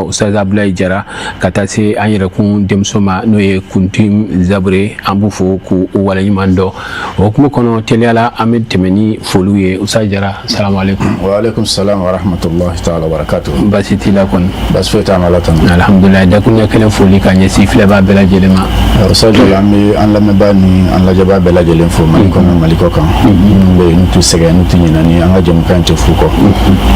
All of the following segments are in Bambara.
karamɔgɔ Ustaz Abulayi Jara ka taa se an yɛrɛkun denmuso ma n'o ye Kuntim Zabure, an b'u fo k'u waleɲuman dɔn. O hukumu kɔnɔ, teliya la, an bɛ tɛmɛ ni foliw ye. Ustaz Jara, salamu aleykum. Wa aleykum salam wa rahmatullahi ta'ala wa barakatuh. Baasi t'i la kɔni? Baasi foyi t'an na, Ala tanu. Alhamdulilayi. Dakuruɲɛ kelen foli ka ɲɛsin filɛbaa bɛɛ lajɛlen ma. Ustaz Jalo, an bɛ an lamɛnbaa ni an lajɛbaa bɛɛ lajɛlen fo Mali kɔnɔ, Mali kɔ kan, minnu bɛ yen n'u t'u sɛgɛn, n'u t'u ɲinɛ ni an ka jɛmukan in tɛ fu kɔ.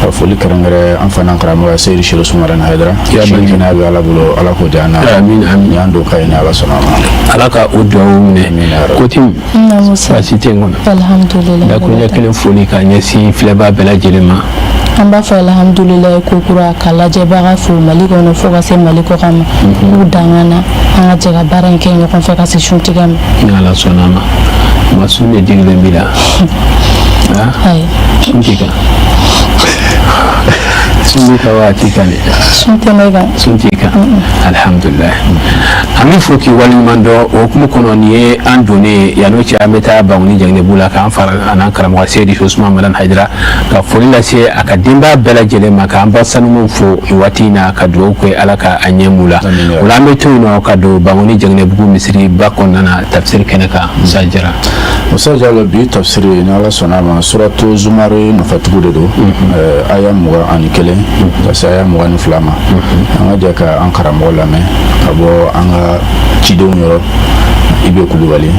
Ka foli kɛrɛnkɛrɛn an fana karamɔgɔ Seyidi Sero Sumarani Hayidara. Sini kɛnɛya bɛ Ala bolo, Ala k'o di an na. Amin, amin. Y'an don ka ɲini Ala sɔnna a ma. Ala ka o dugawu minɛ. Amin ya Rabbi. Kotim. Musa. Baasi tɛ yen kɔnɔ? Alhamdulilayi. Dakuruɲɛ kelen foli ka ɲɛsin filɛbaa bɛɛ lajɛlen ma. An b'a fɔ alhamdulilayi kokura, ka lajɛbaga fo Mali kɔnɔ fo ka se Mali kɔkan ma, k'u danga na, an ka jɛ ka baara in kɛ ɲɔgɔn fɛ ka se suntigɛ ma. Ni Ala sɔnna a ma. Ma sun de digilen b'i la? Ayi. Sun t'i kan? Sun b'i kan waati kan dɛ. Sun tɛ ne kan. Sun t'i kan, alhamdulilayi. An bɛ fo k'i waleɲuman dɔn. O hukumu kɔnɔ, nin ye an donnen ye. Yan'o cɛ, an bɛ taa Bangoni Jaginɛbu la k'an fara an n'an karamɔgɔ Seyidi Usman Madani Hayidara, ka foli lase a ka denbaya bɛɛ lajɛlen ma, k'an ba sanumaw fo nin waati in na, ka dugawu kɛ Ala ka a ɲɛ m'u la. O la, an bɛ to yen nɔ ka don Bangoni Jaginɛbugu misiri ba kɔnɔna na, tafsiri kɛnɛ kan. Musa Jara. Musa Jalo, bi tafsiri, ni Ala sɔnna a ma, suratu Zumari nɔfɛtugu de don, aya 21 ka se aya 22 ma. An ka jɛ ka an karamɔgɔ lamɛn ka bɔ an ka cidenw yɔrɔ, Ibe Kulubali,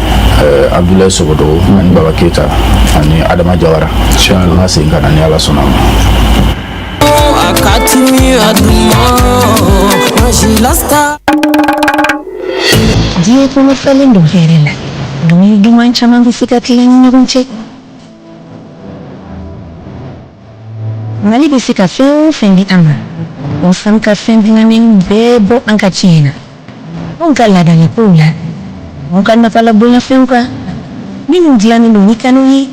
Abdulayi Sogodogo ani Baba Keyita ani Adama Jawara. An ka segin ka na ni Ala sɔnna a ma. Akatimi aduma Majilasta. Diɲɛ kɔnɔ falen don hɛrɛ la. Dumuni duman caman bɛ se ka tila ni ɲɔgɔn cɛ. Mali bɛ se ka fɛn o fɛn di an ma, o fana ka fɛn dilannenw bɛɛ bɔ an ka tiɲɛ na, anw ka laadalakow la, anw ka nafalabonyafɛnw kan, minnu dilannen don ni kanu ye.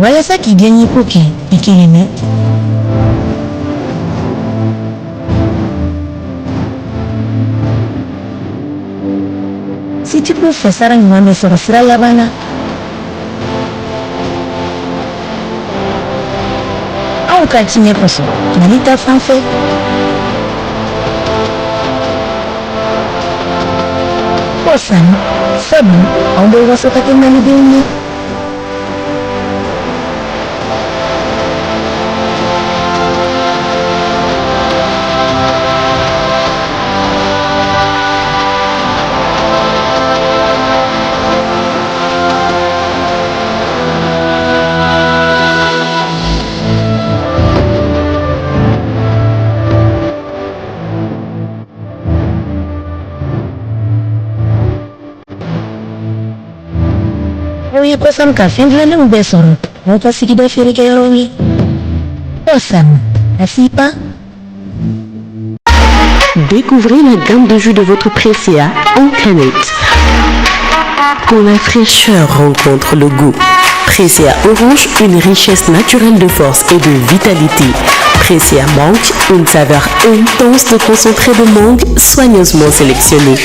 Walasa k'i diyaɲeko kɛ i kelen na, Citico fɛ, sara ɲuman bɛ sɔrɔ sira laban na. Anw ka tiɲɛ kosɔn, Mali ta fan fɛ. Ko sanu, sabu anw bɛ waso ka kɛ malidenw ye. Aw ye kɔsam ka fɛn dilannenw bɛɛ sɔrɔ aw ka sigida feerekɛyɔrɔw ye. Kɔsam, a sipa. Découvrez la gamme de jus de votre Pressia en canette. Quand la fraîcheur rencontre le goût. Pressia Orange, une richesse naturelle de force et de vitalité. Pressia Mangue, une saveur intense de concentré de mangue soigneusement sélectionné.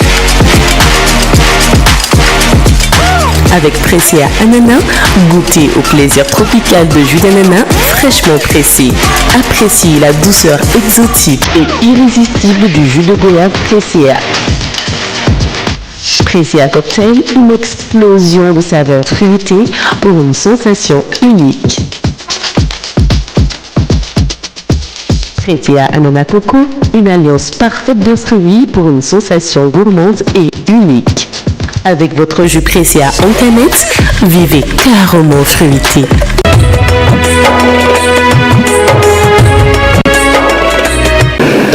Avec Pressia Ananas, goûtez au plaisir tropical de jus d'ananas fraîchement pressé. Appréciez la douceur exotique et irrésistible du jus de goyave Pressia. Pressia Cocktail, une explosion de saveurs fruitées pour une sensation unique. Pressia Ananas Coco, une alliance parfaite de fruits pour une sensation gourmande et unique. Avec votre jus Pressia en canette, vivez carrément fruité.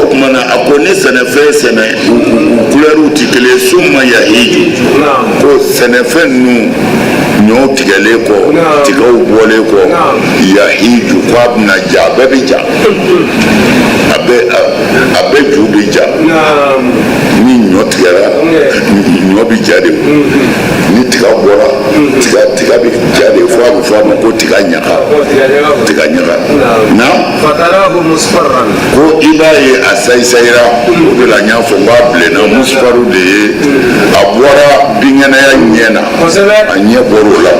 O tuma na, a ko ni sɛnɛfɛn sɛnɛ, u kulɛriw tɛ kelen. Summa yahiju, ko sɛnɛfɛn ninnu, ɲɔw tigɛlen kɔ, tigaw bɔlen kɔ, yahiju, ko a bɛna ja, a bɛɛ bɛ ja, a bɛɛ ju bɛ ja. Ni ɲɔ tigɛra, ɲɔ bɛ ja de. Ni tiga bɔra, tiga bɛ ja de fo. ko a bɛ fɔ a ma ko tiga ɲaga, tiga ɲaga na. Ko i b'a ye a sayisayira, o de la n y'a fɔ n ko a bilenna. Musfaru de ye a bɔra binkɛnɛya ɲɛ na, a ɲɛ bɔr'o la.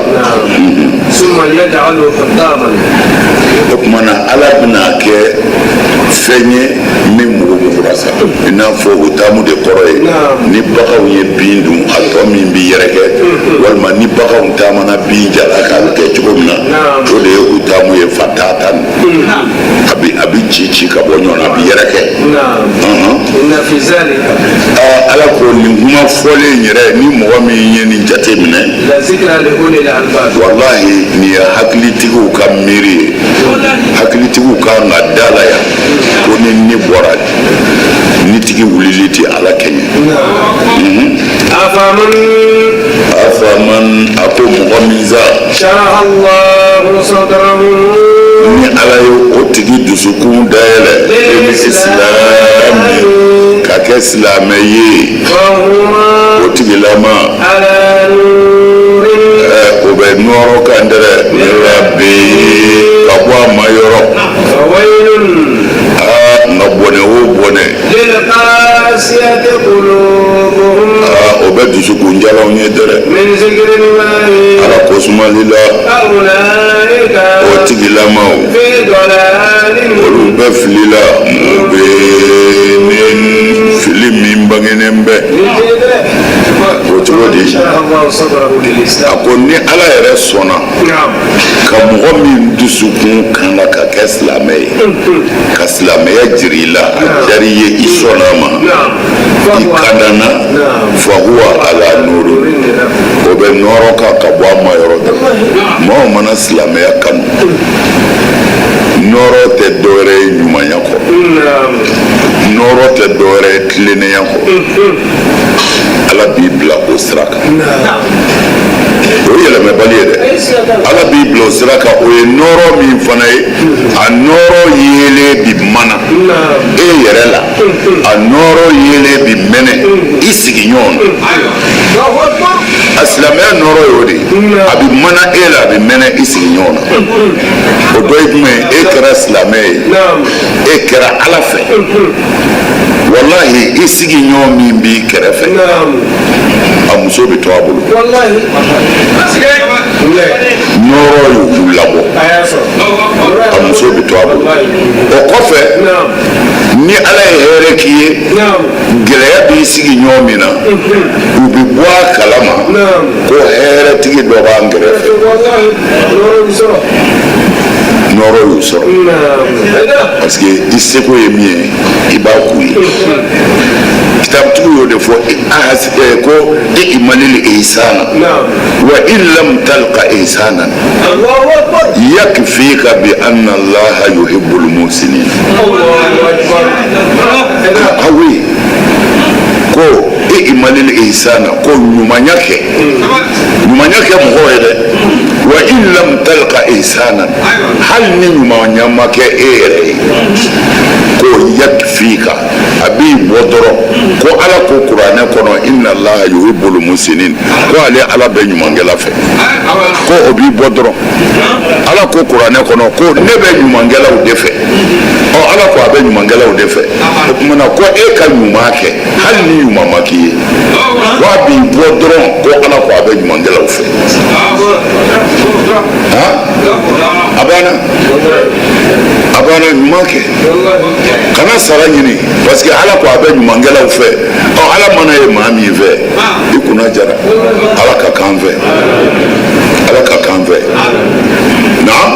O tuma na Ala bɛna kɛ fɛn ye min mugumugura sa, i n'a fɔ o taamu de kɔrɔ ye ni baganw ye bin dun, a tɔ min bɛ yɛrɛkɛ, walima ni baganw taamana bin jalan kan, a bɛ kɛ cogo min na, o de ye o taamu ye. Fatatan, a bɛ ci ci ka bɔ ɲɔgɔn na, a bɛ yɛrɛkɛ. Ala ko nin kuma fɔlen yɛrɛ, ni mɔgɔ min ye nin jate minɛ, walahi nin ye hakilitigiw ka miiri ye. Hakilitigiw kan ka da la yan ko ni ni bɔra, nitigi wulili tɛ Ala kɛɲɛ. Afaman, a ko mɔgɔ min sa, ni Ala ye o tigi dusukun dayɛlɛ lil-islami, ka kɛ silamɛ ye, o tigilama o bɛ nɔɔrɔ kan dɛrɛ min rabbi, ka bɔ a ma yɔrɔ. Aa, nka bɔnɛ o bɔnɛ, aa, o bɛ dusukun jalaw ye dɛrɛ Ala kosumali la. O tigilamaw, olu bɛ fili la, mubinin, fili min bangenen bɛ o cogo di. A ko ni Ala yɛrɛ sɔnna ka mɔgɔ min dusukun kan na ka kɛ silamɛ ye, ka silamɛya jira i la, a diyara i ye, i sɔnna a ma, i kandana, fahuwa ala nuru, o bɛ nɔɔrɔ kan ka bɔ a ma yɔrɔ dɔ. Maaw mana silamɛya kanu, nɔɔrɔ tɛ dɔwɛrɛ ye ɲumanya kɔ, nɔɔrɔ tɛ dɔwɛrɛ ye tilennenya kɔ. Ala b'i bila o sira kan, o ye yɛlɛmɛbali ye dɛ. Ala b'i bila o sira kan, o ye nɔɔrɔ min fana ye, a nɔɔrɔ yeelen bi mana e yɛrɛ la, a nɔɔrɔ yeelen bi mɛnɛ i sigiɲɔgɔn na. A silamɛya nɔɔrɔ y'o de ye, a bi mana e la, a bi mɛnɛ i sigiɲɔgɔn na. O dɔ ye jumɛn ye? E kɛra silamɛ ye, e kɛra Ala fɛ, walahi i sigiɲɔgɔn min b'i kɛrɛfɛ, a muso bɛ to a bolo. Nɔɔrɔ y'u labɔ, a muso bɛ to a bolo. O kɔfɛ, ni Ala ye hɛrɛ k'i ye, gɛlɛya b'i sigiɲɔgɔn min na, u bɛ bɔ a kalama ko hɛrɛtigi dɔ b'an kɛrɛfɛ. Nɔɔrɔ y'u sɔrɔ parce que i seko ye min ye, i b'a k'u ye. Kitabutigiw y'o de fɔ ko i'malil ihsana wa in lam talqa ihsanan yakfika bi anna Allaha yuhibbul muhsinin. Ah oui, ko i'malil ihsana, ko ɲumanya kɛ, ɲumanya kɛ mɔgɔw ye dɛ. Wa in lam talqa ihsanan, hali ni ɲumanya ma kɛ e yɛrɛ ye, ko yakfika, a b'i bɔ dɔrɔn ko Ala ko kuranɛ kɔnɔ inna Allaha yuhibbul muhsinin, ko ale Ala bɛ ɲumankɛla fɛ, ko o b'i bɔ dɔrɔn. Ala ko kuranɛ kɔnɔ ko ne bɛ ɲumankɛlaw de fɛ. Ɔ, Ala ko a bɛ ɲumankɛlaw de fɛ, o tuma na ko e ka ɲuman kɛ hali ni ɲuman ma k'i ye, ko a b'i bɔ dɔrɔn ko Ala ko a bɛ ɲumankɛlaw fɛ. Han, a banna, a banna. Ɲuman kɛ, kana sara ɲini, parce que Ala ko a bɛ ɲumankɛlaw fɛ. Ɔ, Ala mana ye maa min fɛ, i kunna jara. Ala ka kan fɛ, Ala ka kan fɛ. Naam.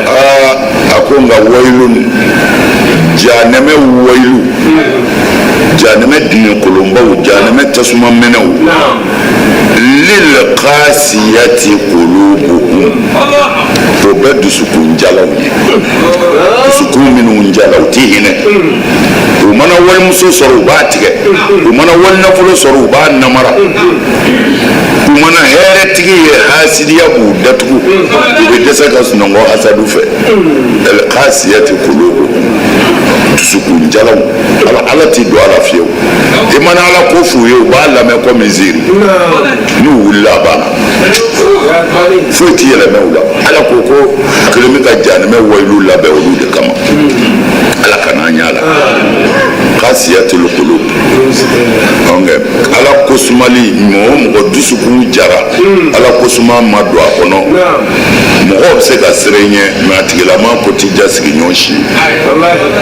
Aa, a ko nka wayilun, janɛmɛ wayilu, janɛmɛ dingɛ kolonbaw, janɛmɛ tasuma mɛnɛw, lil qasiyati qulubuhum, o bɛ dusukun jalaw ye, dusukun minnu jala, u ti hinɛ. U mana walimuso sɔrɔ, u b'a tigɛ. U mana walinafolo sɔrɔ, u b'a namara. U mana hɛrɛtigi ye, hasidiya b'u datugu, u bɛ dɛsɛ ka sunɔgɔ hasadu fɛ. El qasiyati qulubuhum, dusukun jalaw, Ala, Ala ti don a la fiyewu. I mana Ala ko f'u ye, u b'a lamɛn komi ziiri. N'u wulila, a banna. Foyi ti yɛlɛmɛ u la. Ala ko ko a kelen bɛ ka jahanamɛ wayilu labɛn olu de kama. Ala kana an y'a la. Kasiyatul kulub. Donc Ala kosumali, mɔgɔ o mɔgɔ dusukun jara, Ala kosuma ma don a kɔnɔ, mɔgɔw bɛ se ka siran i ɲɛ, mais a tigilama ko t'i ja sigiɲɔgɔn si,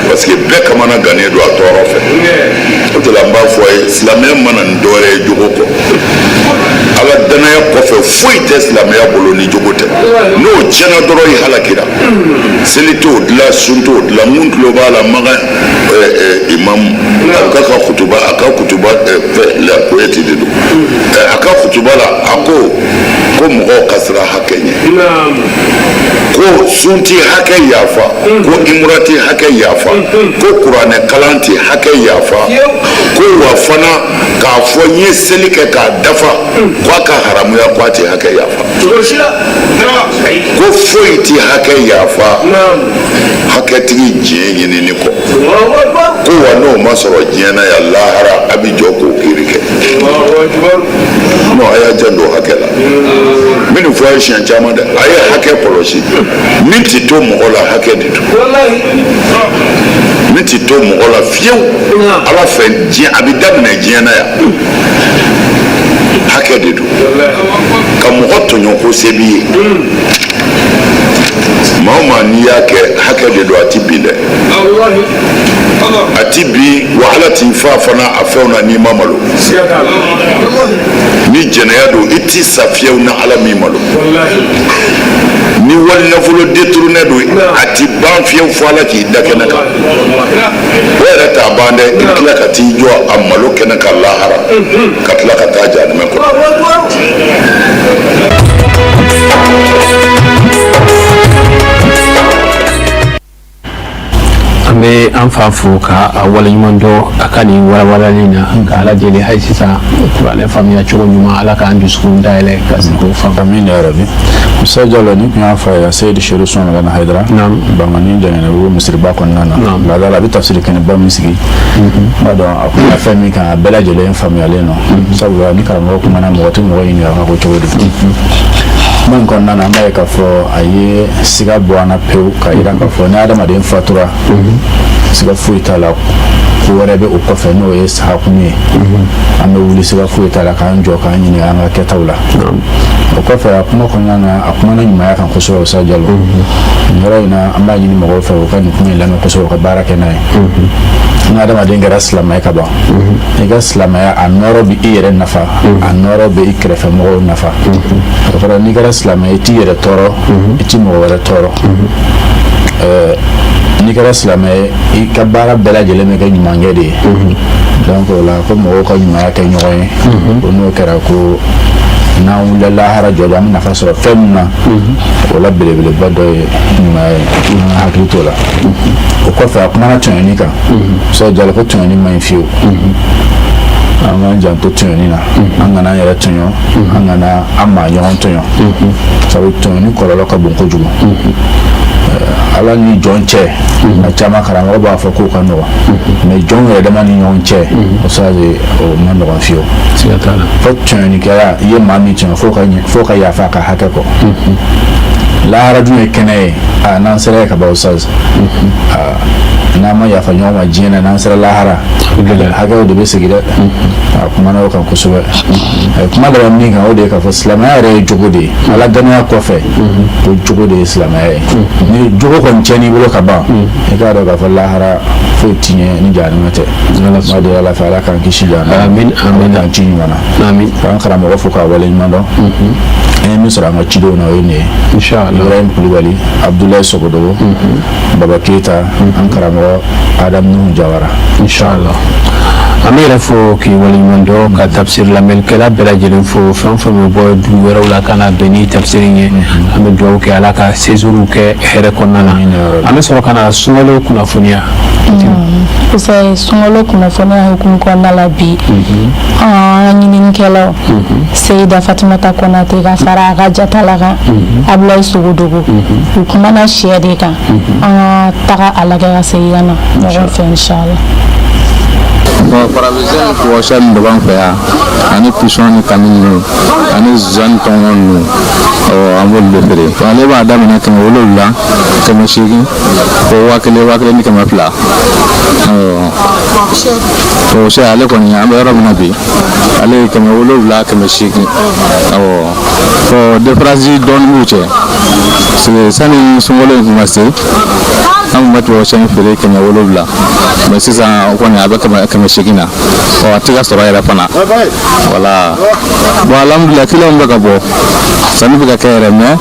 parce que bɛɛ kamana gannen don a tɔɔrɔ fɛ. O de la n b'a fɔ a ye, silamɛya mana ni dɔwɛrɛ ye jogo kɔ, Ala danaya kɔfɛ foyi tɛ silamɛya bolo ni jogo tɛ. N'o tiɲɛna dɔrɔn, i halakira. Seli t'o dilan, sun t'o dilan. Mun tulo b'a la, Makan imam a ka kutuba, a ka kutuba fɛ la, Koyɛti de don, a ka kutuba la, a ko ko mɔgɔw ka siran hakɛ ɲɛ, ko sun ti hakɛ yafa, ko imura ti hakɛ yafa, ko kuranɛ kalan ti hakɛ yafa, ko wa fana k'a fɔ n ye seli kɛ k'a dafa, ko a ka haramuya, ko a ti hakɛ yafa, ko foyi ti hakɛ yafa hakɛtigi diɲɛ ɲinini kɔ, ko wa n'o ma sɔrɔ diɲɛ na yan, lahara a bɛ jɔ k'o kiiri kɛ. Non, a y'a janto hakɛ la. N bɛ nin fɔ a ye siɲɛ caman dɛ, a ye hakɛ kɔlɔsi. Min ti to mɔgɔ la, hakɛ de don. Min ti to mɔgɔ la fiyewu Ala fɛ, diɲɛ a bɛ daminɛ diɲɛ na yan, hakɛ de don. Ka mɔgɔ tɔɲɔ ko se b'i ye, maa o maa n'i y'a kɛ, hakɛ de don, a ti bin dɛ, a ti bin. Wa Ala t'i fa fana a fɛnw na n'i ma malo. Ni jɛnɛya don, i ti sa fiyewu na Ala m'i malo. Ni wali nafolo détourné don, a ti ban fiyewu fo Ala k'i da kɛnɛ kan. O yɛrɛ t'a ban dɛ, i bɛ tila ka t'i jɔ a malo kɛnɛ kan lahara, ka tila ka taa jahanamɛ kɔnɔ. An bɛ an fa fo ka a waleɲuman dɔn a ka nin walawalali na, ka Ala deli hali sisan kuranɛ faamuya cogo ɲuman, Ala k'an dusukun dayɛlɛ ka se k'o faamu. Amin ya rabi. Musa Jalo, ni tun y'a fɔ a ye, Seyidi Seru Sɔn Hayidara Bangani Janginɛbugu misiriba kɔnɔna na. Laada la, a bɛ tafsiri kɛnɛba min sigi, n b'a dɔn a kumana fɛn min kan, a bɛɛ lajɛlen faamuyalen don, sabula ni karamɔgɔ kumana, mɔgɔ tɛ mɔgɔ ɲininka ko cogo di. Kuma in kɔnɔna na, an b'a ye k'a fɔ a ye siga bɔ an na pewu, k'a jira k'a fɔ ni adamaden fatura, siga foyi t'a la ko wɛrɛ bɛ o kɔfɛ, n'o ye sagakunu ye. An bɛ wuli, siga foyi t'a la, k'an jɔ k'an ɲininka an ka kɛtaw la. O kɔfɛ, a kuma kɔnɔna na, a kumana ɲumanya kan kosɛbɛ. Usa Jalo, nin yɔrɔ in na, an b'a ɲini mɔgɔw fɛ u ka nin kuma in lamɛn kosɛbɛ, u ka baara kɛ n'a ye. Ni adamaden kɛra silamɛ ye ka ban, i ka silamɛya a nɔrɔ bɛ i yɛrɛ nafa, a nɔrɔ bɛ i kɛrɛfɛ mɔgɔw nafa. O kɔrɔ, n'i kɛra silamɛ ye, i t'i yɛrɛ tɔɔrɔ, i t'i mɔgɔ wɛrɛ tɔɔrɔ. N'i kɛra silamɛ ye, i ka baara bɛɛ lajɛlen bɛ kɛ ɲumankɛ de ye. Donc o la, ko mɔgɔw ka ɲumanya kɛ ɲɔgɔn ye, o n'o kɛra ko n'an wulila lahara jɔ don, an bɛ nafa sɔrɔ fɛn min na, o la belebeleba dɔ ye ɲumanya ye. An ka hakili t'o la. O kɔfɛ, a kumana tɔɲɔni kan. Musa Jalo ko tɔɲɔni man ɲi fiyewu. An k'an janto tɔɲɔni na, an kana an yɛrɛ tɔɲɔ, an kana an maa ɲɔgɔn tɔɲɔ, sabu tɔɲɔni kɔlɔlɔ ka bon kojugu. Ala ni jɔn cɛ, a caman karamɔgɔ b'a fɔ k'o ka nɔgɔn, mais jɔn yɛrɛ dama ni ɲɔgɔn cɛ, o o ma nɔgɔn fiyewu. Fo tɔɲɔnikɛla, i ye maa min tɔɲɔ, fo ka yafa a ka hakɛ kɔ. Lahara dun ye kɛnɛ ye, a n'an sera yen ka ban, Ustaz, n'an ma yafa ɲɔgɔn ma diɲɛ na, n'an sera lahara, hakɛw de bɛ sigi dɛ. A kumana o kan kosɛbɛ. A ye kuma laban min kan, o de ye k'a fɔ silamɛya yɛrɛ ye jogo de ye. Ala danaya kɔfɛ, o jogo de ye silamɛya ye. Ni jogo kɔni tiɲɛn'i bolo ka ban, i k'a dɔn k'a fɔ lahara foyi ti ɲɛ ni jahanama tɛ. N b'a deli Ala fɛ, Ala k'an kisi jahanama. Amin, amin. Ala k'an ci ɲuman na. Amin. K'an karamɔgɔ fo k'a waleɲuman dɔn. An ye min sɔrɔ an ka cidenw na, o ye nin ye. Inshallah. Ibrahim Kulubali, Abdoulaye Sogodogo, Baba Keyita, an karamɔgɔ Adam Nuhu Jawara. Inshallah. An bɛ yɛrɛ fo k'i waleɲuman dɔn, ka tafsiri lamɛnnikɛla bɛɛ lajɛlen fo, fɛn o fɛn bɛ bɔ dugu wɛrɛw la ka na bɛn ni tafsiri ye. An bɛ dugawu kɛ, Ala ka séjour kɛ hɛrɛ kɔnɔna na. An bɛ sɔrɔ ka na sunkalo kunnafoniya. Kosɛbɛ, sunkalo kunnafoniya hukumu kɔnɔna la bi, an ka ɲininikɛlaw Seyida Fatumata Konate ka fara a ka jatala kan Abulayi Sogodogo, u kumana sɛ de kan. An ka taga a lajɛ ka segin ka na ɲɔgɔn fɛ, inshallah. Bon, parabisɛn ni kɔgɔsɛ min de b'an fɛ yan, ani pisɔn ni kami ninnu ani zan tɔngɔn ninnu. An b'olu de feere. Ale b'a daminɛ 700, 800, fo 1000, 1200. Tubabu sɛ, ale kɔni, an bɛ yɔrɔ min na bi, ale ye 700, 800. Awɔ, bon, différence dɔɔni b'u cɛ, parce que sani sunkalo in kun ka se, an tun bɛ tubabu sɛ in feere 700, mais sisan o kɔni, a bɛ 800 na. Ɔ, a tɛ ka sɔrɔ yɛrɛ fana. Voilà, bon, alhamdulilah, client bɛ ka bɔ, sanni bɛ ka kɛ yɛrɛ, mais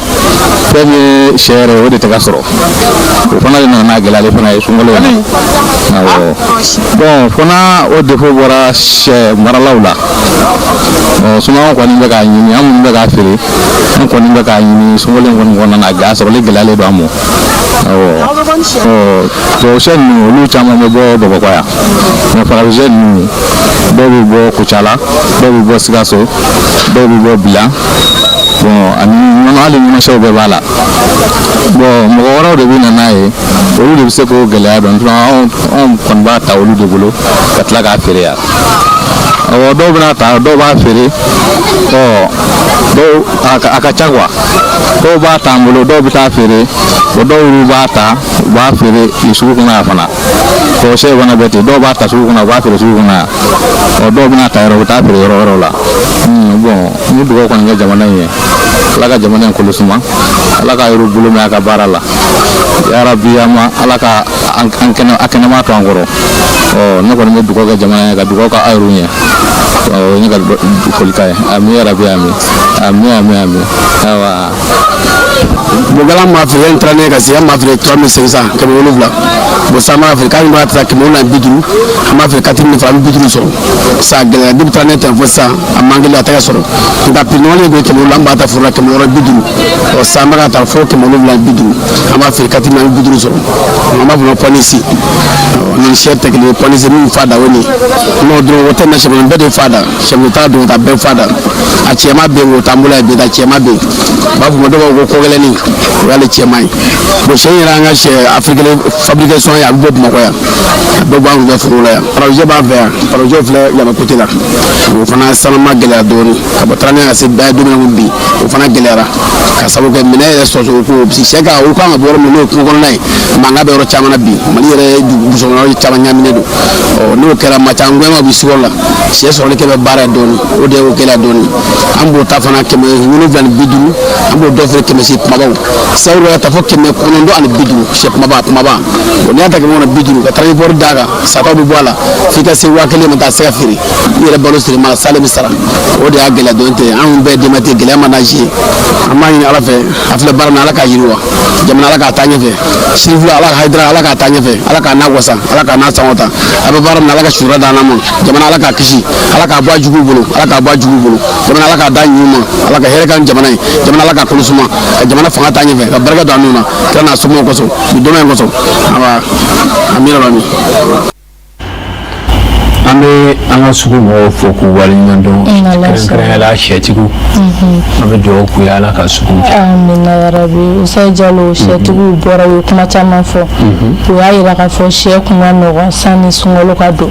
fɛn min ye sɛ yɛrɛ ye, o de tɛ ka sɔrɔ. O fana de nana n'a gɛlɛyali fana ye sunkalo in na. Awɔ, bon, fana o défaut bɔra sɛ maralaw la. Ɔ, sinon an kɔni bɛ k'a ɲini, an minnu bɛ k'a feere, an kɔni bɛ k'a ɲini sunkalo in kɔni kɔnɔna na, a sɔrɔli gɛlɛyalen don an ma. Awɔ, ɔ, tubabu sɛ ninnu, olu caman bɛ bɔ Bamakɔ yan, mais farafin sɛ ninnu, dɔw bɛ bɔ Kucala, dɔw bɛ bɔ Sikaso, dɔw bɛ bɔ Bilan, bon, ani nɔnɔ, hali nɔnɔ sɛw bɛɛ b'a la. Bon, mɔgɔ wɛrɛw de bɛ na n'a ye, olu de bɛ se k'o gɛlɛya dɔn. Anw kɔni b'a ta olu de bolo ka tila k'a feere yan. Awɔ, dɔw bɛna ta, dɔw b'a feere. Ɔ, dɔw a ka ca quoi. Dɔw b'a ta an bolo, dɔw bɛ taa feere. Bon, dɔw yɛrɛ b'a ta, u b'a feere sugu kɔnɔ yan fana. Tubabu sɛ fana bɛ ten, dɔw b'a ta sugu kɔnɔ, u b'a feere sugu kɔnɔ yan. Ɔ, dɔw bɛna ta yɔrɔ, u bɛ taa feere yɔrɔ wɛrɛw la. Bon, ni dugawu kɔni kɛ jamana in ye, Ala ka jamana in kolo suma, Ala ka yɛrɛ bolo mɛn a ka baara la, yarabi. An ma Ala ka an kɛnɛ a kɛnɛma to an kɔrɔ. Ɔ, ne kɔni bɛ dugawu kɛ jamana ye, ka dugawu kɛ aw yɛrɛw ɲɛ. Ɔ, o ye ne ka folikan ye. Ami yarabi, ami, ami, ami, ami. Ayiwa. Bon, an b'a feere n taara ne ka se, an b'a feere 3500, 700. Bon, sisan an b'a feere k'an b'a ta 750, an b'a feere 4000 francs, an bɛ 50 sɔrɔ. Sisan a gɛlɛyara depuis taara ne tɛ fo sisan, a man gɛlɛn, a tɛ ka sɔrɔ. Nka prix nɔgɔlen ye 700, an b'a ta foro la 650. Ɔ, sisan an bɛ ka taa fo 750, an b'a feere 4000, an bɛ 50 sɔrɔ. An b'a fɔ pɔnisi ni sɛ tɛ kelen ye, pɔnisi min fa da o nin n'o dɔrɔn, o tɛ na sɛbɛn bɛɛ de fa da, sɛbɛn t'a dɔn ta bɛɛ fa da. A cɛman bɛ yen, o t'an bolo yan bi, a cɛman bɛ yen, u b'a fɔ ma, dɔw b'a fɔ ko kɔgɛlɛnin, o y'ale cɛman ye. Bon, sɛ in yɛrɛ, an ka sɛ africain fabrication ye, a bɛ bɔ Bamakɔ yan, a bɛɛ bɔ an fɛ foro la yan. Farajɛ b'an fɛ yan, farajɛ filɛ yaba côté la, o fana sanuma gɛlɛya dɔɔnin ka bɔ taara ka se bɛɛ don min na ko bi, o fana gɛlɛyara ka sababu kɛ minɛn yɛrɛ sɔrɔcogo ko sɛ ka o kan ka bɔ yɔrɔ min, n'o ye kungo kɔnɔna ye, mankan bɛ yɔrɔ caman na bi, Mali yɛrɛ dugu kɔnɔ caman ɲagaminen don. Ɔ, n'o kɛra, maa caman gɛnma bɛ sukɔrɔ la, sɛ sɔrɔli kɛ bɛ baara ye dɔɔnin, o de y'o gɛlɛya dɔɔnin. An b'o ta fana 750, an b'o dɔ feere 800 kumabaw sabu ka taa fɔ 950, sɛ kumaba kumaba. Bon, n'i y'a ta 950 ka transport d'a kan, sataw bɛ bɔ a la f'i ka se 1000 ma taa se ka feere, i yɛrɛ balo siri ma sale bɛ sara. O de y'a gɛlɛya dɔɔnin tɛ anw bɛɛ denbatigi, gɛlɛya ma n'a ye. An b'a ɲini Ala fɛ, a filɛ baara min na, Ala k'a yiriwa jamana, Ala k'a taa ɲɛfɛ. Sirifila, Ala ka Hayidara, Ala k'a taa ɲɛfɛ, Ala k'a n'a wasa, Ala k'a n'a sankɔrɔta. A bɛ baara min na, Ala ka sutura d'an ma. Jamana, Ala k'a kisi, Ala k'a bɔ a juguw bolo, Ala k'a bɔ a juguw bolo. Jamana, Ala k'a da ɲuman ma, Ala ka hɛrɛ k'an jamana ye. Jamana, Ala k'a kolo suma, ka jamana fanga taa ɲɛfɛ, ka barika don an nun na, kira n'a somɔgɔw kosɔn, bi dɔnma in kosɔn. Awa, amina rabi. An bɛ an ka sugu mɔgɔw fo k'u waleɲuman dɔn, kɛrɛnkɛrɛnnenya la sɛtigiw. An bɛ dugawu k'u ye, Ala ka sugu diya. Amina yarabi. Usayi Jalo, sɛtigiw bɔra, u ye kuma caman fɔ. U y'a yira k'a fɔ sɛ kun ka nɔgɔn sanni sunkalo ka don,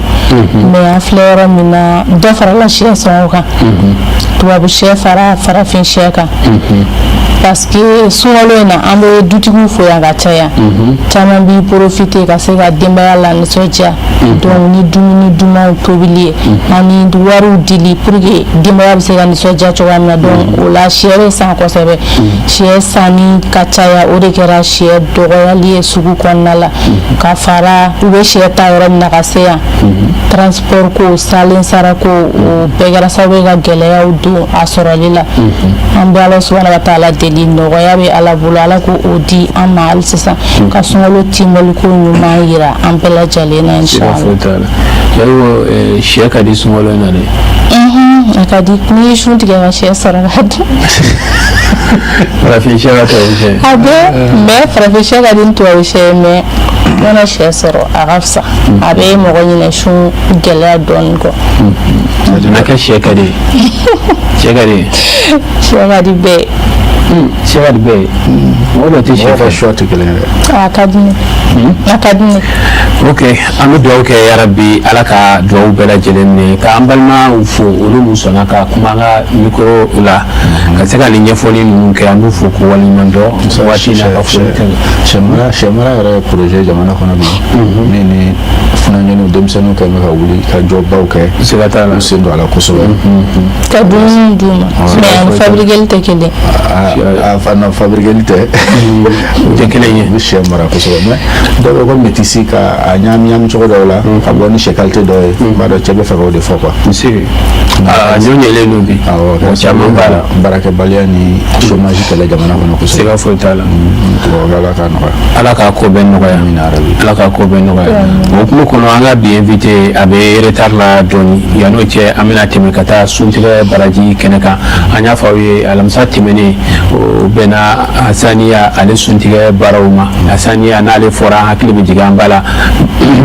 mais an filɛ yɔrɔ min na, dɔ farala sɛ sɔngɔ kan, tubabu sɛ fara farafin sɛ kan, parce que sunkalo in na, an bɛ dutigiw fo yan ka caya, caman b'i profiter ka se ka denbaya la nisɔndiya, donc ni dumuni dumanw tobili ye ani wariw dili pour que denbaya bɛ se ka nisɔndiya cogoya min na. Donc o la, sɛ bɛ san kosɛbɛ, sɛ sanni ka caya, o de kɛra sɛ dɔgɔyali ye sugu kɔnɔna la. Ka fara u bɛ sɛ ta yɔrɔ min na ka se yan, transport ko, salen sara ko, o bɛɛ kɛra sababu ye ka gɛlɛyaw don a sɔrɔli la. An bɛ Ala subahana wa taala deli, nɔgɔya bɛ Ala bolo, Ala ko o di an ma hali sisan, ka sunkalo timɛliko ɲuman yira an bɛɛ lajɛlen na, Siga inshallah. foyi t'a la. Yali sɛ ka di sunkalo in na dɛ? A ka di, n'i ye sun tigɛ ka sɛ sɔrɔ ka dun. Farafin sɛ ka tubabu sɛ? A bɛ, mais farafin sɛ ka di ni tubabu sɛ ye, mais mana sɛ sɔrɔ, a ka fisa, a bɛ mɔgɔ ɲinɛ sun gɛlɛya dɔɔnin kɔ. A kɛ sɛ ka di, sɛ ka di. Sɛ ka di bɛɛ ye. Sɛ ka di bɛɛ ye, mɔgɔ dɔ tɛ sɛ Mɔgɔw ka fɛ. choix tɛ kelen ye dɛ. A ka di ne, a ka di ne. Ok, an bɛ dugawu kɛ yarabi, Ala ka dugawu bɛɛ lajɛlen minɛ, k'an balimaw fo, olu min sɔnna ka kuma an ka micro la ka se ka nin ɲɛfɔli ninnu kɛ. An b'u fo k'u waleɲuman dɔn waati n'a ka foli kɛ. Sɛmara yɛrɛ ye projet jamana kɔnɔ bi min ni funankɛninw, denmisɛnninw kɛ bɛ ka wuli ka jɔbaw kɛ. Siga t'a la. U sen don a la kosɛbɛ. Ka dumuni d'u ma, mais ani fabriquer tɛ kelen. A non, fabriquer tɛ. Tɛ kelen ye. U bɛ sɛ mara kosɛbɛ, mais dɔw bɛ ko métis ka a ɲagami ɲagami cogo dɔw la ka bɔ ni sɛ qualité dɔw ye. N b'a dɔn cɛ bɛ fɛ k'o de fɔ quoi. A ɲɔ ɲɛlen don bi. Awɔ. Mɔgɔ caman b'a la. Baarakɛbaliya ni chômage kɛlɛ jamana kɔnɔ kosɛbɛ. Siga foyi t'a la. Tubabu, Ala k'a nɔgɔya. Ala k'a ko bɛɛ nɔgɔya. Ala k'a ko bɛɛ nɔgɔya. O hukumu kɔnɔ, an ka bi invité a bɛ retard la dɔɔni. Yan'o cɛ, an bɛna tɛmɛ ka taa suntigɛ baraji kɛnɛ kan. An y'a fɔ aw ye, alamisa tɛmɛnen, o bɛnna Asaniya ale suntigɛ baaraw ma. Asaniya n'ale fɔra, an hakili bɛ jigin an ba la,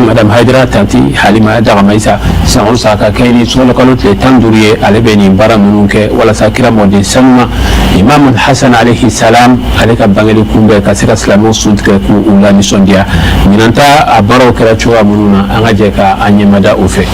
Madame Hayidara Tanti Halima Dagamayisa. San o san, ka kɛ ni sunkalo kalo tile 15 ye, ale bɛ nin baara ninnu kɛ walasa kira mɔden sanuma Imam Hasan alayhi salam, ale ka bangeli kunbɛn, ka se ka silamɛw suntigɛ k'u la nisɔndiya. Ɲinan ta, a baaraw kɛra cogoya minnu na, an ka jɛ ka an ɲɛmada o fɛ.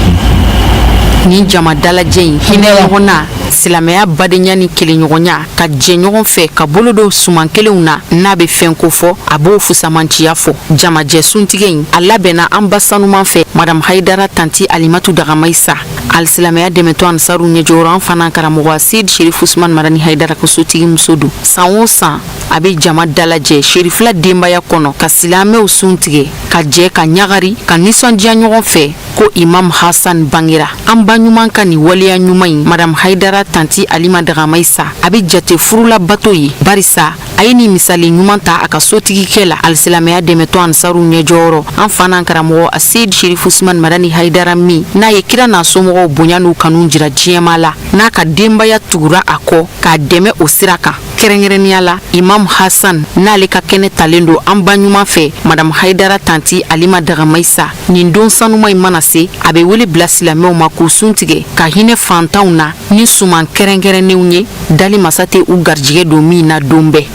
Nin jama dalajɛ in, hinɛ ɲɔgɔn na, silamɛya badenya ni kelenɲɔgɔnya, ka jɛ ɲɔgɔn fɛ ka bolo don suman kelenw na, n'a bɛ fɛn ko fɔ, a b'o fusamanciya fɔ. Jamajɛ suntigɛ in, a labɛnna an ba sanuman fɛ, Madame Hayidara Tanti Alimatu Dagamayisa, alisilamɛya dɛmɛtɔ Ansaru ɲɛjɔyɔrɔ. An fana karamɔgɔ Seyid Sherif Usman Madani Hayidara ka sotigi muso don. San o san, a bɛ jama dalajɛ Sherifila denbaya kɔnɔ ka silamɛw sun tigɛ, ka jɛ ka ɲagari, ka nisɔndiya ɲɔgɔn fɛ ko Imam Hassan bangera. An ba ɲuman ka nin waleya ɲuman in, Madame Hayidara Tanti Alima Dagamayisa, a bɛ jate furulabato ye, barisa a ye nin misali ɲuman ta a ka sotigikɛ la, alisilamɛya dɛmɛtɔ Ansaru ɲɛjɔyɔrɔ, an fa n'an karamɔgɔ Aseyid Sherif Usman Madani Hayidara, min n'a ye kira n'a somɔgɔw bonya n'u kanu jira diɲɛma la, n'a ka denbaya tugura a kɔ k'a dɛmɛ o sira kan, kɛrɛnkɛrɛnnenya la Imam Hassan, n'ale ka kɛnɛ talen don an ba ɲuman fɛ, Madame Hayidara Tanti Alima Dagamayisa. Nin don sanuma in mana se, a bɛ wele bila silamɛw ma k'u sun tigɛ, ka hinɛ fantanw na ni suman kɛrɛnkɛrɛnnenw ye, dali masa tɛ u garijɛgɛ don min na don bɛɛ.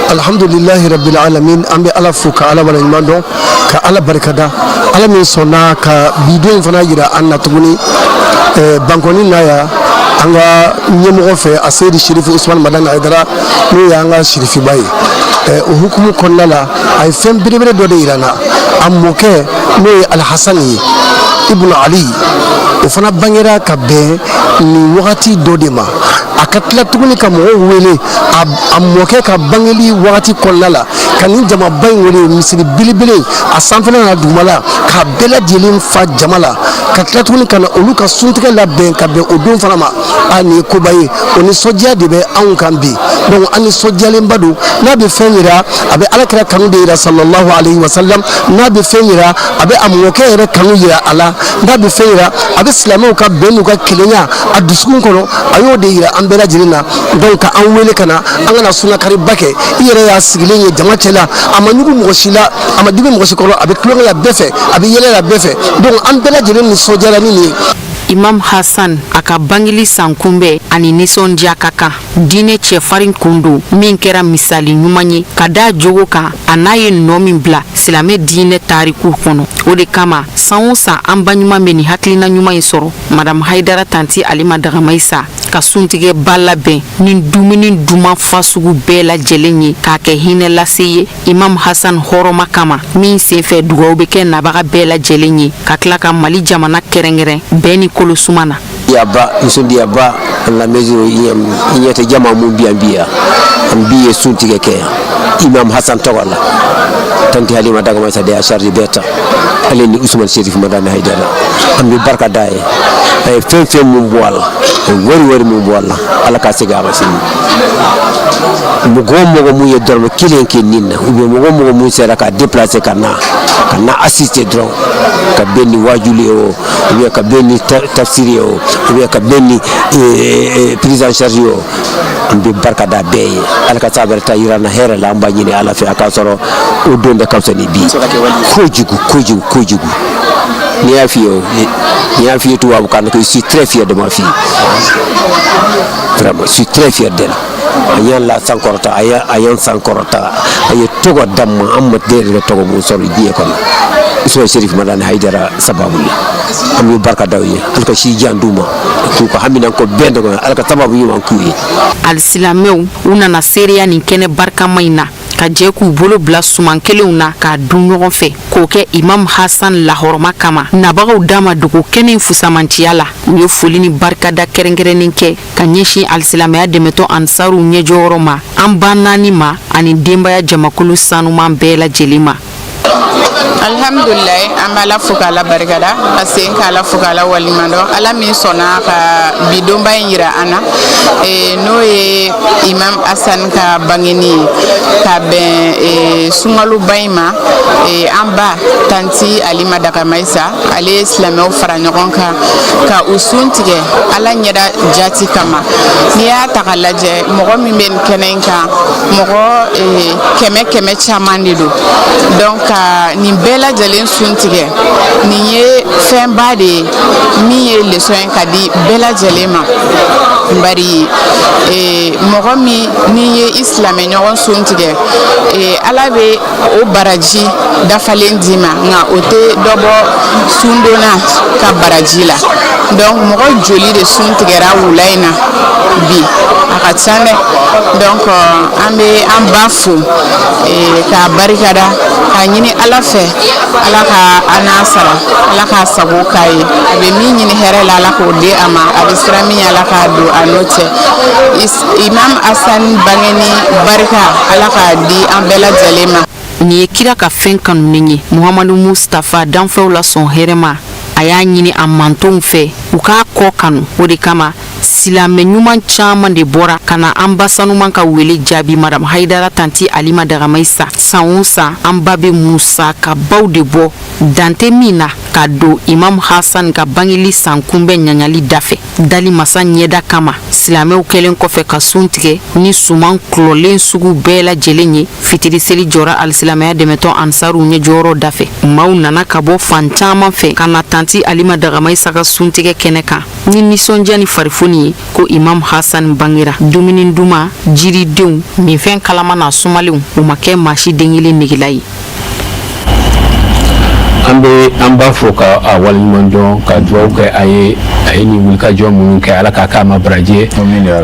Alhamdulilahi rabbil alamin. An bɛ Ala fo, ka Ala waleɲuman dɔn, ka Ala barikada, Ala min sɔnna ka bi don in fana yira an na tuguni Bankɔni na yan, an ka ɲɛmɔgɔ fɛ, a Seyidi Sirifu Usumani Madani Hayidara, n'o y'an ka sirifiba ye. O hukumu kɔnɔna la, a ye fɛn belebele dɔ de yira n na. A mɔkɛ, n'o ye Alhasani ye Ibnu Ali, o fana bangera ka bɛn nin wagati dɔ de ma. A ka tila tuguni ka mɔgɔw wele a mɔkɛ ka bangeli wagati kɔnɔna la, ka nin jamaba in wele misiri belebele a sanfɛla n'a dugumala, k'a bɛɛ lajɛlen fa jama la, ka tila tuguni ka na olu ka suntigɛ labɛn ka bɛn o don fana ma. A nin ye koba ye, o nisɔndiya de bɛ anw kan bi. Donc an nisɔndiyalenba don. N'a bɛ fɛn yira, a bɛ Ala kira kanu de yira, sallallahu alayhi wa sallam. N'a bɛ fɛn yira, a bɛ a mɔkɛ yɛrɛ kanu yira a la. N'a bɛ fɛn yira, a bɛ silamɛw ka bɛn n'u ka kelenya a dusukun kɔnɔ, a y'o de yira an bɛɛ lajɛlen na. Donc ka an wele ka na an kana sunnakariba kɛ. I yɛrɛ y'a sigilen ye jama cɛ la, a ma ɲugu mɔgɔ si la, a ma dimi mɔgɔ si kɔrɔ, a bɛ tulonkɛ la bɛɛ fɛ, a bɛ yɛlɛ la bɛɛ fɛ. Donc an bɛɛ lajɛlen nisɔndiyara ni nin ye. Imam Hassan a ka bangeli san kunbɛn ani nisɔndiya ka kan. Diinɛ cɛfarin kun don min kɛra misali ɲuman ye ka da jogo kan, a n'a ye nɔ min bila silamɛ diinɛ tariku kɔnɔ. O de kama, san o san, an ba ɲuman bɛ nin hakilina ɲuman in sɔrɔ, Madame Hayidara Tanti Alima Dagamayisa, ka suntigɛba labɛn ni dumuni duman fasugu bɛɛ lajɛlen ye, k'a kɛ hinɛ lase ye Imam Hassan hɔrɔma kama, min senfɛ dugaw bɛ kɛ nabaga bɛɛ lajɛlen ye, ka tila ka Mali jamana kɛrɛnkɛrɛn bɛn ni kolosuma na. Yaba nisɔndiyaba en la mesure i ɲɛ tɛ jama mun bi yan bi yan. An bi ye sun tigɛ kɛ yan Imam Hassan tɔgɔ la. Tanti Halima Dagamayisa de y'a charge bɛɛ ta, ale ni Usman Sherif Madani Haidara. An bɛ barika da ye. A ye fɛn fɛn mun bɔ a la, a ye wari wari mun bɔ a la, Ala ka segin a ma sini. Mɔgɔ o mɔgɔ mun ye dɔrɔmɛ kelen kɛ nin na, ou bien mɔgɔ o mɔgɔ mun sera ka déplacer ka na assister dɔrɔn, ka bɛn ni wajuli ye o, ou bien ka bɛn ni tafsiri ye o, ou bien ka bɛn ni prise en charge ye o, an bɛ barika da bɛɛ ye. Ala ka saa wɛrɛ ta yira na hɛrɛ la. An b'a ɲini Ala fɛ a k'a sɔrɔ o don de ka fisa ni bi kojugu kojugu kojugu. N'i y'a f'i ye o, n'i y'a f'i ye tubabukan na ko je suis très fier de ma fille, vraiment, je suis très fier d'elle. A y'an la sankɔrɔta, a y'an sankɔrɔta, a ye tɔgɔ d'an ma, an ma deli ka tɔgɔ mun sɔrɔ diɲɛ kɔnɔ. Usman Sherif Madani Haidara sababu la an bɛ barika da u ye Ala ka si jan d'u ma k'u ka haminanko bɛɛ nɔgɔya Ala ka sababu ɲuman k'u ye. Alisilamɛw u nana seereya nin kɛnɛ barikama in na ka jɛ k'u bolo bila suman kelenw na k'a dun ɲɔgɔn fɛ k'o kɛ Imam Hasan lahɔrɔma kama. Nabagaw da ma dogo kɛnɛ in fusamanciya la. U ye foli ni barikada kɛrɛnkɛrɛnnen kɛ ka ɲɛsin alisilamɛya dɛmɛtɔn ansaruw ɲɛjɔyɔrɔ ma, an ba naani ma ani denbaya jamakulu sanuman bɛɛ lajɛlen ma. Alhamdulilayi, an b'Ala fo k'Ala barikada ka segin k'Ala fo k'Ala waleɲuman dɔn, Ala min sɔnna ka bi donba in yira an na, n'o ye Imam Hasan ka bangeni ye ka bɛn sunkaloba in ma. An ba tanti Alima Dagamayisa, ale ye silamɛw fara ɲɔgɔn kan ka u sun tigɛ Ala ɲɛda jati kama. N'i y'a ta ka lajɛ, mɔgɔ min bɛ nin kɛnɛ in kan, mɔgɔ kɛmɛ kɛmɛ caman de don. Donc ka nin bɛɛ lajɛlen sun tigɛ, nin ye fɛnba de ye min ye leçon ye ka di bɛɛ lajɛlen ma. Bari mɔgɔ min n'i ye i silamɛ ɲɔgɔn sun tigɛ, Ala bɛ o baraji dafalen d'i ma, nka o tɛ dɔ bɔ sundonna ka baraji la. Donc mɔgɔ joli de sun tigɛra wula in na bi? A ka ca dɛ. Donc an bɛ an ba fo k'a barikada k'a ɲini Ala fɛ, Ala ka an n'a sara, Ala k'a sago k'a ye. A bɛ min ɲini hɛrɛ la, Ala k'o di a ma. A bɛ siran min ɲɛ, Ala k'a don a n'o cɛ. Imam Hasan bangeni barika, Ala k'a di an bɛɛ lajɛlen ma. Nin ye kira ka fɛn kanunen ye, Muhamadu Mustafa, danfɛnw la sɔn hɛrɛma. A y'a ɲini a mantonw fɛ u k'a kɔ kanu. O de kama silamɛ ɲuman caman de bɔra ka na an ba sanuman ka wele jaabi, Madame Haidara tanti Alima Dagamayisa. San o san, an ba bɛ musakabaw de bɔ dan tɛ min na ka don Imam Hasan ka bangeli san kunbɛn ɲaɲali dafɛ dali masa ɲɛda kama. Silamɛw kɛlen kɔfɛ ka sun tigɛ ni suman kulɔlen sugu bɛɛ lajɛlen ye, fitiri seli jɔra alisilamɛya dɛmɛtɔn ansaruw ɲɛjɔyɔrɔ dafɛ. Maaw nana ka bɔ fan caman fɛ ka na tanti Alima Dagamayisa ka suntigɛ kɛnɛ kan ni nisɔndiya ni farifoni ye ko Imam Hasan bangera. Dumuni duman, jiridenw, minfɛn kalama n'a sumalenw, u ma kɛ maa si den kelen negela ye. An bɛ an ba fo ka a waleɲuman dɔn, ka dugawu kɛ a ye. A ye nin wulikajɔ minnu kɛ, Ala ka k'a ma baraji ye.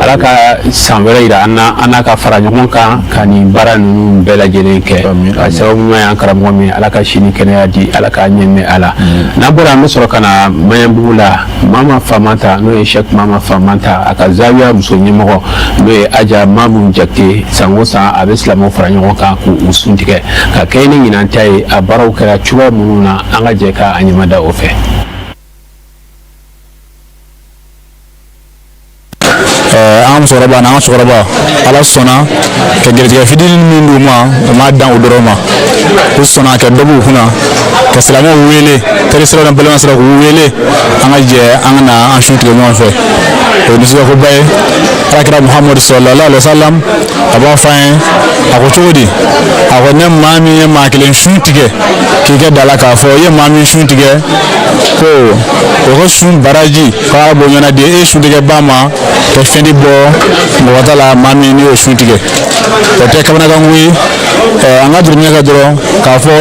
Ala ka san wɛrɛ yira an na, an n'a ka fara ɲɔgɔn kan ka nin baara ninnu bɛɛ lajɛlen kɛ. A sababu ɲuman y'an karamɔgɔ min, Ala ka si ni kɛnɛya di, Ala k'a ɲɛmɛ a la. N'an bɔra, an bɛ sɔrɔ ka na Maɲanbugu la, Mama Famanta, n'o ye Sɛki Mama Famanta, a ka zawiya muso ɲɛmɔgɔ, n'o ye Aja Mamu Jakite. San o san, a bɛ silamɛw fara ɲɔgɔn kan k'u sun tigɛ ka kɛɲɛ ni ɲinan ta ye. A baaraw kɛra cogoya minnu na, an ka jɛ ka a ɲɛma da o fɛ. An ka musokɔrɔba n'an ka cɛkɔrɔba, Ala sɔnna ka garijɛgɛ fitinin min d'u ma, u m'a dan o dɔrɔn ma. U sɔnna ka dɔ b'u kunna ka silamɛw wele, teri siraw ni balima siraw, k'u wele an ka jɛ an ka na an sun tigɛ ɲɔgɔn fɛ. O ye nisɔndiyakoba ye. Alakira Muhamadu sallallahu alaihi wa sallam, a b'a fɔ an ye, a ko cogo di? A ko ne maa min ye maa kelen sun tigɛ, k'i kɛ da la k'a fɔ i ye maa min sun tigɛ, ko o ka sun baraji ko Ala b'o ɲɔgɔnna di e suntigɛba ma, ka fɛn di bɔ mɔgɔ ta la maa min n'i y'o sun tigɛ. O tɛ kamanaganko ye. An ka jateminɛ kɛ dɔrɔn k'a fɔ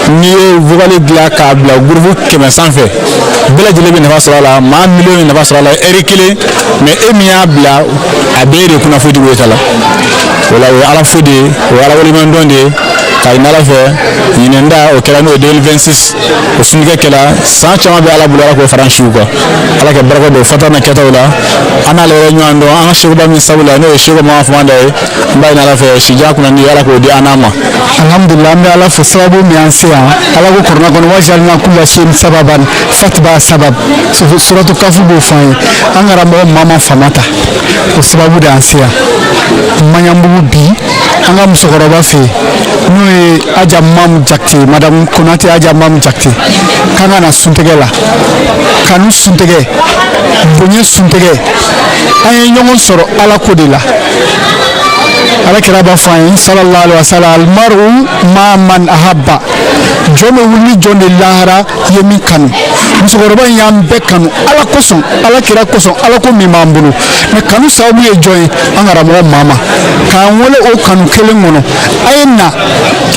n'i ye vocal dilan k'a bila groupe 100 sanfɛ, bɛɛ lajɛlen bɛ nafa sɔrɔ a la, maa miliyɔn bɛ nafa sɔrɔ a la ɛri kelen, mais e min y'a bila, a bɛɛ de kunna foyi tɛ bɔ e ta la. O la, o ye Ala fo de ye, o ye Ala waleɲumandɔn de ye k'a ɲini Ala fɛ. Ɲinɛn ta o kɛra, n'o ye 2026, o suntigɛ kɛra. San caman bɛ Ala bolo, Ala k'o fara an siw kan, Ala ka barika don fɔta n'a kɛtaw la. An n'ale yɛrɛ ɲɔgɔn dɔn an ka sekuba min sabu la, n'o ye Seko Mama Famanta ye, an b'a ɲini Ala fɛ sijan kunna ni Ala k'o di an n'a ma. Alhamdulillah, an bɛ Ala fo sababu min y'an se yan. Ala ko kuranɛ kɔnɔ: wajalna kulla shay'in sababan fatba sabab. Suratu Kafu b'o fɔ an ye. An karamɔgɔ Mama Famata, o sababu de y'an se yan Maɲanbugu bi, an ka musokɔrɔba fɛ yen, n'o ye Aja Mamu Jakite, Madame Konate Aja Mamu Jakite, k'an ka na suntigɛ la, kanu suntigɛ, bonya suntigɛ. An ye ɲɔgɔn sɔrɔ Ala ko de la. Ala kira b'a fɔ an ye sallallahu alaihi wa sallam: almaru ma man ahabba. Jɔn bɛ wuli ni jɔn de lahara i ye min kanu. Musokɔrɔba in y'an bɛɛ kanu Ala kosɔn, Ala kira kosɔn, Ala ko min b'an bolo. Mais kanu sababu ye jɔn ye? An karamɔgɔ Mama k'an wele o kanu kelen kɔnɔ. A ye na,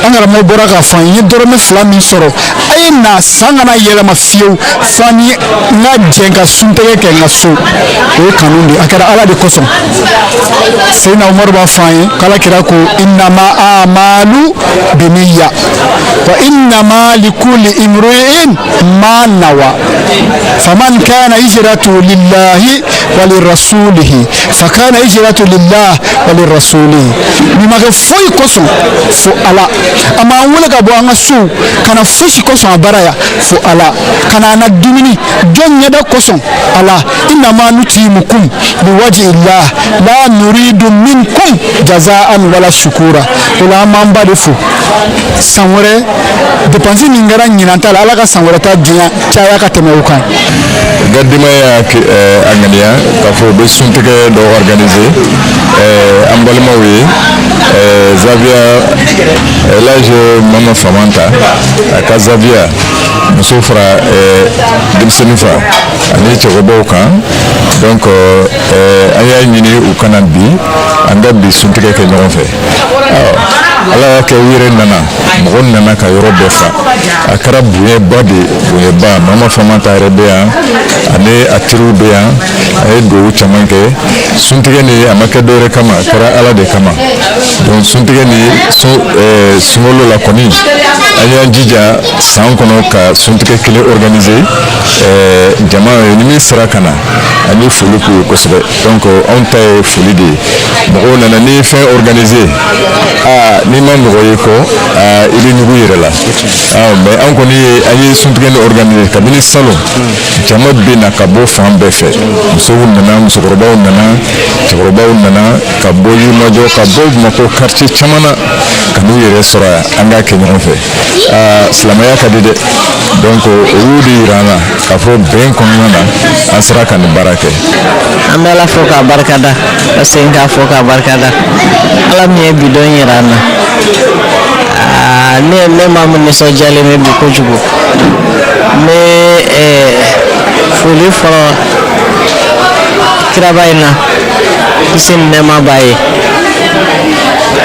an karamɔgɔ bɔra k'a fɔ an ye, n ye dɔrɔmɛ 2 min sɔrɔ, a ye na, san kana yɛlɛma fiyewu fo ni n ka jɛn ka suntigɛ kɛ n ka so. O ye kanu de ye, a kɛra Ala de kosɔn. Seyidina Umaru b'a fɔ an ye k'Ala kira ko innama amalu biniya wa innama likuli imri'in ma nawa faman kana hijratu lillahi wa lirasulihi fakana hijratu lillah wa lirasulihi. Nin ma kɛ foyi kosɔn fo Ala. A m'an wele ka bɔ an ka sow ka na fosi kosɔn a bara yan fo Ala, ka na an na dumuni jɔn ɲɛda kosɔn Ala. Innama nutimukum liwaji illah la nuridu minkum jazaan wala shukura. O la an b'an ba de fo. San wɛrɛ dépense min kɛra ɲinan ta la, Ala ka san wɛrɛ ta diɲɛ caya ka tɛmɛ o kan. N ka denbaya y'a a ŋaniya k'a fɔ u bɛ suntigɛ dɔ organiser an balimaw ye zawiya Elhaji Mama Famanta a ka zawiya, muso fara denmisɛnnin fara ani cɛkɔrɔbaw kan. Donc an y'a ɲini u ka na bi, an ka bi suntigɛ kɛ ɲɔgɔn fɛ. Ala y'a kɛ u yɛrɛ nana, mɔgɔ nana ka yɔrɔ bɛɛ fa. A kɛra bonyaba de ye, bonyaba. Mama Famanta yɛrɛ bɛ yan ani a teriw bɛ yan. A ye dugawu caman kɛ. Suntigɛ nin, a ma kɛ dɔwɛrɛ kama, a kɛra Ala de kama. Donc suntigɛ nin, sunkalo la kɔni, an y'an jija san kɔnɔ ka suntigɛ kelen organiser jama ye. Ni min sera ka na, an ye foli k'u ye kosɛbɛ. Donc anw ta ye foli de ye. Mɔgɔw nana. N'i ye fɛn organiser, aa, n'i ma mɔgɔ ye kɔ, aa, i bɛ ɲugu i yɛrɛ la. Mais an kɔni ye, an ye suntigɛ nin organiser kabini salon. Jama bɛ na ka bɔ fan bɛɛ fɛ. Musow nana, musokɔrɔbaw nana, cɛkɔrɔbaw nana ka bɔ Yirimajɔ, ka bɔ Bamakɔ quartier caman na ka n'u yɛrɛ sɔrɔ yan, an k'a kɛ ɲɔgɔn fɛ. Aa, silamɛya ka di dɛ. Donc o y'u de yira an na k'a fɔ bɛn kɔnɔna na, an sera ka nin baara kɛ. An bɛ Ala fo k'a barikada, ka segin k'a fo k'a barikada, Ala min ye bi don yira an na. Aa, ne maa min nisɔndiyalen bɛ bi kojugu. N bɛ foli fɔlɔ kiraba in na, kisi ni nɛɛma b'a ye,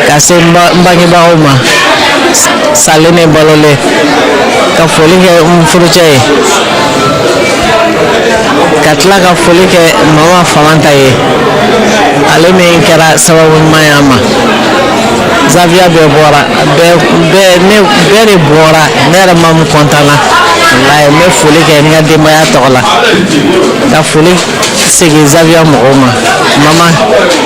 ka se n bangebagaw ma, salen ni balolen, ka foli kɛ n furucɛ ye, ka tila ka foli kɛ Mama Famanta ye, ale min kɛra sababu ɲuman ye an ma. Zawiya bɛɛ bɔra, bɛɛ bɛɛ ne bɛɛ de bɔra. Ne yɛrɛ ma mun kɔntanna, walayi. N bɛ foli kɛ n ka denbaya tɔgɔ la, ka foli segin zawiya mɔgɔw ma, mama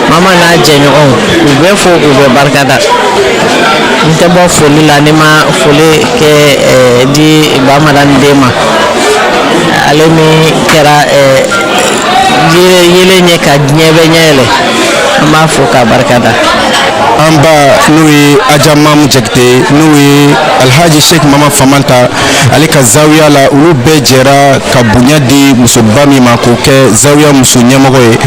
mama n'a jɛɲɔgɔnw, u bɛɛ fo k'u bɛɛ barikada. N tɛ bɔ foli la ni ma foli kɛ di Bamadani den ma, ale min kɛra yelen ye ka diɲɛ bɛɛ ɲɛ yɛlɛ. An b'a fo k'a barikada. An ba, n'o ye Aja Mamu Jakite, n'o ye Alhaji Sheikh Mama Famanta ale ka zawiya la, olu bɛɛ jɛra ka bonya di musoba min ma k'o kɛ zawiya muso ɲɛmɔgɔ ye,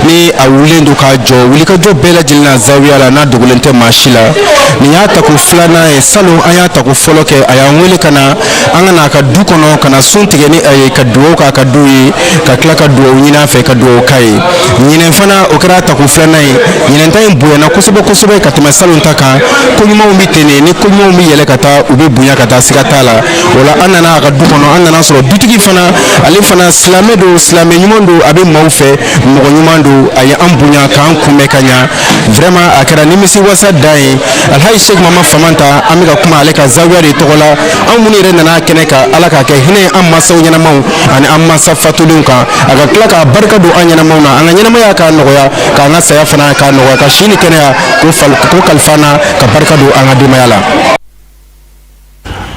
ni a wulilen don k'a jɔ wulikajɔ bɛɛ lajɛlen na zawiya la, n'a dogolen tɛ maa si la. Nin y'a tako filanan ye. Salon an y'a tako fɔlɔ kɛ, a y'an wele ka na, an ka na a ka du kɔnɔ ka na sun tigɛ ni a ye, ka dugawu k'a ka du ye, ka tila ka dugawu ɲini a fɛ, ka dugawu k'a ye. Ɲinɛn fana, o kɛra tako filanan ye. Ɲinɛn ta in bonyana kosɛbɛ kosɛbɛ ka tɛmɛ salon ta kan. Ko ɲumanw bɛ ten de, ni ko ɲumanw bɛ yɛlɛ ka taa, u bɛ bonya ka taa, siga t'a la. O la an nana a ka du kɔnɔ, an nana sɔrɔ dutigi fana, ale fana silamɛ don, silamɛ ɲuman don, a bɛ maaw fɛ, mɔgɔ ɲuman don. A ye an bonya k'an kunbɛn ka ɲa. Vraiment a kɛra nimisi wasa dan ye. Alhaji Sheikh Mama Famanta, an bɛ ka kuma ale ka zawiya de tɔgɔ la. An minnu yɛrɛ nana kɛnɛ kan, Ala k'a kɛ hinɛ ye an mansaw ɲɛnamaw ani an mansa fatulenw kan. A ka tila k'a barika don an ɲɛnamaw na, an ka ɲɛnamaya k'a nɔgɔya, k'an ka saya fana k'a nɔgɔya, ka si ni kɛnɛya k'o kalifa an na, ka barika don an ka denbaya la.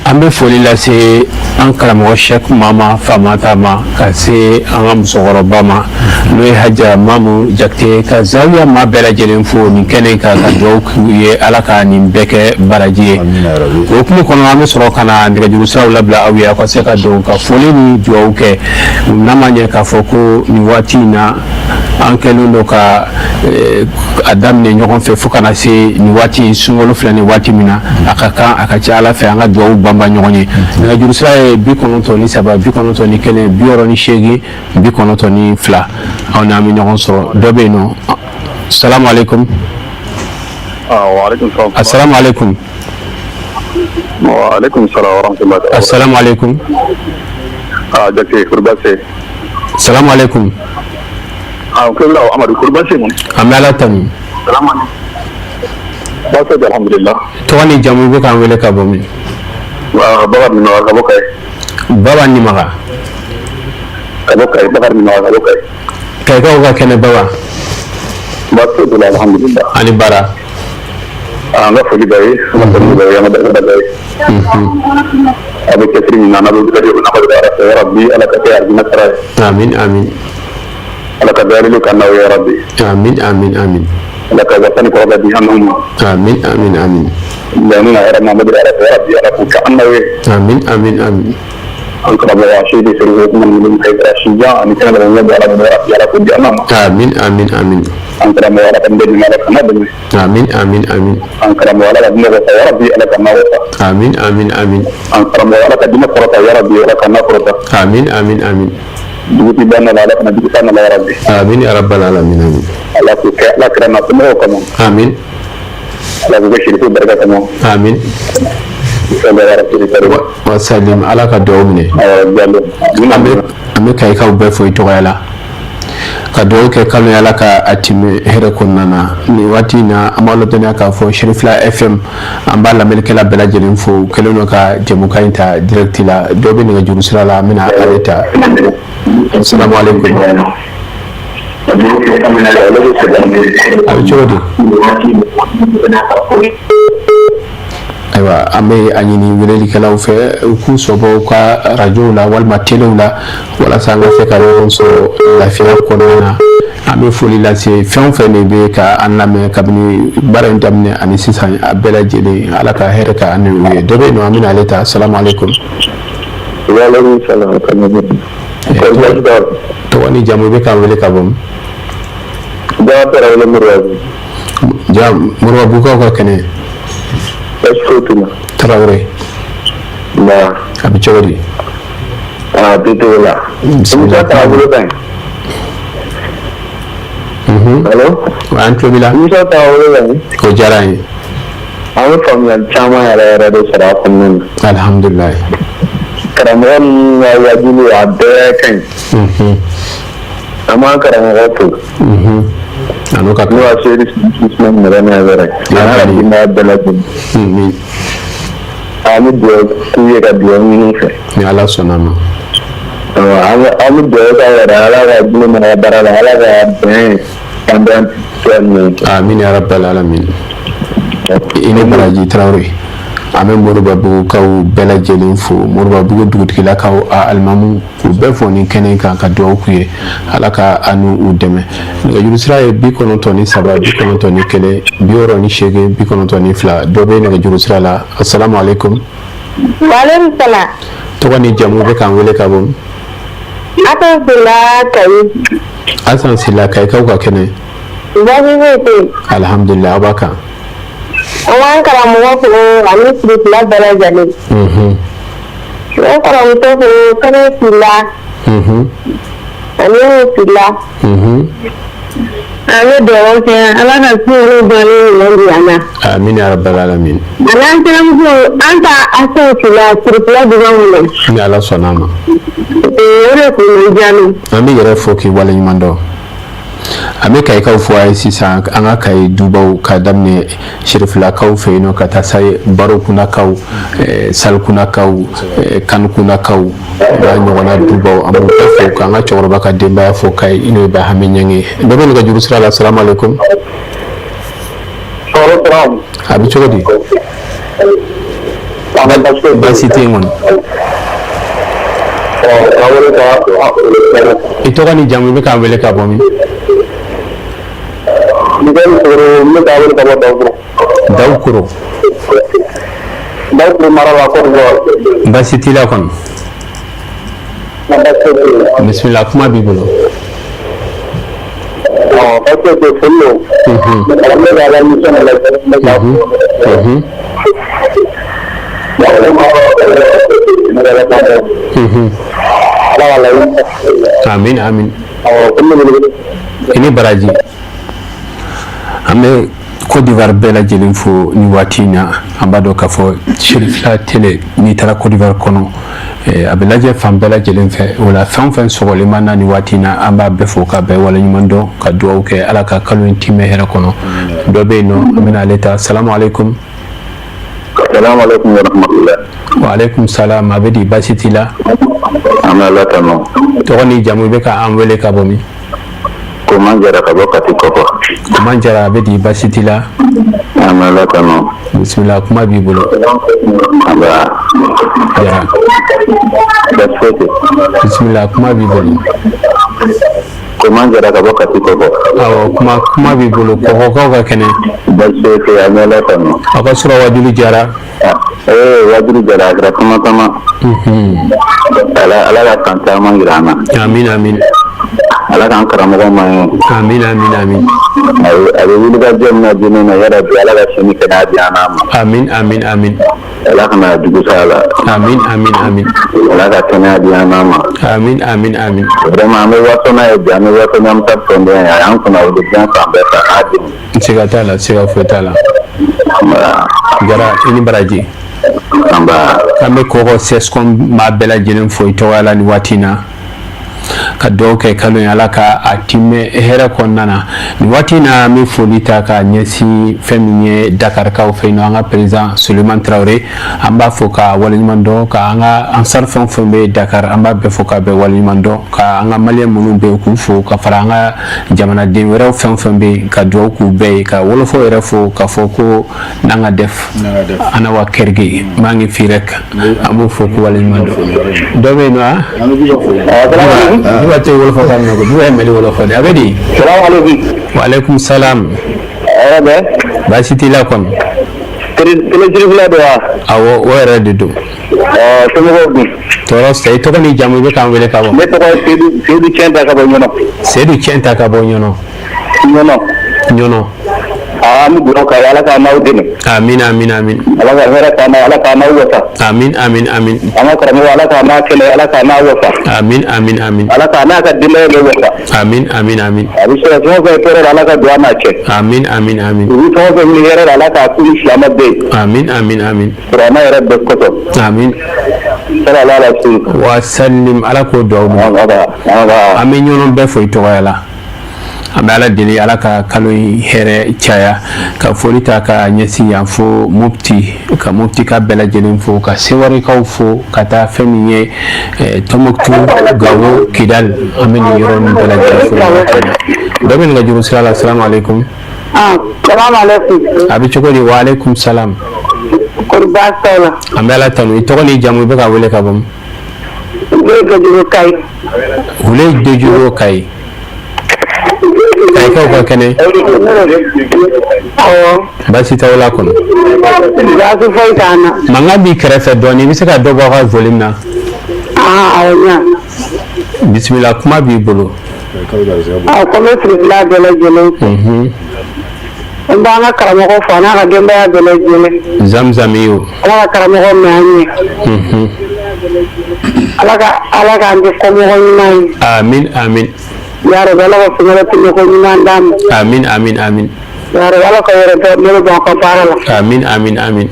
An bɛ foli lase An karamɔgɔ Sɛki Mama Famanta ma ka se an ka musokɔrɔba ma n'o ye Haja Mamu Jakite ka zawiya maa bɛɛ lajɛlen fo nin kɛnɛ kan ka dugawu k'u ye Ala ka nin bɛɛ kɛ baraji ye. O hukumu kɔnɔ an bɛ sɔrɔ ka na nɛgɛjuru siraw labila aw ye aw ka se ka don ka foli ni dugawu kɛ n'a ma ɲɛ k'a fɔ ko nin waati in na an kɛlen don ka eh, a daminɛ ɲɔgɔn fɛ fo ka na se nin waati in sunkalo filɛ nin waati min na a ka kan a ka ca ala fɛ an ka dugawu banban ɲɔgɔn ye nɛgɛjuru sira ye 93 91 68 92 aw n'an bɛ ɲɔgɔn sɔrɔ dɔ bɛ yen nɔ salamu aleykum asalamu aleykum asalamu aleykum salamu aleykum an bɛ ala tanu tɔgɔ ni jamu i bɛ k'an wele ka bɔ min baba nimaga kayikaw ka kɛnɛ baba ani bara an ka foli b'a ye an ka foli b'a ye an ka barika b'a ye a bɛ cɛsiri min na n'a bɛ wuli n'a bɛ baara kɛ yarabi ala ka kɛ arijinɛ sara ye amin amin ala ka dayɛlɛli k'an n'aw ye yarabi amin amin amin ala ka wasa ni kɔrɔba di an n'aw ma amin amin amin laɲini na hɛrɛ Muhamadu yarabi yarabi ala k'o kɛ an n'aw ye amin amin amin an karamɔgɔ Seyidi Serifu Usumani Minnu Hayidara sijan ani kɛnɛ ɲɛ bɛ ala bolo yarabi ala k'o di an n'aw ma amin amin amin an karamɔgɔ ala ka n dɛmɛ ala ka n'a dɛmɛ amin amin amin an karamɔgɔ ala ka diinɛ wasa yarabi ala ka n'a wasa amin amin amin an karamɔgɔ ala ka diinɛ kɔrɔta yarabi ala ka n'a kɔrɔta amin amin amin jugu b'a na ala kana jugu na yarabi amin ya rabbal alamin amin ala k'o kɛ ala kira n'a somɔgɔw kama amin ala k'o kɛ sirifu barika kama amin wa salim ala ka dugawu minɛ an bɛ kayikaw bɛɛ fo i tɔgɔya la ka dugawu kɛ kalo ala ka a tɛmɛ hɛrɛ kɔnɔna na nin waati in na an b'a ladɔnniya k'a fɔ Cherifla FM an b'a lamɛnnikɛla bɛɛ lajɛlen fo u kɛlen don ka jɛmukan in ta direct la dɔ bɛ nɛgɛjuru sira la an bɛna ale ta asalamu aleykum a bɛ cogo di ayiwa an bɛ a ɲini welelikɛlaw fɛ u k'u sɔbɔ u ka arajow la walima telew la walasa an ka se ka ɲɔgɔn sɔrɔ lafiya kɔnɔna na an bɛ foli lase fɛn o fɛn de bɛ ka an lamɛn kabini baara in daminɛ ani sisan a bɛɛ lajɛlen ala ka hɛrɛ kɛ an ni u ye dɔ bɛ yen nɔ an bɛna ale ta salamu aleykum. Waaleykum salaam. Tɔgɔ ni jamu i bɛ k'an wele ka bɔ min? Jaa Tarawele Moribabugu. Ja Moribabugukaw ka kɛnɛ. Baasi foyi t'u la. Tarawele. Nba. A bɛ cogo di? Aa bi cogo la. Bisimila. Émission taabolo ka ɲi. Allo. An tulo b'i la. Émission taabolo ka ɲi. O diyara an ye. An bɛ faamuyali caman yɛrɛ yɛrɛ de sɔrɔ a kɔnɔna na. Alihamudulilayi. Karamɔgɔ ninnu ka wajuli a bɛɛ ka ɲi. An b'an karamɔgɔ fo. A n'o ka kan. N'o ye Seyidi Usumani Madani Hayidara ye. A n'a ka denbaya bɛɛ lajɛlen. An bɛ dugawu k'u ye ka dugawu ɲini u fɛ. Ni Ala sɔnna a ma. An bɛ dugawu k'aw yɛrɛ Ala ka bolo mɛn aw ka baara la Ala ka bɛn k'an bɛn cogoya min na. Amina ya rabbal alamin. I ni baraji Tarawele. An bɛ Moribabugukaw bɛɛ lajɛlen fo Moribabugu dugutigilakaw a alimamu k'u bɛɛ fo nin kɛnɛ kan ka dugawu k'u ye Ala ka an n'u dɛmɛ nɛgɛjuru sira ye 93 91 68 92 dɔ bɛ nɛgɛjuru sira la asalamu aleykum. Waaleykum salaam. Tɔgɔ ni jamu bɛ k'an wele ka bɔ min? Asan Sila Kayi. Asan Sila Kayikaw ka kɛnɛ. Baasi foyi tɛ yen. Alihamudulila aw b'a kan. An b'an karamɔgɔ fo ani sirifila bɛɛ lajɛlen. Ne kɔrɔmuso fo Kɛnɛ Sila. Ani Sila. An bɛ dugawu kɛ Ala ka sunkalo bannen ɲuman jira an na. Amina ya rabbal alamin. A n'an tɛnɛmuso an ta Asan Sila sirifila duman minɛ. Ni Ala sɔnna a ma. O de tun bɛ diya ne ye. An b'i yɛrɛ fo k'i waleɲuman dɔn. An bɛ kayikaw fɔ a ye sisan an ka kayi dubaw ka daminɛ sirifilakaw fɛ yen nɔ ka taa se barokunnakaw salikunnakaw kanukunnakaw n'a ɲɔgɔnna dubaw an b'u bɛɛ fo k'an ka cɛkɔrɔba ka denbaya fo kayi n'o ye Bahami Ɲange dɔ bɛ nɛgɛjuru sira la salamu aleykum a bɛ cogo di baasi tɛ yen kɔni. I tɔgɔ ni jamu, i bɛ k'an wele ka bɔ min? N bɛ k'a wele ka bɔ Dawukoro. Dawukoro. Dawukoro mara la, Côte d'Ivoire. Baasi t'i la kɔni? Bisimila, kuma b'i bolo. Parce que foli don. N bɛ ka émission lajɛ, n bɛ k'a fo. Ala ka laɲini. Amin, amin. I ni baraji. An bɛ Côte d'Ivoire bɛɛ lajɛlen fo ni waati in na. An b'a dɔn k'a fɔ Cherifila Télé, n'i taara Côte d'Ivoire kɔnɔ, a bɛ lajɛ fan bɛɛ lajɛlen fɛ. O la, fɛn o fɛn sɔgɔlen b'an na ni waati in na, an b'a bɛɛ fo ka bɛɛ waleɲuman dɔn, ka dugawu kɛ Ala ka kalo in timɛ hɛrɛ kɔnɔ. Dɔ bɛ yen nɔ, an bɛna ale ta. Salamu aleykum. Salamu aleykum wa rahmatulah. Wa aleykum salam. A bɛ di, baasi t'i la? An bɛ Ala tanu. Tɔgɔ ni jamu, i bɛ ka an wele ka bɔ min? Koman Jara ka bɔ Kati Kɔkɔ. Koman Jara, a bɛ di, baasi t'i la? An bɛ Ala tanu. Bisimila, kuma b'i bolo. Nba. Jara. Baasi foyi tɛ. Bisimila, kuma b'i bolo. Koman Jara ka bɔ Kati Kɔkɔ. Awɔ, kuma b'i bolo. Kɔkɔkaw ka kɛnɛ? Baasi foyi tɛ, an bɛ Ala tanu. Aw ka sura wajulu jara. Ee, wajulu jara, a kɛra tama tama. Ala, Ala ka san caman jira an na. Amin, amin. Ala k'an karamɔgɔ ma ye. Amin, amin, amin. A bɛ wuli ka jɔ min na diinɛ na, yarabi Ala ka sini kɛnɛya di an n'a ma. Amin, amin, amin. Ala kana jugu s'a la. Amin, amin, amin. Ala ka kɛnɛya di an n'a ma. Amin, amin, amin. Vraiment, an bɛ waso n'a ye bi, an bɛ waso n'an ta tɔnden ye, a y'an kunna wuli diɲɛ fan bɛɛ fɛ, a k'a di. Siga t'a la, siga foyi t'a la. Jara, i ni baraji. An bɛ kɔkɔ CSCOM maa bɛɛ lajɛlen fo i tɔgɔ la nin waati in na, ka dugawu kɛ kalo in, Ala ka a timɛ hɛrɛ kɔnɔna na. Nin waati in na, an bɛ foli ta ka ɲɛsin fɛn min ye Dakarikaw fɛ yen nɔ, an ka président Suleiman Traoré, an b'a fo ka waleɲuman dɔn, ka an ka ansar fɛn o fɛn bɛ Dakar, an b'a bɛɛ fo ka bɛɛ waleɲuman dɔn, ka an ka maliyɛn minnu bɛ yen k'u fo, ka fara an ka jamanaden wɛrɛw fɛn o fɛn bɛ yen, ka dugawu k'u bɛɛ ye, ka wolofɔ yɛrɛ fo k'a fɔ ko nanga def, ana waa kër gi, maa ngi fii rek. An b'u fo k'u waleɲuman dɔn. Dɔ bɛ yen nɔ, a Juba tɛ wolofɔ kan mɛn ko Juba ye Mali wolofɔ de. A bɛ di? Wa aleykum salam. Baasi t'i la kɔni? Télé don wa? Awɔ, o yɛrɛ de don. Somɔgɔw dun? Tɔɔrɔ tɛ. I tɔgɔ ni jamu, i bɛ k'an wele ka bɔ? Ne tɔgɔ ye Seydou, Seydou Tiɲɛta ka bɔ Ɲɔnɔ. Seydou Tiɲɛta ka bɔ Ɲɔnɔ. Ɲɔnɔ. Ɲɔnɔ. Aa, an bɛ dugawu k'a ye, Ala k'an n'aw dɛmɛ. Amin, amin, amin. Ala ka hɛrɛ k'an na, Ala k'an n'aw wasa. Amin, amin, amin. An ka karamɔgɔ, Ala k'a n'a kɛnɛ, Ala k'a n'a wasa. Amin, amin, amin. Ala k'a n'a ka denbaya bɛɛ wasa. Amin, amin, amin. A bɛ sɔrɔ fɛn o fɛn tɔɔrɔ la, Ala ka don an n'a cɛ. Amin, amin, amin. U bɛ fɛn o fɛn ɲini hɛrɛ la, Ala k'a k'u ni silamɛ bɛɛ ye. Amin, amin, amin. Kuranɛ yɛrɛ bɛɛ kosɔn. Amin. Sala ala wa salim, Ala k'o dugawu minɛ. An bɛ ɲɔgɔn bɛɛ fo i tɔgɔya la. An bɛ Ala deli, Ala ka kalo in hɛrɛ caya. Ka foli ta ka ɲɛsin yan fo Mopti, ka Mopti ka bɛɛ lajɛlen fo, ka Sewarekaw fo, ka taa fɛn min ye Tɔnbɔkutu, Gawo, Kidal, an bɛ nin yɔrɔ ninnu bɛɛ lajɛlen fo nin waati in na. Dɔ bɛ nɛgɛjuru sira la. Salamu aleykum. Salamu aleykum. A bɛ cogo di? Wa aleykum salam. Kɔri baasi t'aw la? An bɛ Ala tanu. I tɔgɔ ni jamu, i bɛ ka wele ka bɔ min? Ne Dojuro Kayi. Wule Dojuro Kayi. Kayikaw ka kɛnɛ? Awɔ. Baasi t'aw la kɔni? Baasi foyi t'an na. Mankan b'i kɛrɛfɛ dɔɔnin, i bɛ se ka dɔ bɔ aw ka volume na? Ah, awɔ, ɲa. Bisimila, kuma b'i bolo. Awɔ, ko n bɛ furufila bɛɛ lajɛlen fo. N b'an ka karamɔgɔ fo, a n'a ka denbaya bɛɛ lajɛlen. Zamzami o. Ala ka karamɔgɔ mɛn an ɲɛ. Ala ka, Ala k'an kɛ kɔmɔgɔ ɲuman ye. Amin, amin. Ya Rabi, Ala ka sunkalo tɛmɛko ɲuman d'an ma. Amin, amin, amin. Ya Rabi, Ala ka yɛrɛ bɔ bolo bɔ aw ka baara la. Amin, amin, amin.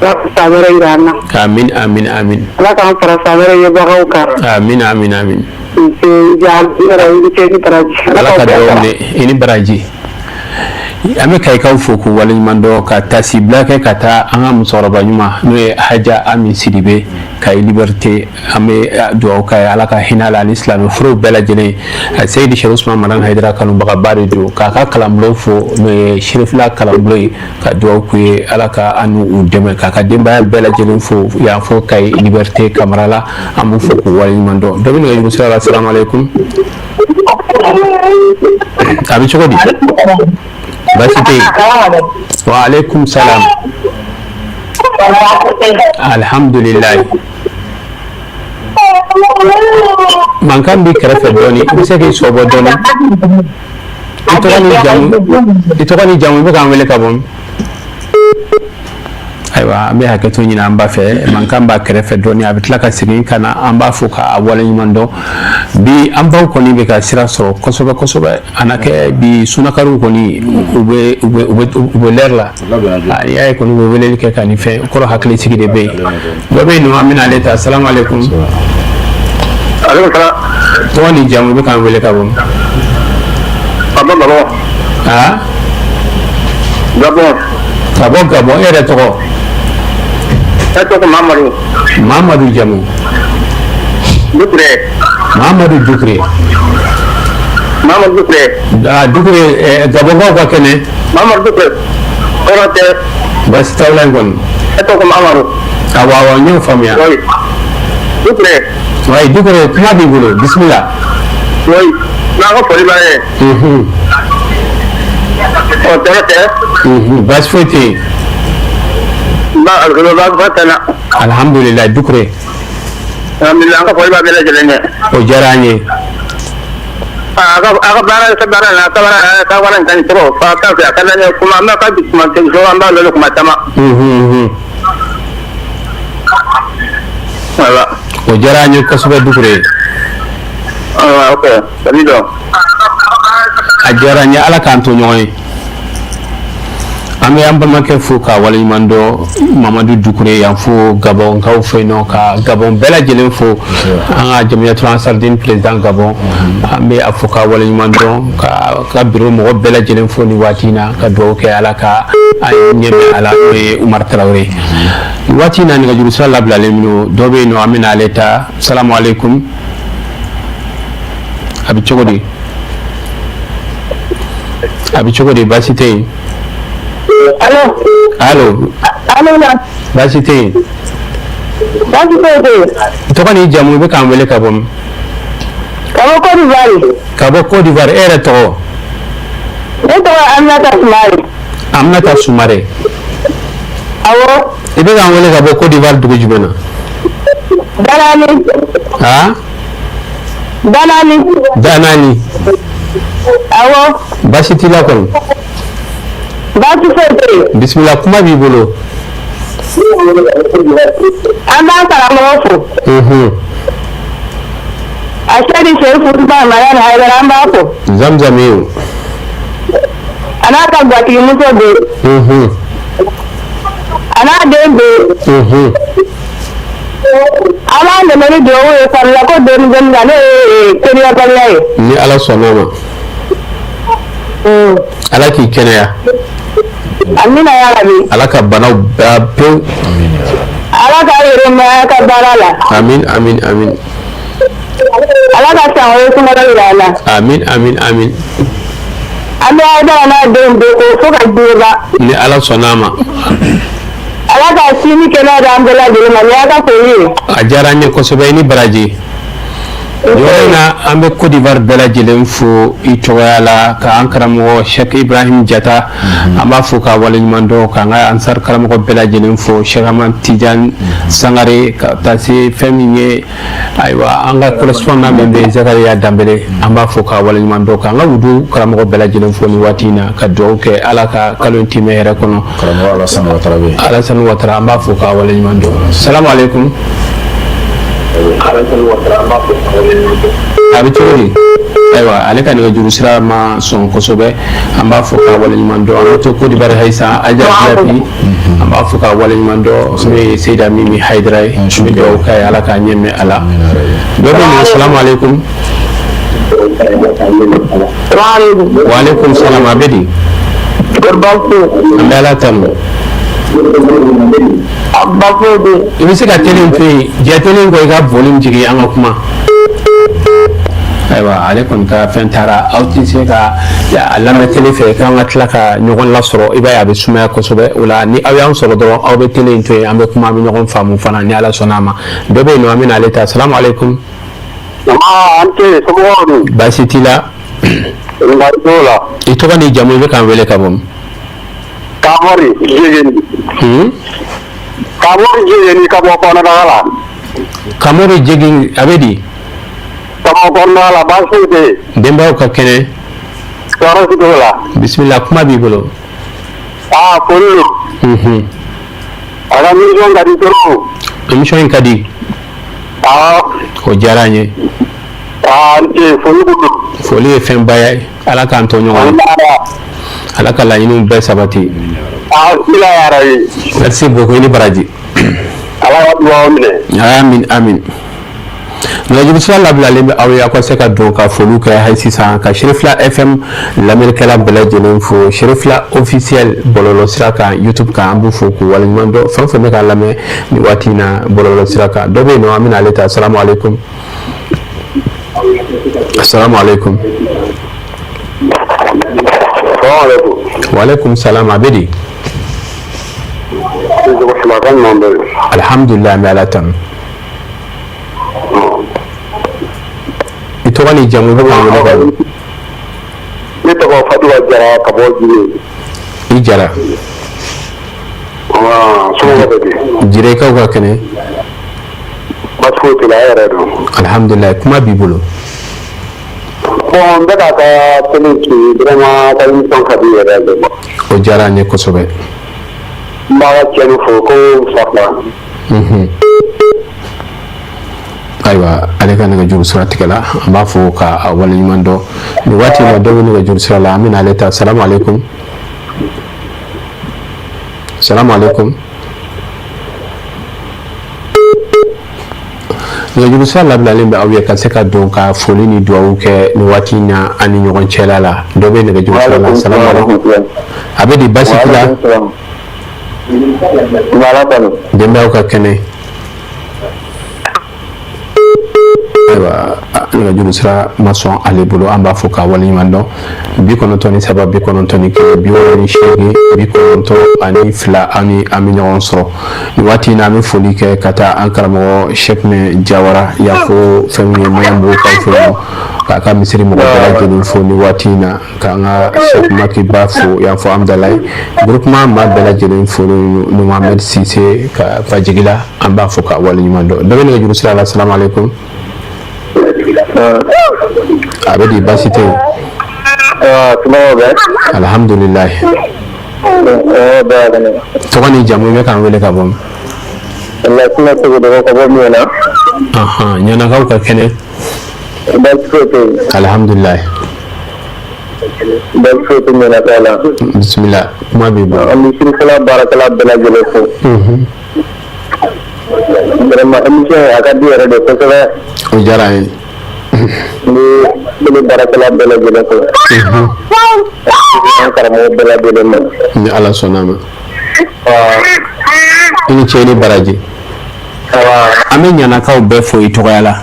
Ala ka san wɛrɛ yira an na. Amin, amin, amin. Ala k'an fara san wɛrɛ yebagaw kan. Amin, amin, amin. Nse, i yɛrɛ i ni ce, i ni baraji. Ala ka dugawu minɛ, i ni baraji. An bɛ kayikaw fo k'u waleɲuman dɔn, ka taasibila kɛ ka taa an ka musokɔrɔba ɲuman, n'o ye Haja Ami Sidibe, Kayi Liberté. An bɛ dugawu k'a ye, Ala ka hinɛ a la ani silamɛ furuw bɛɛ lajɛlen. Seyidi Sɛki Usman Madani Hayidara kanubagaba de don. K'a ka kalanbulon fo, n'o ye Sirifila kalanbulon ye, ka dugawu k'u ye, Ala ka an n'u dɛmɛ. K'a ka denbaya bɛɛ lajɛlen fo yan fo Kayi Liberté Kamara la, an b'u fo k'u waleɲuman dɔn. Dɔ bɛ nɛgɛjuru sira la. Salamalekun, a bɛ cogo di? Baasi tɛ yen. Wa aleykum salam. Alhamdulilayi. Mankan b'i kɛrɛfɛ dɔɔni, i bɛ se k'i sɔbɔ dɔɔni. I tɔgɔ ni jamu, i tɔgɔ ni jamu, i bɛ k'an wele ka bɔ min? Ayiwa, an bɛ hakɛto ɲini an ba fɛ, mankan b'a kɛrɛfɛ dɔɔni, a bɛ tila ka segin ka na. An b'a fo k'a waleɲuman dɔn. Bi an baw kɔni bɛ ka sira sɔrɔ kosɛbɛ kosɛbɛ. A na kɛ bi sunakariw kɔni, u bɛ lɛri la. N'i y'a ye kɔni u bɛ weleli kɛ ka nin fɛn kɔrɔ, hakili sigi de bɛ yen. Dɔ bɛ yen nɔ, an bɛna ale ta. Salamu aleykum. Tɔgɔ ni jamu, i bɛ k'an wele ka bɔ min? Ka bɔ Gabon. Aa. Gabon. Ka bɔ Gabon, e yɛrɛ tɔgɔ? Ne tɔgɔ Mamadu. Mamadu, jamu? Dukure. Mamadu Dukure. Mamadu Dukure. Aa, Dukure, Gabonkaw ka kɛnɛ? Mamadu Dukure. Kɔrɔ tɛ. Baasi t'aw la yen kɔni? Ne tɔgɔ Mamadu. Awɔ awɔ, n y'o faamuya. Oui. Dukure. Oui, Dukure, kuma b'i bolo, bisimila. Oui. N'an ka foli b'a ye. Ɔ, tɔɔrɔ tɛ. Baasi foyi tɛ yen. Ba alhamdulilah, ba tɛ na. Alhamdulilah, Dukure. Alhamdulilah, an ka foli b'a bɛɛ lajɛlen ye. O diyara an ye. A ka baara ka baara la, ka baara in ka ɲi trop. Fa ka fɛ a ka d'an ye kuma, an b'a ka kuma an b'a lɔn kuma caman. Voilà. O diyara an ye kosɛbɛ, Dukure. Ah, ok. Salut donc. A diyara an ye, Ala k'an to ɲɔgɔn ye. An bɛ an balimakɛ fo k'a waleɲuman dɔn, Mamadu Dukure, yan fo Gabɔnkaw fɛ yen nɔ, ka Gabɔn bɛɛ lajɛlen fo. An ka Jamiyatu Ansardine président Gabɔn, an bɛ a fo k'a waleɲuman dɔn, ka bureau mɔgɔ bɛɛ lajɛlen fo nin waati in na, ka dugawu kɛ, Ala ka an ɲɛmɛ a la, n'o ye Umar Tarawele. Nin waati in na, nɛgɛjuru sira labilalen don. Dɔ bɛ yen nɔ, an bɛ n'ale ta. Salamu aleykum, a bɛ cogo di? A bɛ cogo di? Baasi tɛ yen? Alo. Alo. Alo na. Baasi tɛ yen? Baasi foyi tɛ yen. Tɔgɔ ni jamu, i bɛ k'an wele ka bɔ min? Ka bɔ Côte d'Ivoire. Ka bɔ Côte d'Ivoire, e yɛrɛ tɔgɔ? Ne tɔgɔ Aminata Sumare. Aminata Sumare. Awɔ. I bɛ k'an wele ka bɔ Côte d'Ivoire dugu jumɛn na? Danani. Han? Danani. Danani. Awɔ. Baasi t'i la kɔni? Baasi foyi tɛ yen. Bisimila, kuma b'i bolo. An b'an karamɔgɔ fo. A Seyidi Seyifu Usumani Madani Hayidara, an b'a fo. Zamzami. A n'a ka gwatigimuso bɛ. A n'a den bɛ. An b'an dɛmɛ ni dugawu ye farila ko dɔɔni dɔɔni na, n'o ye kɛnɛyabaliya ye. Ni Ala sɔnna ma. Ala k'i kɛnɛya. Amina ya rabi. Ala ka banaw bɛɛ pewu. Ala k'a yɛrɛ mɛn a ka baara la. Amin amin amin. Ala ka san wɛrɛ sunkalo yira an na. Amin amin amin. An bɛ Hayidara n'a denw bɛɛ ko fo ka diɲɛ ban. Ni Ala sɔnna a ma. Ala ka si ni kɛnɛya d'an bɛɛ lajɛlen ma, nin y'a ka foli ye. A diyara an ye kosɛbɛ, i ni baraji. Nin yɔrɔ in na, an bɛ Côte d'Ivoire bɛɛ lajɛlen fo i tɔgɔya la, k'an karamɔgɔ Cheikh Ibrahim Jata, an b'a fo k'a waleɲuman dɔn, k'an ka Ansar karamɔgɔ bɛɛ lajɛlen fo, Cheikh Ahmad Tidiane Sangare, ka taa se fɛn min ye, ayiwa, an ka correspondant min bɛ Zakariya Danbele, an b'a fo k'a waleɲuman dɔn, k'an ka wudu karamɔgɔ bɛɛ lajɛlen fo nin waati in na, ka dugawu kɛ, Ala ka kalo in timɛ hɛrɛ kɔnɔ. Karamɔgɔ Alassane Ouattara bɛ yen. Alassane Ouattara, an b'a fo k'a waleɲuman dɔn. Salamu aleykum. A bɛ cogo di? Ayiwa, ale ka nɛgɛjuru sira ma sɔn kosɛbɛ. An b'a fɔ k'a waleɲuman dɔn. An bɛ to Côte d'Ivoire halisa. Aja Diaby, an b'a fɔ k'a waleɲuman dɔn, n'o ye Seyida Mimi Hayidara ye. An bɛ dugawu k'a ye, Ala k'a ɲɛ mɛn a la. Dɔ bɛ yen, salamu aleykum. Wa aleykum salam, a bɛ di? An bɛ Ala tanu. I bɛ se ka télé in to yen, jɛ télé in kɔ, i ka volume jigin, an ka kuma. Ayiwa, ale kɔni ka fɛn taara. Aw tɛ se ka a lamɛn télé fɛ k'an ka tila ka ɲɔgɔn lasɔrɔ, i b'a ye a bɛ sumaya kosɛbɛ. O la, ni aw y'an sɔrɔ dɔrɔn, aw bɛ télé in to yen, an bɛ kuma, an bɛ ɲɔgɔn faamu fana, ni Ala sɔnna a ma. Dɔ bɛ yen nɔ, an bɛ n'ale ta. Salamu aleykum. An tɛ somɔgɔw dun? Baasi t'i la. Baasi t'o la. I tɔgɔ n'i jamu, i bɛ k'an wele ka bɔ min? Kamori Jegeni. Kamori Jegeni ka bɔ kɔnɔdaga la. Kamori Jegeni, a bɛ di? Ka bɔ kɔnɔdaga la, baasi foyi tɛ yen. Denbayaw ka kɛnɛ? Tɔɔrɔ si t'o la. Bisimila, kuma b'i bolo. Aa, foli don. A ka émission ka di trop. Émission in ka di. Awɔ. O diyara an ye. Aa, n ce, foli don. Foli ye fɛnba ye, Ala k'an to ɲɔgɔn ye. Ala ka laɲiniw bɛɛ sabati. Amina yarabi. Merci beaucoup, i ni baraji. Ala ka dugawu minɛ. Amin, amin. Nɛgɛjuru sira labilalen bɛ aw ye, aw ka se ka don ka foliw kɛ hali sisan, ka Serifila FM lamɛnnikɛla bɛɛ lajɛlen fo, Serifila officiel bɔlɔlɔ sira kan, YouTube kan, an b'u fo k'u waleɲuman dɔn, fɛn o fɛn bɛ k'an lamɛn nin waati in na bɔlɔlɔ sira kan. Dɔ bɛ yen nɔ, an bɛna ale ta. Salamu aleykum. Assalamu alaikum. Wa alaikum salam, a bɛ di? Alhamdulillah, an bɛ Ala tanu. I tɔgɔ ni jamu, i bɛ k'an wele ka bɔ? Ne tɔgɔ Fatuba Jara ka bɔ Jire. I Jara. Somɔgɔw bɛ di? Jirekaw ka kɛnɛ? Baasi foyi t'u la, e yɛrɛ dun? Alhamdulillah, kuma b'i bolo. Bon, n bɛ k'a ka télé ci, vraiment ka émission ka di yɛrɛ de quoi. O diyara an ye kosɛbɛ. N b'a ka cɛni fo ko Musafa. Ayiwa, ale ka nɛgɛjuru sira tigɛla, an b'a fɔ ka waleɲuman dɔn. Nin waati in na, dɔ bɛ nɛgɛjuru sira la, an bɛna ale ta. Salamu aleykum. Salamu aleykum. Nɛgɛjuru sira labilalen bɛ aw ye ka se ka don ka foli ni dugawu kɛ nin waati in na an ni ɲɔgɔn cɛla la. Dɔ bɛ nɛgɛjuru sira la. Salamu aleykum. A bɛ di, baasi t'i la? Denbayaw ka kɛnɛ? Ayiwa, nɛgɛjuru sira ma sɔn ale bolo, an b'a fɔ k'a waleɲuman dɔn. 93 91 68 92, ani an bɛ ɲɔgɔn sɔrɔ nin waati in na. An bɛ foli kɛ ka taa an karamɔgɔ Sɛkinɛ Jawara y'a fɔ fɛn min ye Maɲanbugukaw fɛ yen nɔ, k'a ka misiri mɔgɔ bɛɛ lajɛlen fo nin waati in na, k'an ka Sɛki Makiba fo yan fɔ Amudalayi groupement maa bɛɛ lajɛlen fo ni Mohamed Sise ka Fajigila, an b'a fɔ k'a waleɲuman dɔn. Dɔ bɛ nɛgɛjuru sira la. Salamu aleykum. A bɛ di, baasi tɛ yen? Alhamdulilayi. Tɔgɔ ni jamu, i bɛ k'an wele ka bɔ min? Ɲanakaw ka kɛnɛ? Alhamdulilayi. Bisimila, kuma b'i bolo. An bɛ Sirifila baarakɛla bɛɛ lajɛlen fo. Vraiment, émission a ka di yɛrɛ de kosɛbɛ. O diyara an ye. N bɛ télé baarakɛla bɛɛ lajɛlen fo. An karamɔgɔ bɛɛ lajɛlen ma. Ni Ala sɔnna a ma. I ni ce, i ni baraji. An bɛ ɲanakaw bɛɛ fo i tɔgɔya la.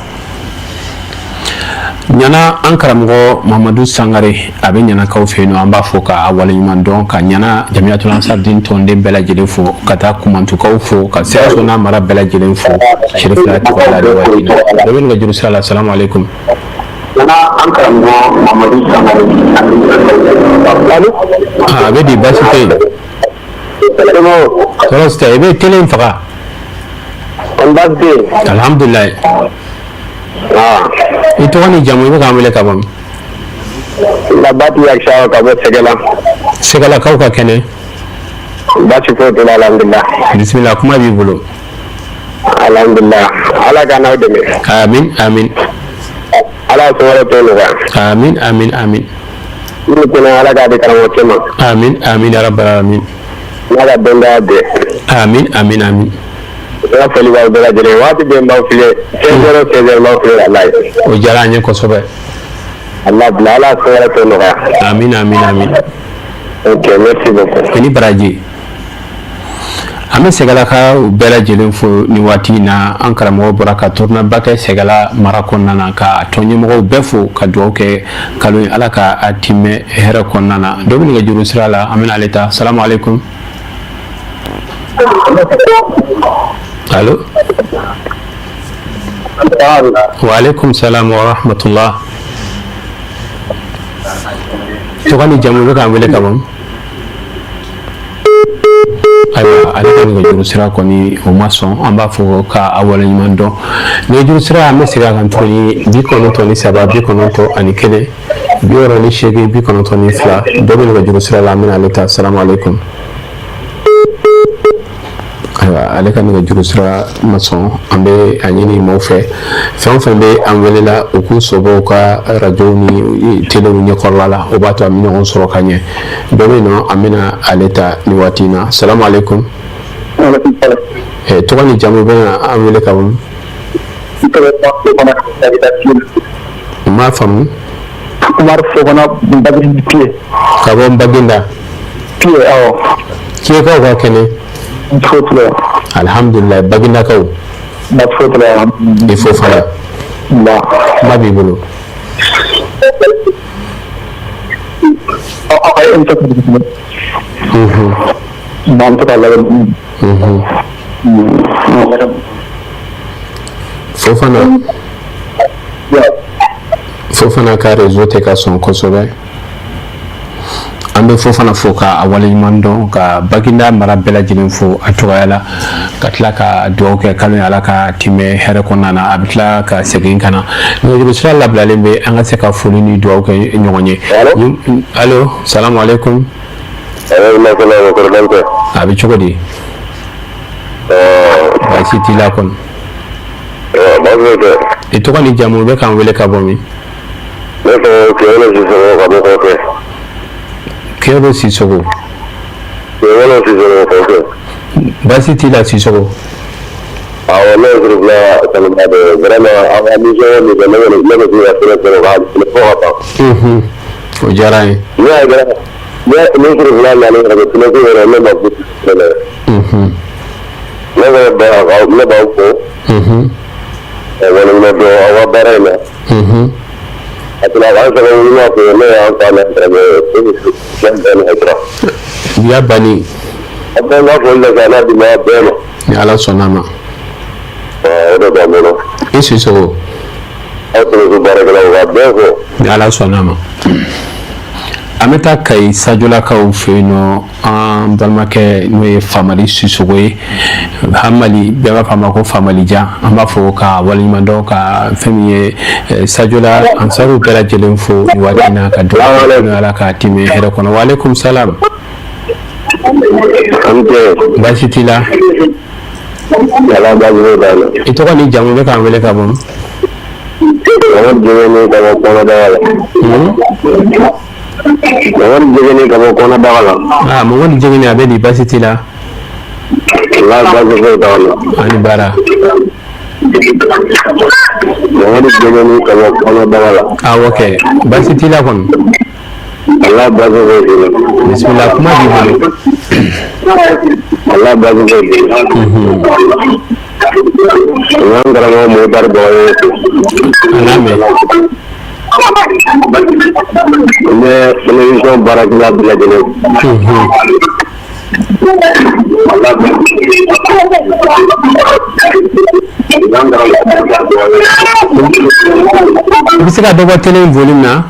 Ɲana, an karamɔgɔ Mamadu Sangare, a bɛ ɲanakaw fɛ yen nɔ, an b'a fɔ k'a waleɲuman dɔn, ka ɲana Jamiyatul Ansardin tɔnden bɛɛ lajɛlen fo, ka taa Kumantukaw fo, ka Sikaso n'a mara bɛɛ lajɛlen fo Serifila tɔgɔ la nin waati in na. Dɔ bɛ nɛgɛjuru sira la. Salamu aleykum. An karamɔgɔ Mamadu Sangare. A bɛ di, baasi tɛ yen? Tɔɔrɔ si tɛ. I bɛ télé in faga. Alhamdulilayi. I tɔgɔ ni jamu, i bɛ k'an wele ka bɔ min? Labati Yakisa ka bɔ Sɛgɛla. Sɛgɛlakaw ka kɛnɛ? Baasi foyi t'u la, alhamdulilah. Bisimila, kuma b'i bolo. Alhamdulilah, Ala ka n'aw dɛmɛ. Amin, amin. Ala ka sunkalo tɔ nɔgɔya. Amin, amin, amin. Minnu kɛnɛ, Ala k'a di karamɔgɔ cɛ ma. Amin, amin ya rabbal alamin. N'a ka denbaya bɛɛ. Amin, amin, amin. N ka foli b'aw bɛɛ lajɛlen waati bɛɛ, n b'aw filɛ 15 heures 16 heures, n b'aw filɛ walayi. O diyara an ye kosɛbɛ. Allah bila, Ala ka sunkalo tɔ nɔgɔya. Amin, amin, amin. Ok, merci beaucoup. I ni baraji. An bɛ Sɛgɛlakaw bɛɛ lajɛlen fo nin waati in na. An karamɔgɔ bɔra ka tournée-ba kɛ Sɛgɛla mara kɔnɔna na, ka tɔn ɲɛmɔgɔw bɛɛ fo, ka dugawu kɛ kalo in, Ala ka a timɛ hɛrɛ kɔnɔna na. Dɔ bɛ nɛgɛjuru sira la, an bɛna ale ta. Salamu aleykum. Allo. Wa aleykum salam wa rahmatullah. Tɔgɔ ni jamu, bɛ k'an wele ka bɔ? Ayiwa, ale ka nɛgɛjuru sira kɔni o ma sɔn. An b'a fɔ ka a waleɲuman dɔn. Nɛgɛjuru sira, an bɛ segin a kan tuguni: 93 91 68 92. Dɔ bɛ nɛgɛjuru sira la, an bɛna ale ta. Salamu aleykum. Ayiwa, ale ka nɛgɛjuru sira ma sɔn. An bɛ a ɲini maaw fɛ, fɛn o fɛn bɛ an welela, u k'u sɔbɔ u ka arajow ni telew ɲɛkɔrɔla la. O b'a to an bɛ ɲɔgɔn sɔrɔ ka ɲɛ. Dɔ bɛ yen nɔ, an bɛna ale ta nin waati in na. Salamu aleykum. Tɔgɔ ni jamu, bɛ an wele ka bɔ? N m'a faamu. Umar Fofana, Baginda Piye. Ka bɔ Baginda. Piye, awɔ. Kiyekaw ka kɛnɛ? Foyi t'u la. Alihamdulilayi, Bagindakaw. Baasi foyi t'u la. I Fofana. Nba. Kuma b'i bolo. Aw ka émission. Nba, an bɛ to k'a lajɛ. Fofana. Fofana ka réseau tɛ ka sɔn kosɛbɛ. An bɛ Fofana fo ka a waleɲuman dɔn, ka Baginda mara bɛɛ lajɛlen fo a tɔgɔya la, ka tila ka dugawu kɛ kalo ye, Ala ka timɛ hɛrɛ kɔnɔna na. A bɛ tila ka segin ka na. Nɛgɛjuru sira labilalen bɛ, an ka se ka foli ni dugawu kɛ ɲɔgɔn ye. Allo, salamu aleykum. A bɛ cogo di? Baasi t'i la kɔni? I tɔgɔ ni jamu, bɛ k'an wele ka bɔ min? Ne tɔgɔ Keyolo Sisoko, ka bɔ kɔfɛ. Keyolo Sisoko. Keyolo Sisoko, kɔfɛ. Baasi t'i la, Sisoko? Awɔ, ne ye Sirifila kanubaa dɔ ye. Vraiment, aw ka émission nin kɛ, ne kɔni ne bɛ se ka sɛbɛn sɔrɔ k'a fɔ ka ban. O diyara n ye. Ne y'a kɛra ne ni Sirifila nalen ka bɔ yɛrɛ, ne ma kosɛbɛ. Ne bɛ ne b'aw fo. Ka waleɲuman dɔn aw ka baara in na. A tila k'an sababu ɲuman fo, ne y'an fa n'a karamɔgɔ ye. U y'a banni. A bɛ n ka foli lase a n'a denbaya bɛɛ ma. Ni Ala sɔnna a ma. O de b'an bolo. I Sisoko. Aw tɛmɛ baarakɛlaw ka bɛɛ fo. Ni Ala sɔnna a ma. An bɛ taa Kayi Sajolakaw fɛ yen nɔ. An balimakɛ, n'o ye Famali Sisoko ye, Hamali, bɛɛ b'a fɔ a ma ko Famalijan, an b'a fɔ ka waleɲuman dɔn, ka fɛn min ye Sajola ansaruw bɛɛ lajɛlen fo nin waati in na, ka dugawu kɛ Ala k'a timɛ hɛrɛ kɔnɔ. Waaleykum salam. Baasi t'i la? I tɔgɔ ni jamu, bɛ k'an wele ka bɔ? Mamadu Jɛgɛni ka bɔ Kɔnɔdaga la. Aa, Mamadu Jɛgɛni, a bɛ di? Baasi t'i la? Walahi, baasi foyi t'an na. Ani baara. Mamadu Jɛgɛni ka bɔ Kɔnɔdaga la. Awɔ kɛ, baasi t'i la kɔni? Walahi, baasi foyi t'i la. Bisimila, kuma b'i bolo. Walahi, baasi foyi t'i la. N y'an karamɔgɔ Motari Bagayogo fo. An k'a mɛn. N bɛ télévision baarakɛla bɛɛ lajɛlen fo. I bɛ se ka dɔ bɔ télé in volume na?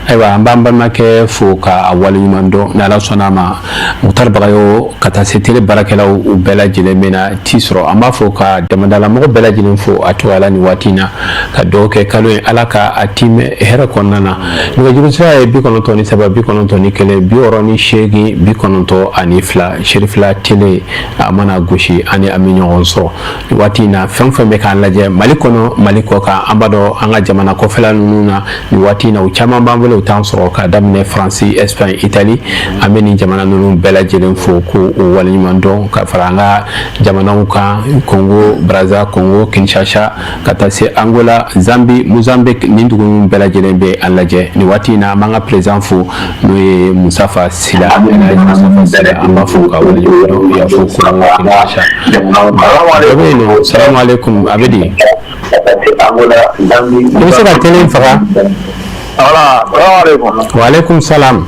Ayiwa, an b'an balimakɛ fo ka a waleɲuman dɔn. Ni Ala sɔnna a ma, Mutari Bagayogo ka taa se télé baarakɛlaw, u bɛɛ lajɛlen bɛna t'i sɔrɔ. An b'a fɔ ka damadalamɔgɔ bɛɛ lajɛlen fo a tɔgɔ la nin waati in na, ka dugawu kɛ kalo ye, Ala ka a timɛ hɛrɛ kɔnɔna na. Nɛgɛjuru sira ye 93 91 68 92. Serifila télé, a mana gosi, ani an bɛ ɲɔgɔn sɔrɔ nin waati in na. Fɛn o fɛn bɛ k'an lajɛ Mali kɔnɔ, Mali kɔ kan, an b'a dɔn an ka jamana kɔfɛla ninnu na nin waati in na, u caman b'an bolo. wele u t'an sɔrɔ k'a daminɛ Faransi, Espagne, Italie. An bɛ nin jamana ninnu bɛɛ lajɛlen fo k'u waleɲuman dɔn, ka fara an ka jamanaw kan, Congo Brazza, Congo Kinshasa, ka taa se Angola, Zambie, Mozambique. Nin dugu ninnu bɛɛ lajɛlen bɛ an lajɛ nin waati in na. An b'an ka président fo, n'o ye Musafa Sila, Musafa Sila, an b'a fo ka waleɲuman dɔn. Y'a fo Congo Kinshasa. Dɔ bɛ yen nɔ. Salamu aleykum, a bɛ di? I bɛ se ka télé faga? Wa aleykum salam.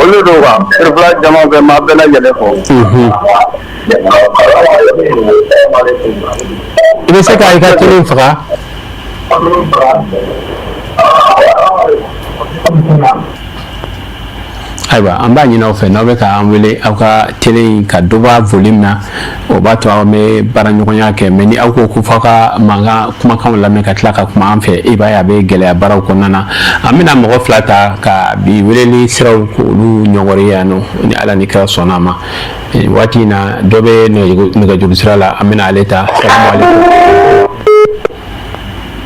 Olu don kan sirifila jama bɛɛ ma bɛɛ lajɛlen fɔ. I bɛ se ka i ka télé faga? Ayiwa, an b'a ɲini aw fɛ, n'aw bɛ k'an wele, aw ka télé in ka dɔ b'a volume na, o b'a to aw bɛ baaraɲɔgɔnya kɛ. Mais ni aw ko ko f'aw ka mankan kumakanw lamɛn ka tila ka kuma an fɛ, i b'a ye a bɛ gɛlɛya baaraw kɔnɔna na. An bɛna mɔgɔ fila ta ka bi weleli siraw k'olu ɲɔgɔri yan nɔ, ni Ala ni kira sɔnna a ma. Waati in na, dɔ bɛ nɛgɛjuru sira la, an bɛna ale ta. Salamu aleykum,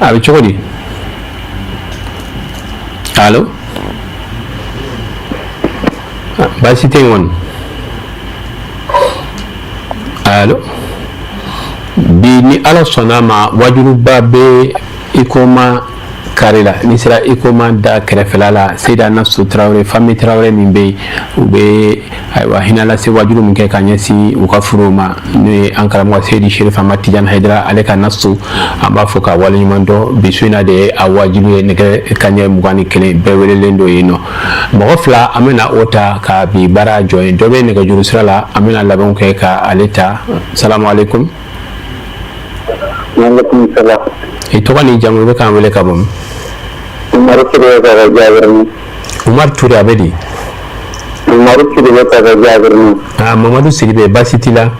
a bɛ cogo di? Allo, baasi tɛ yen kɔni. Allo, bi ni Ala sɔnna a ma, wajuruba bɛ Ikoma kare la. N'i sera Ikoma da kɛrɛfɛla la, Seyida Nafsu Tarawele, famille Tarawele min bɛ yen, u bɛ ayiwa hinɛ lase wajulu min kɛ ka ɲɛsin u ka furuw ma, n'o ye an karamɔgɔ Seyidi Sherif Ahmad Tijani Hayidara, ale ka Nafsu, an b'a fɔ ka waleɲuman dɔn. Bi su in na de ye a wajulu ye, nɛgɛ kanɲɛ 21, bɛɛ welelen don yen nɔ. Mɔgɔ fila, an bɛna o ta ka bi baara jɔ yen. Dɔ bɛ nɛgɛjuru sira la, an bɛna labɛnw kɛ ka ale ta. Salamu aleykum. I tɔgɔ ni jamu, i bɛ k'an wele ka bɔ min? Umaru Ture ka bɔ Jaabirni. Umaru Ture, a bɛ di? Umaru Sidibe ka bɔ Jaabirni. Ah, Mamadu Sidibe, baasi t'i la?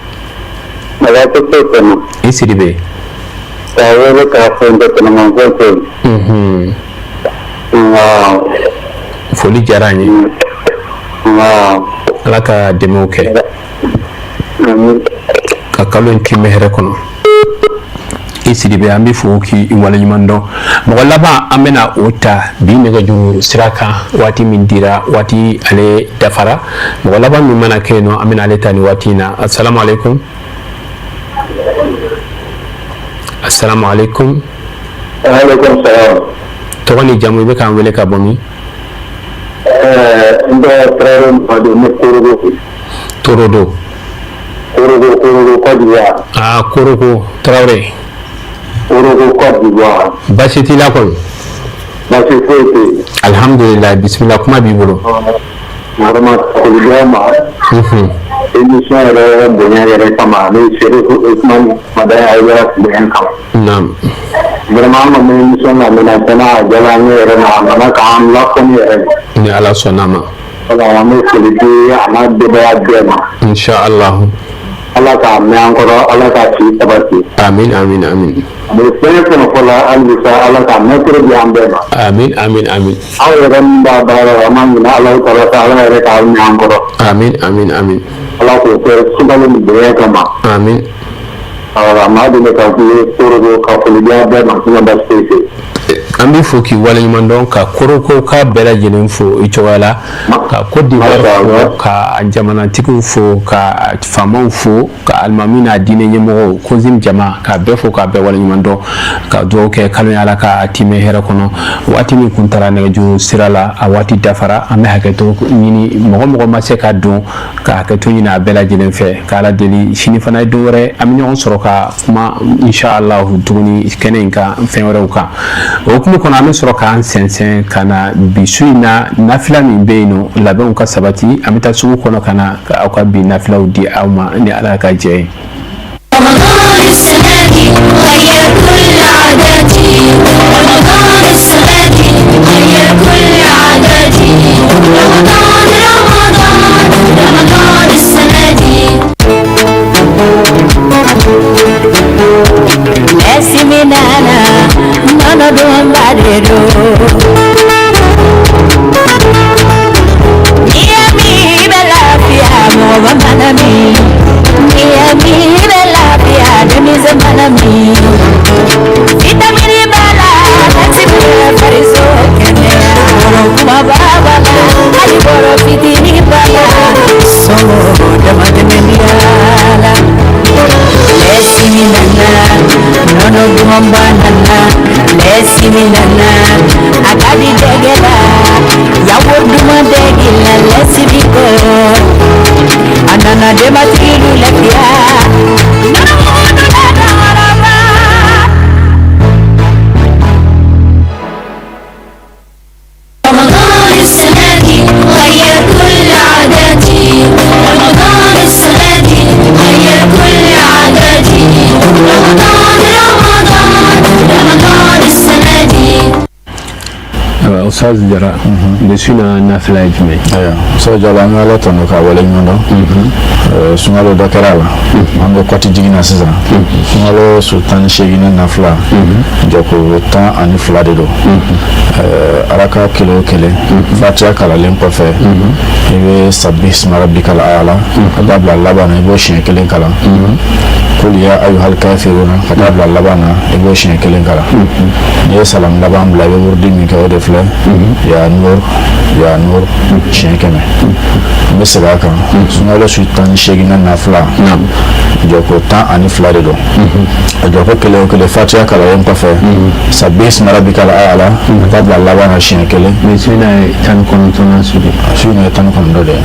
Baasi foyi tɛ n na. I Sidibe. K'a wele k'a fɔ n tɛ kɛnɛman foyi tɛ yen. Nka. Foli diyara an ye. Nka. Ala ka dɛmɛw kɛ. Ka kalo in tiimɛ hɛrɛ kɔnɔ. I Sidibe, an bɛ fo k'i waleɲuman dɔn. Mɔgɔ laban, an bɛna o ta bi nɛgɛjuru sira kan. Waati min dira, waati ale dafara. Mɔgɔ laban min mana kɛ yen nɔ, an bɛna ale ta nin waati in na. Asalamu aleykum. Asalamu aleykum. Aleykum salaam. Tɔgɔ ni jamu, i bɛ k'an wele ka bɔ min? N tɔgɔ Tarawele Mamadu, ne Korogo. Torodo. Korogo, Korogo, Côte d'Ivoire. Ah, Korogo, Tarawele. Korogo, Côte d'Ivoire. Baasi t'i la kɔni? Baasi foyi tɛ yen. Alhamdulilayi, bisimila, kuma b'i bolo. Vraiment, foli b'aw ma. Émission yɛrɛ bonya yɛrɛ kama, ne ye Serifu Usumani Madani Hayidara bonya kama. Naam. Vraiment, an kɔni bɛ émission lamɛnna tiɲɛna, a diyara an ye yɛrɛ ma, a nana k'an lakɔni yɛrɛ. Ni Ala sɔnna a ma. Voilà, an bɛ foli di a n'a denbaya bɛɛ ma. Inshallah. Ala k'a mɛn an kɔrɔ, Ala k'a si sabati. Amin, amin, amin. A bɛ fɛn o fɛn fɔ la hali bi sa, Ala k'a mɛtiri di an bɛɛ ma. Amin, amin, amin. Aw yɛrɛ min b'a baara la, an b'a ɲini Ala taala fɛ, Ala yɛrɛ k'aw mɛn an kɔrɔ. Amin, amin, amin. Ala k'o kɛ sunkalo nin bonya kama. Amin. Voilà, maa deli ka k'u ye Korogo ka foli di aw bɛɛ ma, sinon baasi foyi tɛ yen. An bɛ fo k'i waleɲuman dɔn, ka Korogo ka bɛɛ lajɛlen fo i cogoya la, ka Côte d'Ivoire fo, ka jamanatigiw fo, ka faamaw fo, ka alimami n'a diinɛ ɲɛmɔgɔw, COSIM jama, ka bɛɛ fo k'a bɛɛ waleɲuman dɔn, ka dugawu kɛ kalo in, Ala ka tiimɛ hɛrɛ kɔnɔ. Waati min kun taara nɛgɛjuru sira la, a waati dafara. An bɛ hakɛto ɲini mɔgɔ mɔgɔ ma se ka don, ka hakɛto ɲini a bɛɛ lajɛlen fɛ, ka Ala deli sini fana ye don wɛrɛ, an bɛ ɲɔgɔn sɔrɔ ka kuma inshallah tuguni kɛnɛ in kan, fɛn wɛrɛw kan. O hukumu kɔnɔ, an bɛ sɔrɔ k'an sɛnsɛn ka na bi su in na nafila min bɛ yen nɔ, labɛnw ka sabati. An bɛ taa sugu kɔnɔ ka na aw ka bi nafilaw di aw ma, ni Ala ka jɛ ye. Nana a ka di dɛgɛ la yawo duman dɛgɛ la lɛsibikɔ a nana denbatigilu lafiya. رمضان السنة دي غير كل عاداتي، رمضان السنة دي غير كل عاداتي، رمضان رمضان رمضان السنة دي. Ustaz Jara, bi su na nafila ye jumɛn ye? Ayiwa, Ustaz Jara, an bɛ Ala tanu k'a waleɲuman dɔn. Sunkalo dɔ kɛra a la, an bɛ kɔti jigin na sisan. Sunkalo su 18nan nafila, jɔko 12 de don. Araka kelen o kelen, Fatiha kalanlen kɔfɛ, i bɛ Sabbihisma rabbikal a'la ka taa bila laban na, i b'o siɲɛ kelen kalan. Qul ya ayyuhal kafiruna ka taa bila laban na, i b'o siɲɛ kelen kalan. N'i ye salam laban bila, i bɛ wurudi min kɛ, o de filɛ: ya nur ya nur siɲɛ 100. N bɛ segin a kan, sunkalo su 18nan nafila, jɔko 12 de don. A jɔko kelen o kelen, Fatiha kalanlen kɔfɛ, Sabbihisma rabbikal a'la ka taa bila laban na siɲɛ kelen. Nin su in na ye 19nan su de ye. Su in ye 19 de ye.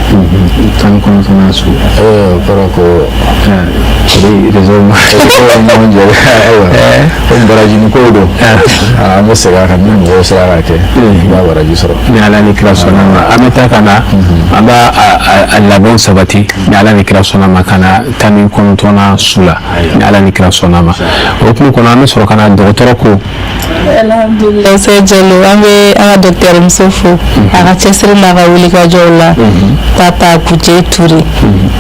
19nan su. O kɔrɔ ko réseau ma ɲɔgɔn jɛ. Ayiwa, ko baraji ni kow don, an bɛ segin a kan, ni mɔgɔw sera k'a kɛ, i b'a baraji sɔrɔ. Ni Ala ni kira sɔnna ma, an bɛ taa ka na, an b'a a labɛnw sabati ni Ala ni kira sɔnna ma, ka na 19nan su la ni Ala ni kira sɔnna ma. O hukumu kɔnɔ, an bɛ sɔrɔ ka na dɔgɔtɔrɔ ko. Alhamdulilayi, Ustaz Jalo, an bɛ an ka docteur muso fo a ka cɛsiri n'a ka wulikajɔw la. Tata Kuje Ture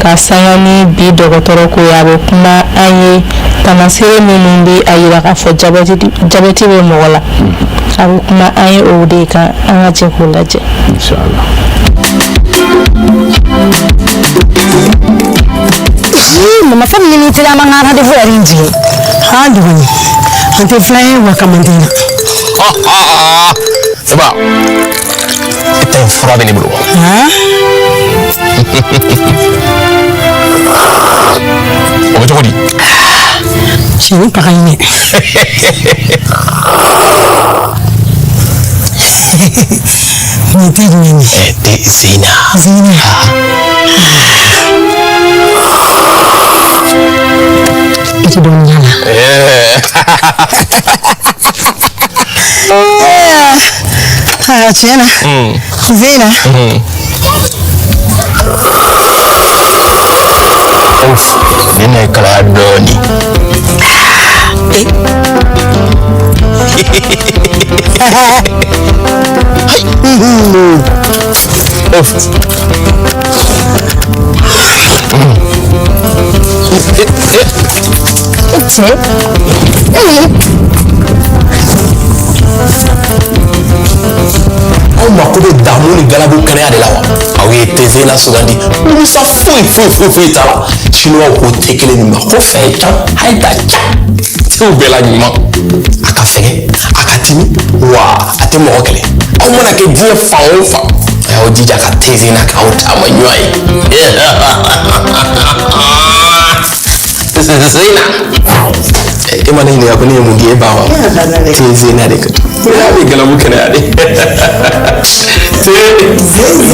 ka sanga ni bi dɔgɔtɔrɔ ko ye, a bɛ kuma an ye taamasere minnu bɛ a yira k'a fɔ jabɛti bɛ mɔgɔ la. A bɛ kuma an ye o de kan, an ka jɛ k'o lajɛ. Inshallah. Mama, fɛn min ni teliya, an ka rendez-vous yɛrɛ in jigin an dɔgɔnin, an tɛ filan ye wa kamanden na. Seba, e ta in fura bɛ ne bolo. O bɛ cogo di? Cɛnin pa ka ɲi dɛ. Nin tɛ jumɛn ye? Te Zena. Zena. I tɛ dɔɔnin y'a la. Aa, tiɲɛ na. Zena. Nin na ye kalaya dɔɔnin. Cɛ. Aw mako bɛ damu ni galabu kɛnɛya de la wa? Aw ye te Zena sugandi, nimisa foyi foyi foyi foyi t'a la. Chinois ko te kelen min ma ko fɛn can hayi ta ca, tew bɛɛ la ɲuman, a ka fɛgɛ, a ka timi, wa a tɛ mɔgɔ kɛlɛ. Aw mana kɛ diɲɛ fan o fan, a y'aw jija ka te Zena k'aw taama ɲɔgɔn ye. Zena, e ma ne ɲininka ko ne ye mun di e ba ma? Te Zena de ka ya bɛ galabu kɛnɛya de. Te Zena.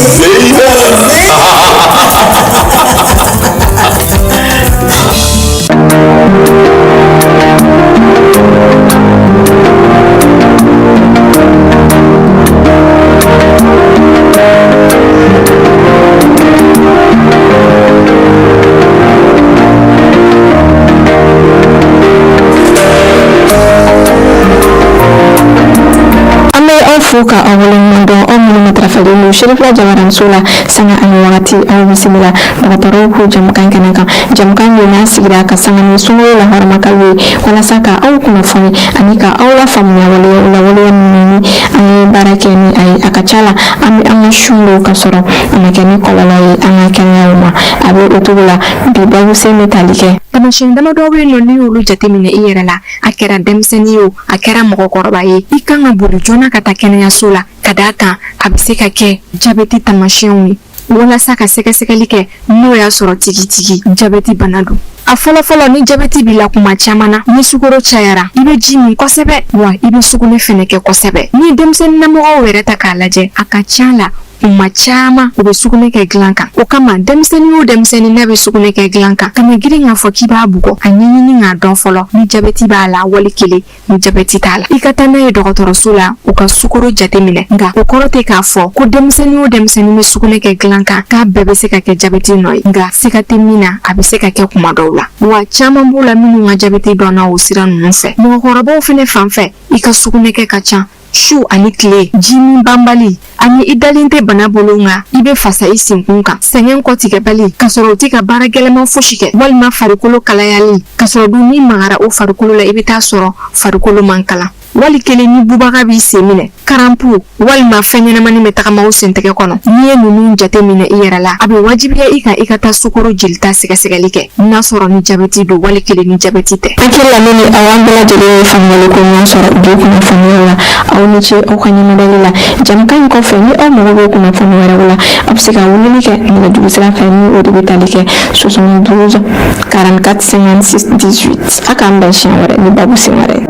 An bɛ aw fo ka aw waleɲuman dɔn, aw minnu matarafalen don Serifila Jabaranso la sanga ani wagati. Aw bisimila dɔgɔtɔrɔw k'u jamukan kɛnɛ kan. Jamukan min n'a sigira ka sanga ni sunkalo lahɔrɔmakalo ye, walasa ka aw kunnafoni ani ka aw lafaamuya waleyaw la, waleya minnu ni an ye baara kɛ ni a ye, a ka ca la an bɛ an ka sun don ka sɔrɔ a ma kɛ ni kɔlɔlɔ ye an ka kɛnɛyaw ma. A bɛ o cogo la, bi babusen bɛ tali kɛ Taamasiyɛn damadɔ bɛ yen nɔ, n'i y'olu jateminɛ i yɛrɛ la, a kɛra denmisɛnnin ye o, a kɛra mɔgɔkɔrɔba ye, i kan ka boli joona ka taa kɛnɛyaso la, ka d'a kan a bɛ se ka kɛ jabɛti taamasiyɛnw ye, walasa ka sɛgɛsɛgɛli kɛ n'o y'a sɔrɔ tigitigi jabɛti bana don. A fɔlɔfɔlɔ, ni jabɛti b'i la, kuma caman na, ni sukoro cayara, i bɛ ji min kosɛbɛ, wa i bɛ sugunɛ fɛnɛ kɛ kosɛbɛ. Ni denmisɛnninamɔgɔw yɛrɛ ta k'a lajɛ, a ka ca la, kuma caman u bɛ sugunɛ kɛ dilan kan. O kama, denmisɛnnin o denmisɛnnin n'a bɛ sugunɛ kɛ dilan kan, kana girin k'a fɔ k'i b'a bugɔ. A ɲɛɲini k'a dɔn fɔlɔ ni jabɛti b'a la wali kelen ni jabɛti t'a la. I ka taa n'a ye dɔgɔtɔrɔso la, u ka sukoro jateminɛ. Nka o kɔrɔ tɛ k'a fɔ ko denmisɛnnin o denmisɛnnin bɛ sugunɛ kɛ dilan kan, k'a bɛɛ bɛ se ka kɛ jabɛti nɔ ye. Nka siga tɛ min na, a bɛ se ka kɛ kuma dɔw la, wa caman b'u la minnu ka jabɛti dɔnna o sira ninnu fɛ. Mɔgɔkɔrɔbaw fɛnɛ fan fɛ, i ka sugunɛ kɛ ka ca su ani tile, ji min banbali, ani i dalen tɛ bana bolo nka i bɛ fasa i senkun kan, sɛgɛn kɔtigɛbali ka sɔrɔ u tɛ ka baara gɛlɛman fosi kɛ, walima farikolo kalayali ka sɔrɔ dun n'i magara o farikolo la, i bɛ taa sɔrɔ farikolo man kalan, wali kelen ni bubaga b'i sen minɛ, karanpu walima fɛn ɲɛnamani bɛ tagama o sentɛgɛ kɔnɔ. N'i ye ninnu jate minɛ i yɛrɛ la, a bɛ wajibiya i kan i ka taa sukoro jelita sɛgɛsɛgɛli kɛ, n'a sɔrɔ ni jabɛti don wali kelen ni jabɛti tɛ. Hakili la, ne ni aw, an bɛɛ lajɛlen ye faamuyali ko ɲuman sɔrɔ bi kunnafoniyaw la. Aw ni ce aw ka ɲɛmadali la. Jamukan in kɔfɛ, ni aw mago bɛ kunnafoni wɛrɛw la, aw bɛ se ka weleli kɛ nɛgɛjuru sira fɛ, ni o de bɛ tali kɛ 72 44 56 18. A k'an bɛn siɲɛ wɛrɛ ni babu sen wɛrɛ ye.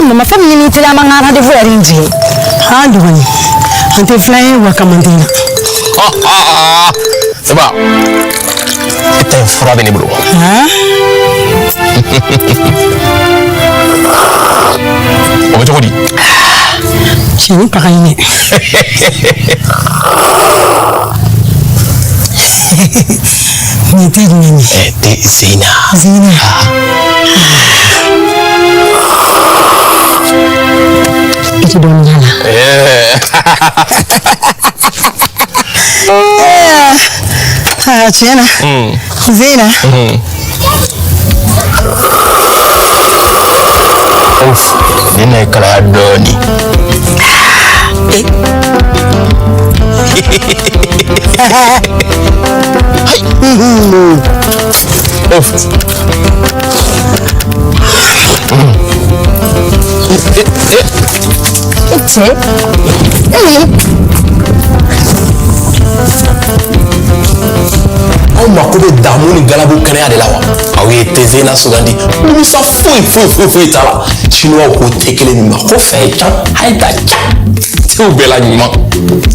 Mama, fɛn min ni teliya, an ka rendez-vous yɛrɛ in jigin. An dɔgɔnin, an tɛ filan ye wa kamanden na. Seba, e ta in fura bɛ ne bolo. O bɛ cogo di? Cɛnin pa ka ɲi dɛ. Nin tɛ jumɛn ye? Te Zena. Zena. I tɛ dɔɔnin k'a la. Aa, tiɲɛ na, Zena. Of, nin na ye kalaya dɔɔnin. Of. Cɛ. Aw mako bɛ damu ni galabu kɛnɛya de la wa? Aw ye te Zena sugandi. Nimisa foyi foyi foyi foyi t'a la. Chinois ko te kelen min ma ko fɛn can hayi ta ca, tew bɛɛ la ɲuman.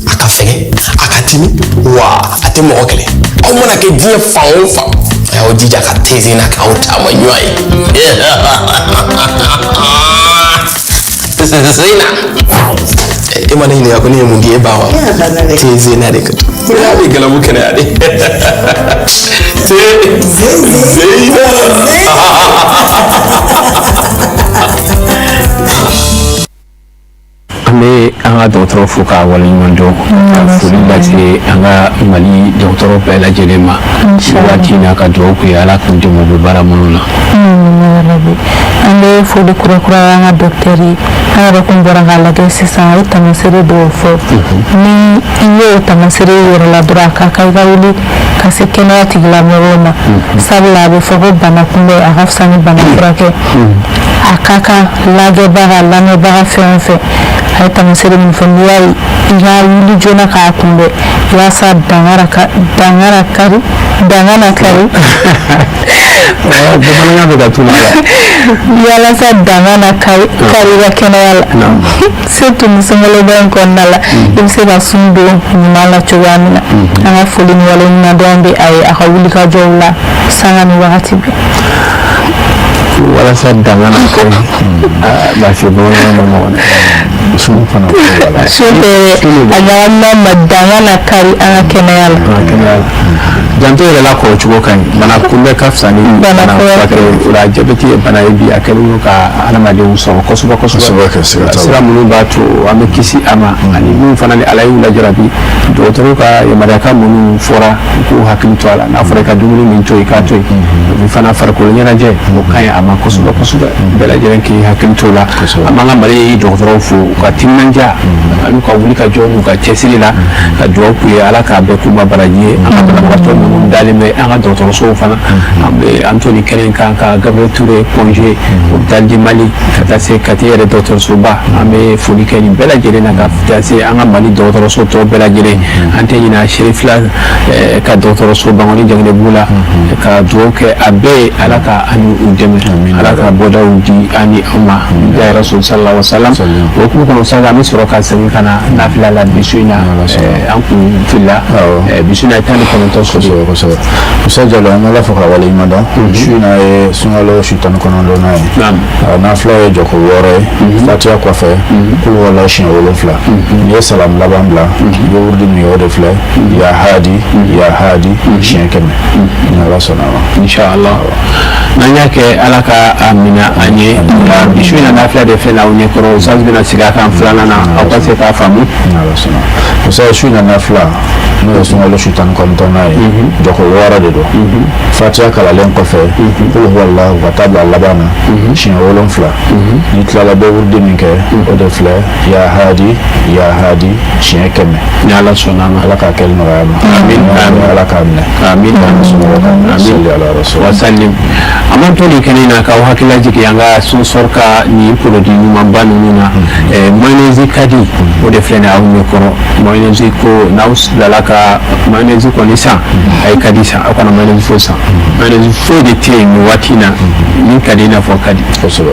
A ka fɛgɛ, a ka timi, wa a tɛ mɔgɔ kɛlɛ. Aw mana kɛ diɲɛ fan o fan, a y'aw jija ka te Zena k'aw taama ɲɔgɔn ye. Zena, e ma ne ɲininka ko ne ye mun di e ba wa? Te Zena de ka di bɛ galabu kɛnɛya de. Te Zena. An bɛ an ka dɔgɔtɔrɔ fo k'a waleɲuman dɔn, ka foli lase an ka Mali dɔgɔtɔrɔ bɛɛ lajɛlen ma waati in na, ka dugawu k'u ye, Ala k'u dɛmɛ u bɛ baara minnu na. An bɛ foli kura an ka dɔkitɛri ye. An yɛrɛ kun bɔra k'a lajɛ sisan, a ye taamasere dɔw fɔ. Ni i y'o taamasere yɔrɔ la dɔrɔn, a ka kan i ka wuli ka se kɛnɛya tigilamɔgɔw ma, sabula a bɛ fɔ ko bana kunbɛn a ka fisa ni bana furakɛ. A ka kan lajɛbaga, lamɛnbaga, fɛn o fɛn, a ye taamasere min fɔ, n'i y'a ye, i ka wuli joona k'a kunbɛn walasa dangana kari. Bamanankan bɛ ka tunu a la. Walasa danga na kari kari i ka kɛnɛya la, surtout ni sunkaloba in kɔnɔna la, i bɛ se ka sun don ɲuman la cogoya min na. An ka foli ni waleɲumandɔn bɛ a ye a ka wulikajɔw la sanga ni wagati bɛɛ. Walasa danga na kari, parce que bamanankan ma nɔgɔn dɛ. Sun fana. Sun tɛ, a ɲagamina ma danga na kari an ka kɛnɛya la. An ka kɛnɛya la, janto yɛrɛ la kɔrɔ cogo ka ɲi. Bana kunbɛ ka fisa ni bana furakɛ ye. O la, jabɛti ye bana ye bi, a kɛlen don ka adamadenw sɔrɔ kosɛbɛ kosɛbɛ. Sira minnu b'a to an bɛ kisi a ma, ani minnu fana ni Ala y'u lajarabi, dɔgɔtɔrɔw ka yamaruyakan minnu fɔra, u k'u hakili to a la. N'a fɔra i ka dumuni min to yen, i k'a to yen. O fana, farikolo ɲɛnajɛ, o ka ɲi a ma. ma kosɛbɛ kosɛbɛ. Bɛɛ lajɛlen k'i hakili t'o la. An b'an ka Mali dɔgɔtɔrɔw fo u ka timinandiya an'u ka wuli ka jɔ n'u ka cɛsiri la, ka dugawu k'u ye, Ala k'a bɛɛ k'u ma baraji ye. An ka banabagatɔ minnu dalen bɛ an ka dɔgɔtɔrɔsow fana, an bɛ an to nin kɛnɛ in kan ka Gabriel Touré Point G, hôpital du Mali, ka taa se Kati yɛrɛ dɔgɔtɔrɔsoba, an bɛ foli kɛ nin bɛɛ lajɛlen na, ka taa se an ka Mali dɔgɔtɔrɔso tɔw bɛɛ lajɛlen. An tɛ ɲinɛ Serifila ka dɔgɔtɔrɔso Bankoni Jaginɛbugu la, ka dugawu kɛ a bɛɛ ye, Ala ka an u dɛmɛ, Ala ka bɔdaw di an ni aw ma, ja Rasul sallallahu alaihi wasallam. O hukumu kɔnɔ sa, an bɛ sɔrɔ ka segin ka na nafila la bi su in na. An kun filila, bi su in na 19 su de. Kosɛbɛ kosɛbɛ, Musa Jalo, an bɛ Ala fo ka waleɲuman dɔn. Su in na ye sunkalo su 19nan ye. Nafila ye jɔko 6 ye. Fatiya kɔfɛ, kuluwala siɲɛ 7. N'i ye salamu laban bila, i bɛ wurudi min kɛ, o de filɛ: ya hadi ya hadi siɲɛ 100, ni Ala sɔnna a ma. Inshallah, n'an y'a kɛ, Ala ka a minɛ an ye. Nka bi su in na nafila de filɛ aw ɲɛ kɔrɔ, Ustaz bɛna sigi a kan filanan na, aw ka se k'a faamu. Ni Ala sɔnna. Musa, su in na nafila, n'o ye sunkalo su 19nan ye, jɔko 6 de don. Fatiya kalanlen kɔfɛ, kul huwallahu ka taa bila laban na siɲɛ 7. N'i tilala, bɛ wurudi min kɛ, o de filɛ: ya hadi ya hadi siɲɛ 100. Ni Ala sɔnna a ma. Ala k'a kɛli nɔgɔya ma. Amin, amin. Ala k'a minɛ. Amin. Amin. Ala rasul. Wasalim. An b'an to nin kɛnɛ in na k'aw hakili lajigin an ka sponsor ka nin produit ɲumanba ninnu na. Mayonnaise kadi, o de filɛ nin ye aw ɲɛkɔrɔ. Mayonnaise ko, n'aw bilala ka mayonnaise kɔni san, a ye kadi san, aw kana mayonnaise foyi san. Mayonnaise foyi de tɛ yen nin waati in na min ka di i n'a fɔ kadi.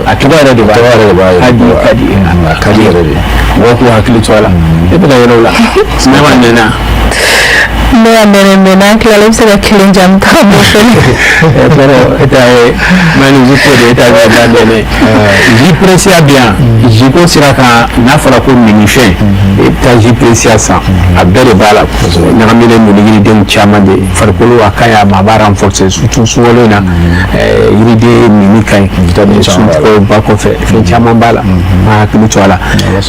A tɔgɔ yɛrɛ de b'a tɔgɔ yɛrɛ de b'a yɛrɛ. Kadi kadi. A kadi yɛrɛ de. Mɔgɔw k'u hakili to a la. E bɛ ka yɛlɛ o la, ne ma nɛnɛ. Ne ka nɛnɛ mɛ, n'an tilala, i bɛ se ka kelen di yan, n taara bɔ fɛnɛ. Kɔrɔ e ta ye mayonnaise ko de, e ta ye da nɛnɛ. Jus Precia bɛ yan, jus ko sira kan, n'a fɔra ko minifɛn, e bɛ taa jus Precia san, a bɛɛ de b'a la, ɲagaminen don ni yiridenw caman de ye. Farikolo a ka ɲi a ma, a b'a renforcer, surtout sunkalo in na, yiriden minni ka ɲi. Suntigɛw ba kɔfɛ, fɛn caman b'a la, an hakili to a la.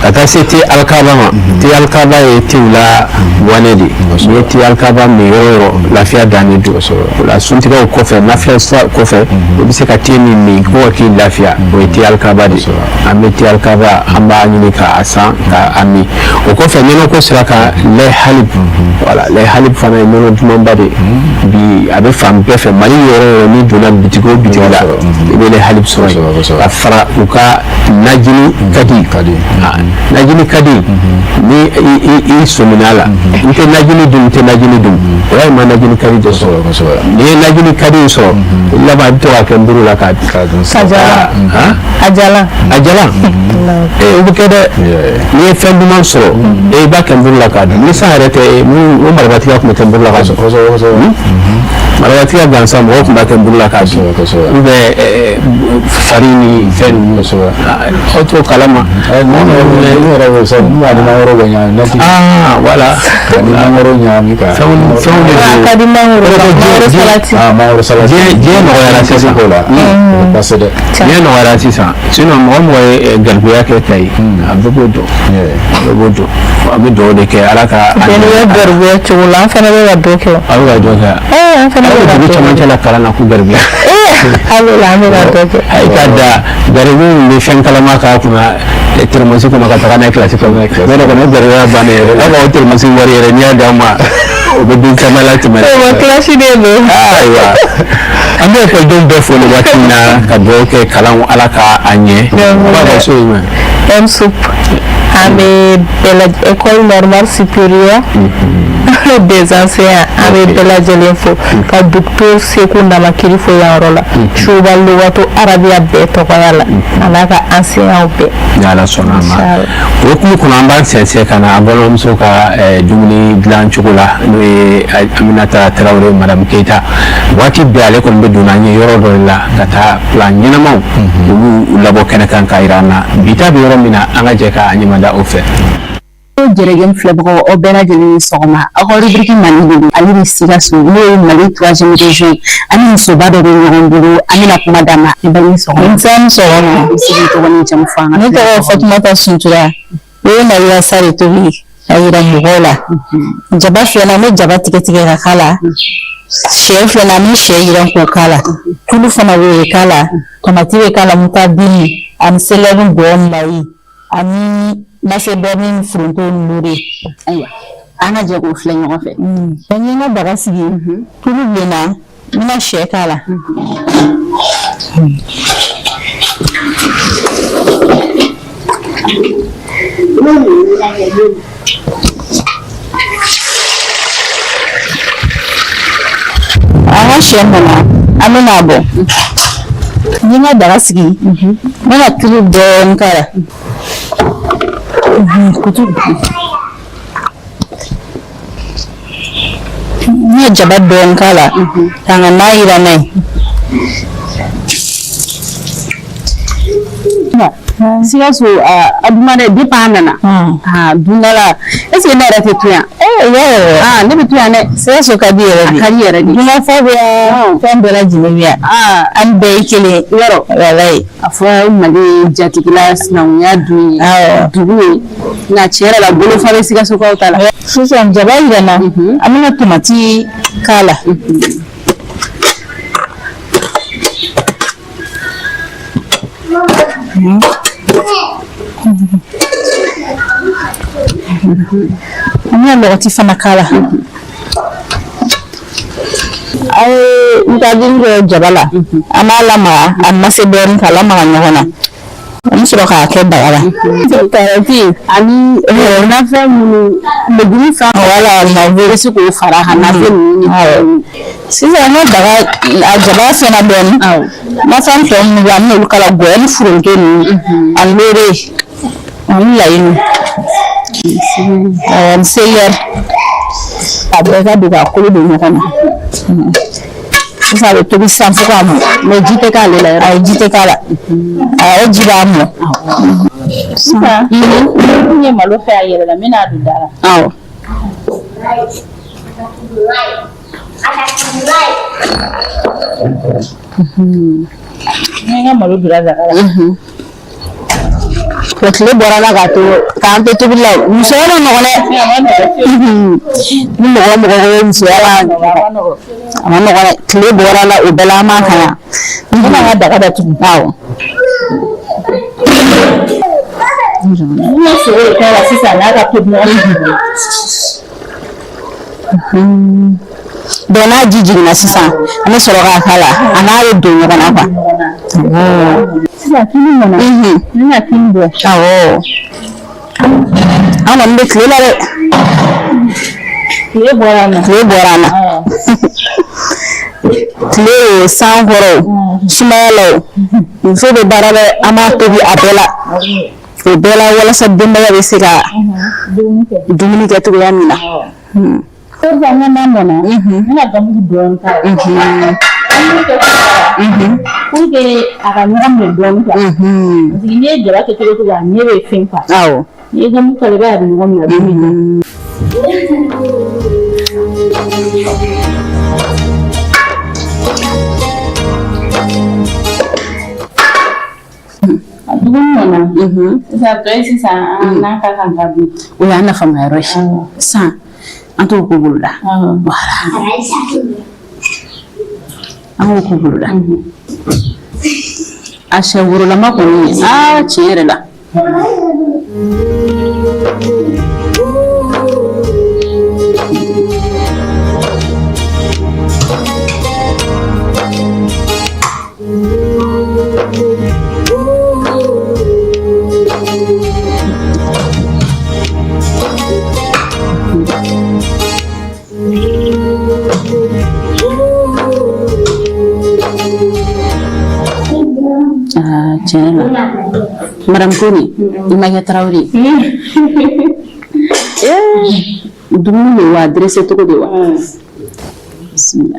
Ka taa se te alikaba ma, te alikaba ye tew la wane de. N'i ye te alikaba min yɔrɔ o yɔrɔ, lafiya dannen don o la. Suntigɛw kɔfɛ, nafila kɔfɛ, i bɛ se ka te min min ko ka k'i lafiya, o ye te alikaba de ye. An bɛ te alikaba, an b'a ɲini k'a san k'a min. O kɔfɛ, nɔnɔko sira kan, lait halib, voilà, lait halib fana ye nɔnɔ dumanba de ye. Bi a bɛ fan bɛɛ fɛ, Mali yɔrɔ o yɔrɔ, n'i donna bitigi o bitigi la, i bɛ lait halib sɔrɔ yen. Ka fara u ka najini kadi, najini kadi, ni i sɔmina la, n tɛ najini dun, n tɛ najini dun, o y'a ye ma najini kadi de sɔrɔ. N'i ye najini kadi sɔrɔ, laban i bɛ to k'a kɛ nburu la k'a dun. A jalan. A jalan, ee, o bɛ kɛ dɛ. N'i ye fɛn duman sɔrɔ, i b'a kɛ nburu la k'a dun. Ni san yɛrɛ tɛ, mun marabatigiya tun bɛ kɛ nburu la k'a dun. Marabatigiya gansan, mɔgɔw tun b'a kɛ nburu la k'a dun, ou bien fari ni fɛn ninnu, aw t'o kalama. Ne yɛrɛ bɛ sa, n'u b'a ni mangoro bɛ ɲagami. Ah, voilà. Ka ni mangoro ɲagami ka. Fɛnw fɛnw de don. A ka di mangoro, mangoro salati. Ah, mangoro salati. Diɲɛ nɔgɔyara sisan. Ko la. O bɛ passer dɛ. Diɲɛ nɔgɔyara sisan, sinon mɔgɔ mɔgɔ ye garibuya kɛ Kayi, a bɛɛ b'o dɔn, a bɛɛ b'o dɔn. An bɛ dugawu de kɛ, Ala ka. Bɛɛ n'i ka garibuya cogo la, an fana bɛ ka dɔ kɛ o. Aw bɛ ka dɔ kɛ. Ee, an fana Aw bɛ bɛ ka dugu dɔ kɛ. camancɛ la kalan na ko garibuya. Ee, an bɛ la, an bɛ ka dɔ kɛ. A ye ka da garibu min bɛ fɛn kalama k'a kunna thermos kɔnɔ ka taga n'a ye kilasi kɔnɔ, ne yɛrɛ kɔni, garibuya bannen yɛrɛ. Aw b'aw thermos wari yɛrɛ, n'i y'a d'aw ma, o bɛ den caman latɛmɛ. O kilasi de don. Ayiwa, an bɛ ekɔlidenw bɛɛ fo nin waati in na, ka dugawu kɛ, kalanw Ala ka a ɲɛ. B'a fɔ so ye jumɛn? ENSUP, an bɛ bɛɛ lajɛ, école normale supérieure des enseignants, an bɛ bɛɛ lajɛlen fo, ka docteur Seku Namakiri fo yan yɔrɔ la, Suba Lugato Arabiya bɛɛ tɔgɔya la, a n'a ka enseignants bɛɛ. Ni Ala sɔnna a ma. O hukumu kɔnɔ, an b'an sɛnsɛn ka na an balimamuso ka dumuni dilan cogo la, n'o ye Aminata Tarawele, madame Keyita. Waati bɛɛ ale kɔni bɛ don n'an ye yɔrɔ dɔ de la ka taa plan ɲɛnamaw olu labɔ kɛnɛ kan k'a jira an na. Bi ta bɛ yɔrɔ min na, an ka jɛ k'a ɲɛmada o fɛ. Jɛrɛgɛn filɛbagaw, aw bɛɛ lajɛlen ni sɔgɔma. Aw ka rubrique Mali de don, ale ni Sikaso, n'o ye Mali troisième région. Ani musoba dɔ bɛ ɲɔgɔn bolo, an bɛna kuma d'a ma. I ba ni sɔgɔma. Nse, ni sɔgɔma. I bɛ se k'i tɔgɔ ni jamu fɔ an ka Ne tɔgɔ Fatumata Suntura. O ye Mali sa de tobi ka yira mɔgɔw la. Jaba filɛ, an bɛ jaba tigɛ tigɛ ka k'a la. Sɛ filɛ nin an bɛ sɛ yiran k'o k'a la, tulu fana bɛ k'a la, tomati bɛ k'a la, mutadini ani selɛri, gɔyɔ, layi ani macédoine ni foronto ni lore. Ayiwa, an ka jɛ k'o filɛ ɲɔgɔn fɛ. N ye n ka daga sigi, tulu bilenna, n bɛna sɛ k'a la. An ka sɛ mɔna, an bɛna a bɔ. N ye n ka daga sigi, n bɛna tulu dɔɔni k'a la. Kutu n bɛna jaba dɔɔni k'a la ka n ka na yiran n'a ye. Sikaso a duman dɛ, depuis an nana a dunda la, est ce que ne yɛrɛ tɛ to yan? Ee, ne bɛ to yan dɛ. Sikaso ka di yɛrɛ de. A ka di yɛrɛ de. Dunkafa bɛ yan, fɛn bɛɛ lajɛlen bɛ yan. An bɛɛ ye kelen ye. Yɔrɔ. Walayi. A fɔ Mali ye jatigila sinankunya dun ye, dugu ye, nka tiɲɛ yɛrɛ la bolofa bɛ Sikasokaw ta la. Sisan jaba yiranna, an bɛna tomati k'a la. An bɛna lɔgɔti fana k'a la. An ye mutadini kɛ jaba la, an b'a lamaga a macédoine k'a lamaga ɲɔgɔn na, an bɛ sɔrɔ k'a kɛ daga la. Karɔti ani nafɛn minnu légume fɛn wala navet bɛ se k'o fara a kan, navet ninnu ni fɛn ninnu. Sisan an ka daga a jaba fɛnna dɔɔnin, nafɛn tɔ minnu bɛ yen an bɛna olu k'a la, gɔyɔ ni foronto ninnu ani lore ani layi ani selɛri, a bɛɛ ka don k'a kolo don ɲɔgɔn na. Sisan a bɛ tobi sisan fo k'a mɔ, mais ji tɛ k'ale la yɔrɔ? Ayi, ji tɛ k'a la, a yɛrɛ ji b'a mɔ. Sisan n ye malo fɛ a yɛrɛ la, n bɛna a don da la. Awɔ. N ye n ka malo bila daga la. Wa tile bɔra la k'a to k'an to tobili la, musoya ma nɔgɔn dɛ. Ni mɔgɔ o mɔgɔ ko musoya la, a ma nɔgɔn dɛ. Tile bɔra la, o bɛɛ la an b'a kan yan. N bɛna n ka daga datugu. Awɔ. N bɛna sogo de k'a la sisan n'a ka tobi ɲɔgɔn fɛ. Donc n'a ji jiginna sisan, an bɛ sɔrɔ k'a k'a la, a n'a bɛ don ɲɔgɔn na quoi. Sisan tulu mɔna, n bɛna tulu bɔ. Awɔ. An kɔni bɛ tile la dɛ. Tile bɔra an na. Tile bɔra an na. Tile o, san kɔrɔ o, sumaya la o, muso bɛ baara la, an b'a tobi a bɛɛ la. O bɛɛ la walasa denbaya bɛ se ka dumuni kɛ cogoya min na. Sisan n ka na mɔna, n bɛna gamugu dɔɔni k'a la. Gamugu kɛ pour que a ka ɲɔgɔn minɛ dɔɔni quoi. Parce que n'i ye jaba kɛ cogo o cogo, a ɲɛ bɛ fin quoi. Awɔ. N'i ye gamugu k'a la, i b'a ye a bɛ ɲɔgɔn minɛ, a bɛ min. A dumuni mɔna. Sisan tɔ ye sisan an n'a ka kan ka dun. O y'an nafama yɔrɔ ye. Sisan an t'o ko boloda. Voilà. An k'o ko boloda. A sɛ worolama kɔni, aa tiɲɛ yɛrɛ la. Aa tiɲɛ la, madame Kone, i ma kɛ Tarawele ye. Ee, dumuni de wa, dressé cogo de wa. Bisimila.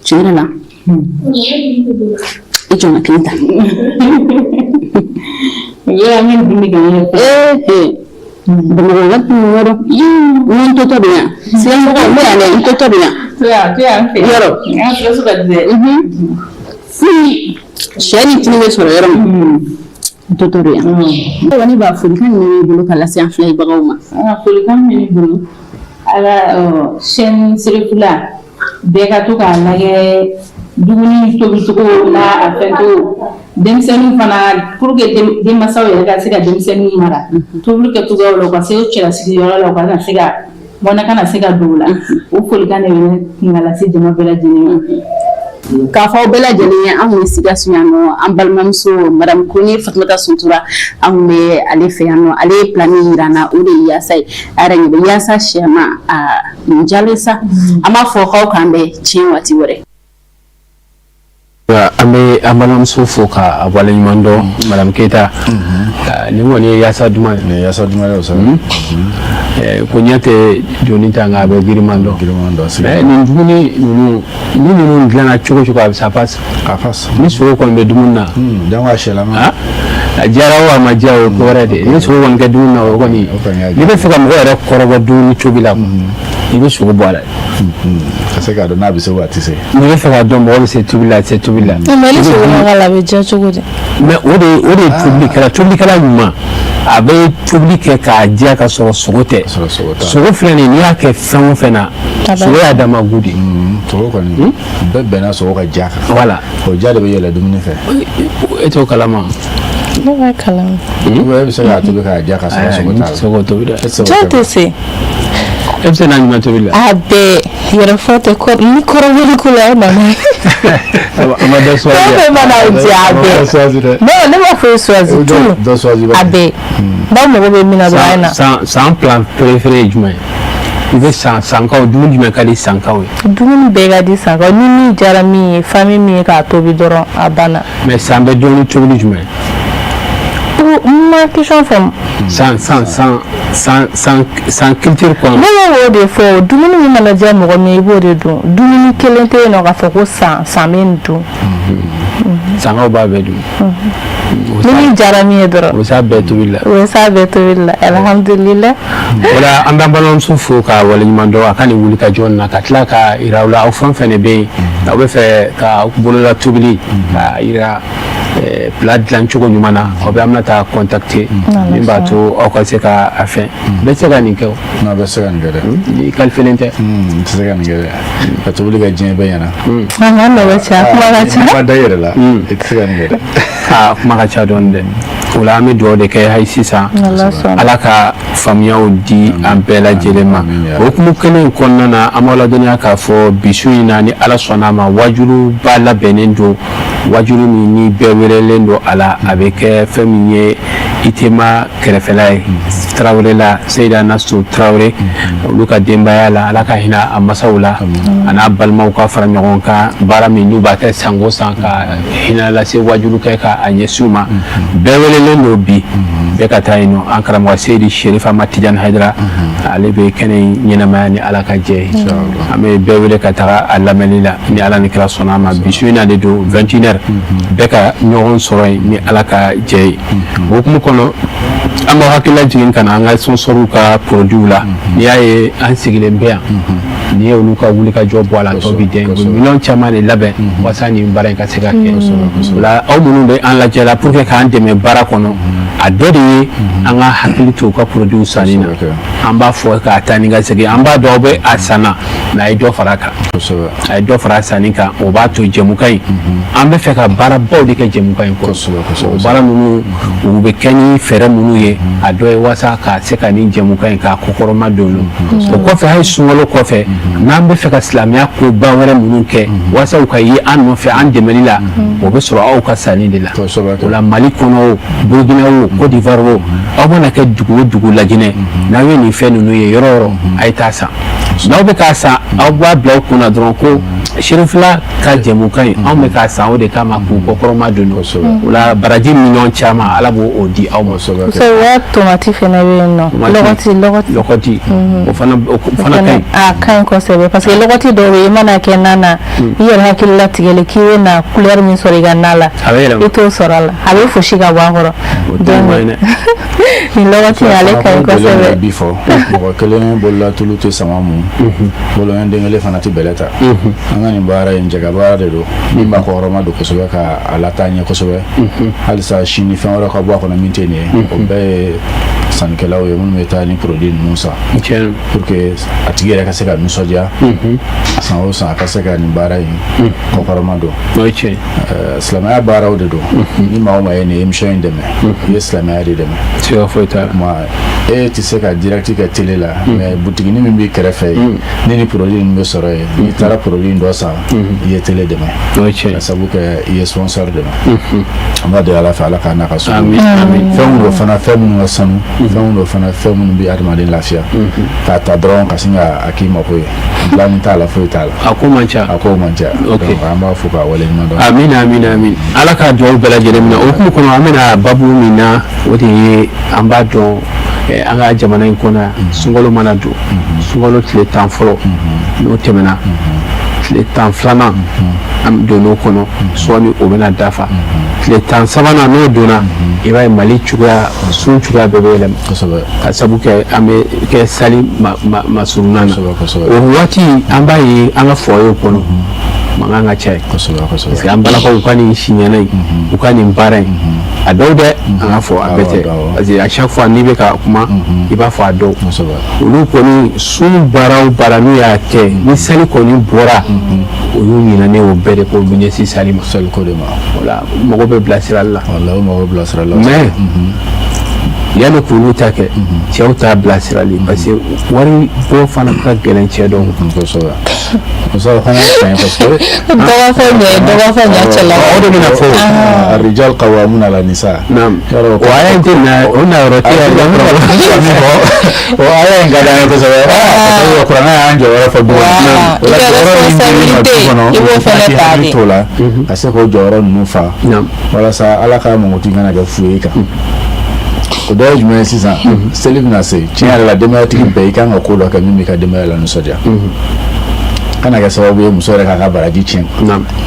Tiɲɛ yɛrɛ la, i jɔ n ka kelen ta. Ee, Bamakɔ ka tun yɔrɔ n tɔtɔ bɛ yan, Silamɔgɔ n bɛ yan dɛ, n tɔtɔ bɛ yan. Yɔrɔ. Sɛ ni tulu bɛ sɔrɔ yɔrɔ min, totoro yan. Ayiwa, ne b'a folikan jumɛn b'i bolo ka lase an filɛbagaw ma? Folikan min bɛ ne bolo, ala chaîne Serifula, bɛɛ ka to k'a lajɛ, dumuni tobicogo n'a a fɛn cogo, denmisɛnninw fana, pour que denmansaw yɛrɛ ka se ka denmisɛnninw mara tobili kɛcogoyaw la, u ka se cɛlasigiyɔrɔ la, u kana se ka mɔnɛ kana se ka don o la. O folikan de bɛ ne kun ka lase jama bɛɛ lajɛlen ma. K'a fɔ aw bɛɛ lajɛlen ye, an kun bɛ Sikaso yan nɔ, an balimamuso madame Kone Fatumata Suntura, an kun bɛ ale fɛ yan nɔ. Ale ye plat min yira an na, o de ye yaasa ye. A yɛrɛ ɲɛ bɛ yaasa sɛma a nin jalen sa. An b'a fɔ k'aw k'an bɛn tiɲɛ waati wɛrɛ. An bɛ an balimamuso fo ka waleɲuman dɔn, madame Keyita. Nin kɔni ye yaasa duman ye. Nin ye yaasa duman ye o sa. Ko ɲɛ tɛ doni ta, nka a bɛ giriman dɔn. Giriman dɔn. Mais nin dumuni ninnu, ni ninnu dilanna cogo cogo, a bɛ ça passe. A passe. Ni sogo kɔni bɛ dumuni na. Donc a sɛlama. A diyara o, a ma diya o, ye ko wɛrɛ de ye. Ni sogo kɔni kɛ dumuni na, o kɔni, n'i bɛ fɛ ka mɔgɔ yɛrɛ kɔrɔbɔ dumuni tobi la, i bɛ sogo bɔ a la. Ka se k'a dɔn n'a bɛ se wa a tɛ se. N'i bɛ fɛ k'a dɔn mɔgɔ bɛ se tobili la, a tɛ se tobili la. Mais ni sogo ma k'a la, a bɛ diya cogo di? Mais o de ye tobilikɛla ɲuman, a bɛ tobili kɛ k'a diya ka sɔrɔ sogo tɛ. Sogo filɛ nin ye, n'i y'a kɛ fɛn o fɛn na, sogo y'a dama goût de ye. Sogo kɔni, bɛɛ bɛnna sogo ka diya kan. Voilà. O diya de bɛ yɛlɛ dumuni fɛ. E t'o kalama? Ne b'a kalama. E bɛ se k'a tobi k'a diya ka sɔrɔ sogo t'a la. Sogo tobi dɛ. Jɔn tɛ se? E bɛ se na ɲuman tobi la. A bɛɛ yɛrɛ fɔ tɛ ni kɔrɔbɔli ko la, e nana. A ma dɔ choisi. Fɛn fɛn mana diya, a bɛɛ. Non, ne b'a fɔ e choisi tulu. Dɔ choisi. A bɛɛ. N'aw mago bɛ min na dɔrɔn, a ye na. San plat préféré ye jumɛn ye? I bɛ san sankaw, dumuni jumɛn ka di sankaw ye? Dumuni bɛɛ ka di sankaw. Ni min diyara min ye, famille min ye k'a tobi dɔrɔn, a banna. Mais san bɛ dumuni tobili jumɛn? N ma question faamu. San san san san san san culture kɔnɔ. Ne bɛ o de fɔ, dumuni min mana diya mɔgɔ min ye, i b'o de dun. Dumuni kelen tɛ yen nɔ k'a fɔ ko san san bɛ nin dun. Sankaw b'a bɛɛ dun. Ni min diyara min ye dɔrɔn. O bɛ s'a bɛɛ tobili la. O bɛ s'a bɛɛ tobili la, alhamdulilah. O la, an b'an balimamuso fo ka waleɲuman dɔn a ka nin wuli ka jɔ nin na, ka tila ka yira aw la, aw fɛn fɛn de bɛ yen, aw bɛ fɛ ka bolola tobili ka yira plat dilan cogo ɲuman na, aw bɛ Aminata contacter, min b'a to aw ka se ka a fɛn bɛɛ tɛ se ka nin kɛ o. Non, bɛɛ tɛ se ka nin kɛ dɛ. Ni qualifié tɛ. N tɛ se ka nin kɛ dɛ. Ka tobili kɛ diɲɛ bɛɛ ɲɛna. A ka nɔgɔ cɛ, a kuma ka ca. Ma da i yɛrɛ la, i tɛ se ka nin kɛ dɛ. Aa, kuma ka ca dɔɔni dɛ. O la, an bɛ dugawu de kɛ hali sisan, Ala ka faamuyaw di an bɛɛ lajɛlen ma. O hukumu kelen in kɔnɔna na, an b'aw ladɔnniya k'a fɔ bi su in na, ni Ala sɔnna a ma, wajuliba labɛnnen don, wajulu min ni bɛɛ welelen don a la. A bɛ kɛ fɛn min ye ITEMA kɛrɛfɛla ye, Tarawele la, Seyida Nasu Tarawele, olu ka denbaya la, Ala ka hinɛ a masaw la, a n'a balimaw ka fara ɲɔgɔn kan, baara min n'u b'a kɛ sango san, ka hinɛ lase, wajulu kɛ ka a ɲɛsin u ma. Bɛɛ welelen don bi, bɛɛ ka taa yen nɔ. An karamɔgɔ Seyidi Sherifa Ahmad Tijani Hayidara, ale bɛ kɛnɛ in ɲɛnamaya ni Ala ka jɛ ye. An bɛ bɛɛ wele ka taga a lamɛnni la, ni Ala ni kira sɔnna a ma. Bi su in na de don, 21 heures, bɛɛ ka ɲɔgɔn sɔrɔ yen ni Ala ka jɛ ye. O hukumu kɔnɔ, an b'aw hakili lajigin ka na an ka sponsors ka produits la. N'i y'a ye an sigilen bɛ yan, n'i ye olu ka wuli ka jɔ bɔ a la, tɔ bi den, u bɛ miliyɔn caman de labɛn walasa nin baara in ka se ka kɛ. O la, aw minnu bɛ an lajɛ la, pour que k'an dɛmɛ baara kɔnɔ, a dɔ de ye an ka hakili to u ka produits sanni na. An b'a fɔ k'a taa ni ka segin, an b'a dɔn aw bɛ a sanna, mais a ye dɔ fara a kan, a ye dɔ fara a sanni kan. O b'a to jɛmukan in, an bɛ fɛ ka baarabaw de kɛ jɛmukan in kɔnɔ. O baara ninnu, u bɛ kɛ ni fɛɛrɛ minnu ye, a dɔ ye walasa ka se ka nin jɛmukan in k'a kɔkɔrɔma don. O kɔfɛ, hali sunkalo kɔfɛ, n'an bɛ fɛ ka silamɛya koba wɛrɛ minnu kɛ walasa u ka ye an nɔfɛ an dɛmɛli la, o bɛ sɔrɔ aw ka sanni de la. O la, Mali kɔnɔ o, Burukina o, Côte d'Ivoire o, aw mana kɛ dugu o dugu Lajinɛ, n'aw ye nin fɛn ninnu ye yɔrɔ o yɔrɔ, a ye taa san. N'aw bɛ k'a san, aw b'a bila aw kunna dɔrɔn ko Serifila ka jɛmukan in, anw bɛ k'a san o de kama k'u kɔkɔrɔma don. O la, baraji miliyɔn caman, Ala b'o o di aw ma. Kosɛbɛ. Tomati fana bɛ yen nɔ, lɔgɔti lɔgɔti. Lɔgɔti, o fana ka ɲi. A ka ɲi kosɛbɛ, parce que lɔgɔti dɔw bɛ yen, i mana kɛ na na, i yɛrɛ hakili latigɛlen k'i bɛ na couleur min sɔrɔ i ka na la, a bɛ yɛlɛma, i t'o sɔrɔ a la, a bɛ fosi ka bɔ a kɔrɔ. O tɛ ɲuman ye dɛ. Nin lɔgɔti ale ka ɲi kosɛbɛ. Bi fɔ mɔgɔ kelen bolola tulu tɛ sama mun boloɲɛ, den kelen fana tɛ bɛlɛ ta. An ka nin baara in jɛka Baara de don min b'a kɔkɔrɔma don kosɛbɛ ka a lataa ɲɛ kosɛbɛ. Halisa sini fɛn wɛrɛ ka bɔ a kɔnɔ min tɛ nin ye, o bɛɛ ye sannikɛlaw ye minnu bɛ taa ni produit ninnu san pour que a tigi yɛrɛ ka se ka nisɔndiya san o san, a ka se ka nin baara in kɔkɔrɔma don. Silamɛya baaraw de don. Ni maa o maa ye nin émission in dɛmɛ, i ye silamɛya de dɛmɛ. Siga foyi t'a la. Kuma e tɛ se ka direct kɛ télé la, mais butiginin min b'i kɛrɛfɛ yen, ni produit ninnu bɛ sɔrɔ yen, n'i taara produit dɔ san, i ye télé dɛmɛ, ka sabu kɛ i ye sponsor dɛmɛ. An b'a deli Ala fɛ, Ala k'a n'a ka so. Fɛn don fana, fɛn minnu ka sanu, fɛn don fana, fɛn minnu bɛ adamaden lafiya. K'a ta dɔrɔn ka sin ka a k'i mako ye, dilanni t'a la, foyi t'a la. A ko man ca. A ko man ca. Donc an b'a fo k'a waleɲuman dɔn. Amin, amin, amin. Ala ka dugawu bɛɛ lajɛlen minɛ. O hukumu kɔnɔ, an bɛna babu min na, o de ye an b'a dɔn an ka jamana in kɔnɔ yan, sunkalo mana don, sunkalo tile 10 fɔlɔ, n'o tɛmɛna, tile 12nan an donn'o kɔnɔ, sɔɔni o bɛna dafa. Tile 13nan n'o donna, i b'a ye Mali cogoya, sun cogoya bɛɛ bɛ yɛlɛma, ka sabu kɛ an bɛ kɛ sali masurunna na. O waati an b'a ye an ka foyer kɔnɔ, mankan ka ca ye, parce que an balakaw ka nin siɲɛna in, u ka nin baara in, a dɔw dɛ, an ka fɔ a bɛɛ tɛ, parce que à chaque fois n'i bɛ ka kuma, i b'a fɔ a dɔw, olu kɔni sun baara o baara n'u y'a kɛ, ni sali kɔni bɔra, o y'u ɲinɛnen o bɛɛ de kɔ, u bɛ ɲɛsin sali ma. Saliko de ma. Wala mɔgɔ bɛ bilasirali la. Wala o mɔgɔ bilasirali la. Mais yanni k'olu ta kɛ, cɛw t'a bilasirali, parce que wari bɔ fana ka gɛlɛn cɛ dɔw ma. Kosɛbɛ. Muso fana ye tiɲɛ, parce que dɔgɔ fɔ ɲɛ, dɔgɔ fɔ ɲɛ cɛla. O de bɛna fɔ. Arijal qawwamuna ala nisa. Naam. O aya in tɛ na, o na yɔrɔ tɛ yɛrɛ. O aya in ka d'an ye kosɛbɛ, parce que kuranɛ y'an jɔyɔrɔ fɔ du kɔnɔ. O la, jɔyɔrɔ min dir'i ma du kɔnɔ, i b'o fɛnɛ i ta hakili de. t'o la ka se k'o jɔyɔrɔ ninnu fa, walasa Ala ka mankutu kana kɛ fu ye i kan. O dɔ ye jumɛn ye? Sisan seli bɛna se, tiɲɛ yɛrɛ la, denbayatigi bɛɛ i kan ka ko dɔ kɛ min b'i ka denbaya la nisɔndiya, kana kɛ sababu ye muso yɛrɛ k'a ka baraji tiɲɛ.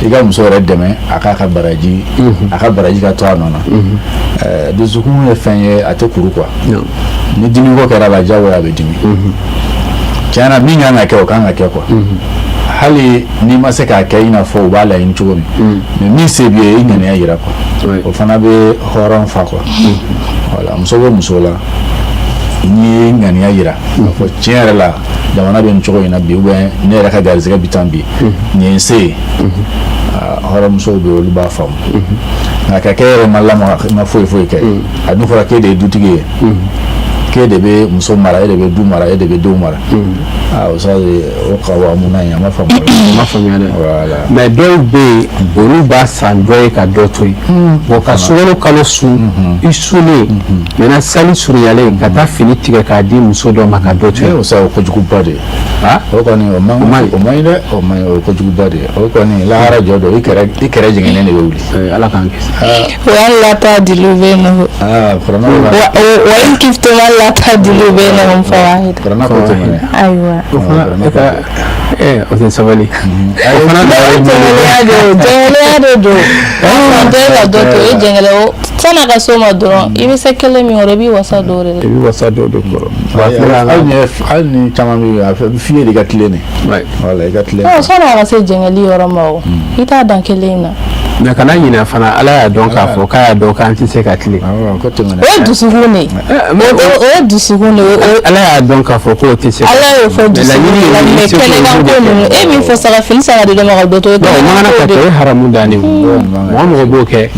I ka muso yɛrɛ dɛmɛ a k'a ka baraji, a ka baraji ka to a nɔ na. Dusukun ye fɛn ye, a tɛ kuru quoi. Ni dimiko kɛra a la, diyagoya a bɛ dimi. Tiɲɛ na, min kan ka kɛ, o kan ka kɛ quoi. Hali n'i ma se k'a kɛ i n'a fɔ u b'a laɲini cogo min, mais min se b'i ye, i ŋaniya yira quoi, o fana bɛ hɔrɔn fa quoi. Voilà, muso bɛ muso la, n'i ye ŋaniya yira k'a fɔ tiɲɛ yɛrɛ la, jamana bɛ nin cogo in na bi, ou bien ne yɛrɛ ka garisɛgɛ bi tan bi, nin ye n se ye, hɔrɔnmusow bɛ yen, olu b'a faamu. Nka ka kɛ e yɛrɛ ma lamaga, i ma foyi foyi kɛ, a dun fɔra k'e de ye dutigi ye, k'e de bɛ muso mara, e de bɛ du mara, e de bɛ denw mara, aa o sa o ka wa mun na yen, a ma faamu. O ma faamuya dɛ. Voilà. Mais dɔw bɛ yen, olu b'a san dɔ ye ka dɔ to yen. Bon, ka sunkalo kalo sun, i sunnen, maintenant sali surunyalen, ka taa fini tigɛ k'a di muso dɔ ma ka dɔ to yen. O sa o kojuguba de ye. O kɔni o man o man ɲi dɛ, o man ɲi, o ye kojuguba de ye. O kɔni lahara jɔ don, i kɛrɛ jɛngɛnnen de bɛ wuli. Ala k'an kisi. وألا تعدلوا بينهم. Aa, kuranɛ. وإن خفتم ألا تعدلوا بينهم فواحدة. Kuranɛ ko ten minɛ. أيوة. O fana e ka o tɛ sabali. O fana Jɛngɛlɛya de don, jɛngɛlɛya de don. Dɔ ye ka dɔ to o ye jɛngɛlɛ o, san'a ka s'o ma dɔrɔn, i bɛ se kelen min kɔrɔ, i b'i wasa don o de la. I b'i wasa don o de kɔrɔ. Hali ni caman bɛ yen, a bɛ f'i ye de i ka tilen de. Voilà, i ka tilen. Non, san'a ka se jɛngɛli yɔrɔ ma, o i t'a dan kelen in na. Mais kana ɲinɛ fana, Ala y'a dɔn k'a fɔ k'a y'a dɔn k'an tɛ se ka tilen. O ye dusukun de ye, o ye dusukun de ye. Ala y'a dɔn k'a fɔ k'o tɛ se. Ala y'o fɔ dusukun de la, mais kɛnɛkan ko ninnu, e min fɔ saga fini san ka di dɔ ma ka dɔ to o ye. Non, o man kan ka kɛ, o ye haramu dannen ye. Mɔgɔ mɔgɔ b'o kɛ,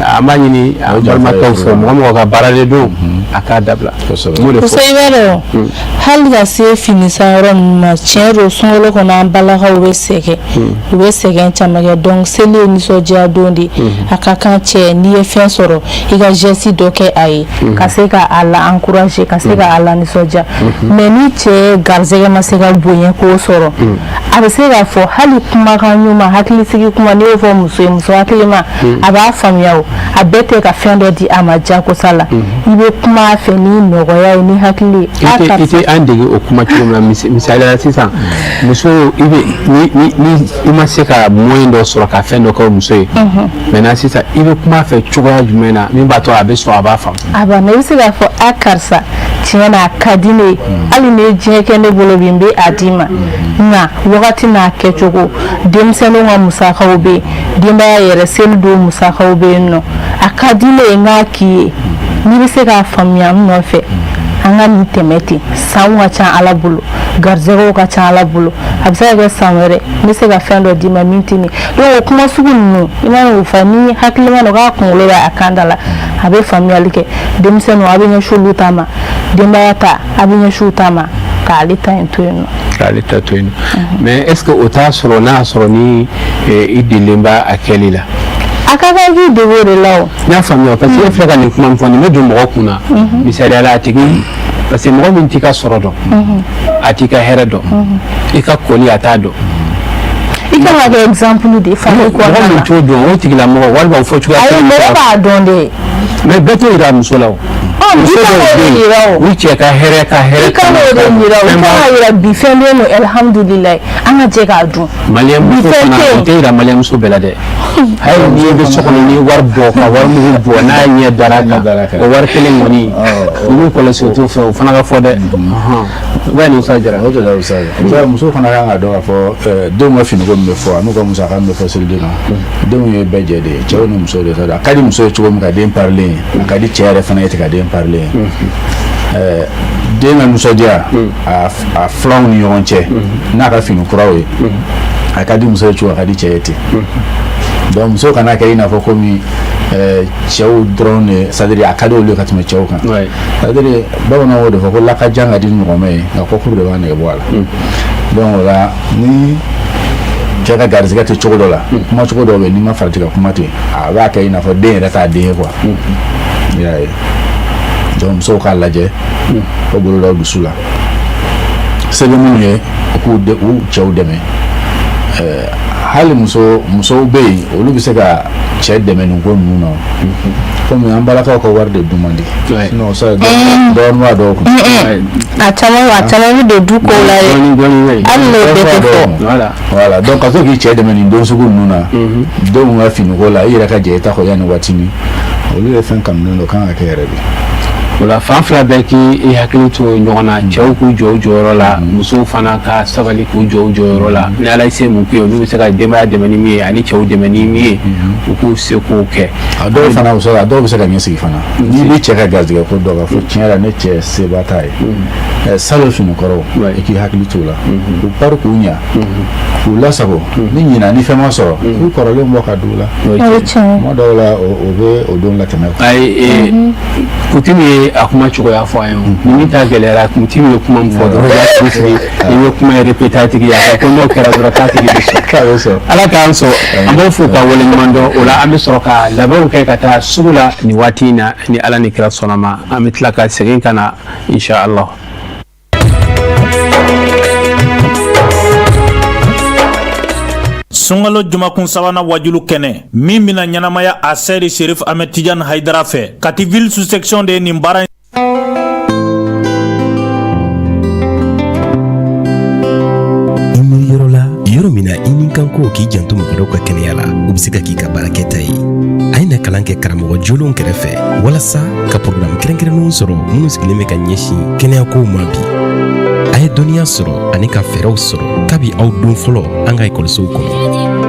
an b'a ɲini an balimakɛw fɛ, mɔgɔ mɔgɔ ka baara de don, a k'a dabila. N b'o de Muso, fɔ. i b'a dɔn, hali ka se fini san yɔrɔ ninnu ma, tiɲɛ don, sunkalo kɔnɔ an balakaw bɛ sɛgɛn, u bɛ sɛgɛn caman kɛ. Donc seli ye nisɔndiya don de, a ka kan cɛ, n'i ye fɛn sɔrɔ, i ka geste dɔ kɛ a ye ka se ka a la encourager, ka se ka a la nisɔndiya. Mais ni cɛ garisɛgɛ ma se ka bonya k'o sɔrɔ, a bɛ se k'a fɔ hali kumakan ɲuman, hakilisigi kuma, n'i y'o fɔ muso ye, muso hakilima a b'a faamuya. O a bɛɛ tɛ ka fɛn dɔ di a ma jagosa la, i bɛ kuma a fɛ ni nɔgɔya ye, ni hakili ye. I tɛ an dege o kuma cogo min na, misaliya la sisan, muso i bɛ ni i ma se ka moyen dɔ sɔrɔ ka fɛn dɔ kɛ o muso ye, maintenant sisan i bɛ kuma a fɛ cogoya jumɛn na min b'a to a bɛ sɔn, a b'a faamu? A banna, i bɛ se k'a fɔ a karisa, Tiɲɛ na, a ka di ne ye, hali ni ye diɲɛ kɛ ne bolo bi, n bɛ a d'i ma. Nka wagati n'a kɛcogo, denmisɛnninw ka musakaw bɛ yen, denbaya yɛrɛ seli don musakaw bɛ yen nɔ. A ka di ne ye n k'a k'i ye, n'i bɛ se k'a faamuya n nɔfɛ, an ka nin tɛmɛ ten. Sanw ka ca Ala bolo, garijɛgɛw ka ca Ala bolo, a bɛ se ka kɛ san wɛrɛ n bɛ se ka fɛn dɔ d'i ma min tɛ nin. Donc o kuma sugu ninnu, i mana o fɔ ni hakilima don k'a kunkolo bɛ a kan da la, a bɛ faamuyali kɛ. Denmisɛnninw, a bɛ ɲɛsin olu ta ma, denbaya ta, a bɛ ɲɛsin u ta ma, k'ale ta in to yen nɔ. K'ale ta to yen nɔ. Mais est ce que o t'a sɔrɔ n'a y'a sɔrɔ ni i delilen b'a a kɛli la? A ka kan k'i dege o de la o. N y'a faamuya, parce que e filɛ ka nin kuma min fɔ, nin bɛ don mɔgɔ kun na. Misaliya la, a tigi, parce que mɔgɔ min t'i ka sɔrɔ dɔn, a t'i ka hɛrɛ dɔn, i ka kɔli a t'a dɔn. I kan ka kɛ exemple de ye famille kɔnɔna na. Mɔgɔ min t'o dɔn, o tigilamɔgɔ walima o fɔ cogoya. Ayi, mɔgɔ b'a dɔn dɛ. Mais bɛɛ t'o yira muso la o. Muso dɔw bɛ yen, u cɛ ka hɛrɛ ka hɛrɛ. I kan k'o de yira o, i kan ka yira bi fɛn bɛ yen nɔ, alihamudulilayi, an ka jɛ k'a dun. Maliyɛn muso fana, o tɛ yira maliyɛn muso bɛɛ la dɛ. Hali n'i bɛ so kɔnɔ, n'i ye wari bɔ ka wari mugu bɔ, n'a ɲɛ dara kan, o wari kelen kɔni, u b'u kɔlɔsi o t'o fɛ, o fana ka fɔ dɛ. Bɛɛ ni sa jara. O de la sa, muso fana kan ka dɔn k'a fɔ denw ka finiko min bɛ fɔ an'u ka musaka min bɛ fɔ seliden na, denw ye bɛɛ jɛ de ye, cɛw ni musow de ta don. A ka di muso ye cogo min ka den parilen ye, a ka di cɛ yɛrɛ fana ye ten ka den parilen ye. Den ka nisɔndiya a filanw ni ɲɔgɔn cɛ n'a ka fini kuraw ye, a ka di muso ye cogo, a ka di cɛ ye ten. Donc muso kana kɛ i n'a fɔ komi cɛw dɔrɔn de, c'est à dire a ka di olu ye ka tɛmɛ cɛw kan. C'est à dire bamananw y'o de fɔ ko lakajan ka di ɲɔgɔmɛ ye, nka kɔkuru de b'a nege bɔ a la. Donc o la, ni cɛ ka garisɛgɛ tɛ cogo dɔ la, kuma cogo dɔw bɛ yen, n'i ma farati ka kuma ten, a b'a kɛ i n'a fɔ den yɛrɛ t'a den ye quoi. I y'a ye? Donc musow k'a lajɛ, o bolo da u dusu la, se bɛ minnu ye, u k'u u cɛw dɛmɛ. Hali muso musow bɛ yen, olu bɛ se ka cɛ dɛmɛ nin ko ninnu na, komi an balakaw ka wari de dun man di, sinon ça dɔɔnin b'a dɔw kun. A caman bɛ don du kow la dɛ, hali n'o bɛɛ tɛ fɔ. Voilà, donc ka to k'i cɛ dɛmɛ nin don sugu ninnu na, denw ka finiko la, i yɛrɛ ka jɛ i ta kɔ yanni waati min olu ye fɛn kanunen don, kan ka kɛ yɛrɛ de. O la, fan fila bɛɛ k'i hakili to ɲɔgɔn na. Cɛw k'u jɔ u jɔyɔrɔ la, musow fana ka sabali k'u jɔ u jɔyɔrɔ la. Ni Ala ye se mun k'u ye, olu bɛ se ka denbaya dɛmɛ ni min ye ani cɛw dɛmɛ ni min ye, u k'u se k'o kɛ. A dɔw fana bɛ se a dɔw bɛ se ka ɲɛsigi fana. N'i bɛ cɛ ka garijɛgɛ ko dɔn, k'a fɔ tiɲɛ yɛrɛ, ne cɛ seba t'a ye, salon fini kɔrɔw, i k'i hakili t'o la, k'u pari k'u ɲa, k'u lasago. Ni ɲina ni fɛn ma sɔrɔ, k'u kɔrɔlen bɔ ka d'u la. Kuma dɔw la, o bɛ o don latɛmɛ. Ayi, Kutimi ye a kuma cogoya fɔ an ye. Ni min ta gɛlɛyara, Kutimi ye kuma min fɔ dɔrɔn, i b'a sigi, i bɛ kuma répéter a tigi ye, a ko n'o kɛra dɔrɔn k'a tigi bɛ sɔn. Ala k'an sɔn, an b'o fo ka waleɲuman dɔn. O la, an bɛ sɔrɔ ka labɛnw kɛ ka taa sugu la nin waati in na. Ni Ala ni kira sɔnna ma, an bɛ tila ka segin ka na, inshallah. Sunkalo jumakun sabanan wajulu kɛnɛ min bɛna ɲɛnamaya a Sɛri Serif Ahmed Tidiane Haidara fɛ, Kati ville sous section de ye nin baara. I miiri yɔrɔ la, yɔrɔ min na i ni kan ko k'i janto mɔgɔ dɔw ka kɛnɛya la, o bɛ se ka k'i ka baarakɛta ye. A ye na kalan kɛ karamɔgɔ jolenw kɛrɛfɛ walasa ka porogaramu kɛrɛnkɛrɛnnenw sɔrɔ minnu sigilen bɛ ka ɲɛsin kɛnɛyakow ma bi. A ye dɔnniya sɔrɔ ani ka fɛɛrɛw sɔrɔ kabi aw don fɔlɔ an ka ekɔlisow kɔnɔ,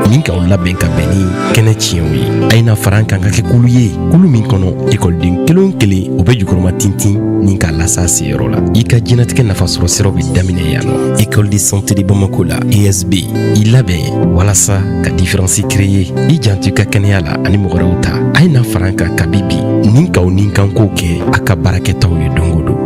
min k'aw labɛn ka bɛn ni kɛnɛ tiɲɛw ye. A ye na fara an kan ka kɛ kulu ye, kulu min kɔnɔ ekɔliden kelen o kelen o bɛ jukɔrɔma tintin ni k'a lasa seyɔrɔ la. I ka diɲɛnatigɛ nafasɔrɔ siraw bɛ daminɛ yan nɔ, École de santé de Bamako la, ESB. I labɛn walasa ka différence créer, i janto i ka kɛnɛya la ani mɔgɔ wɛrɛw ta. A ye na fara an kan kabi bi ni k'aw ni kankow kɛ a ka baarakɛtaw ye don o don.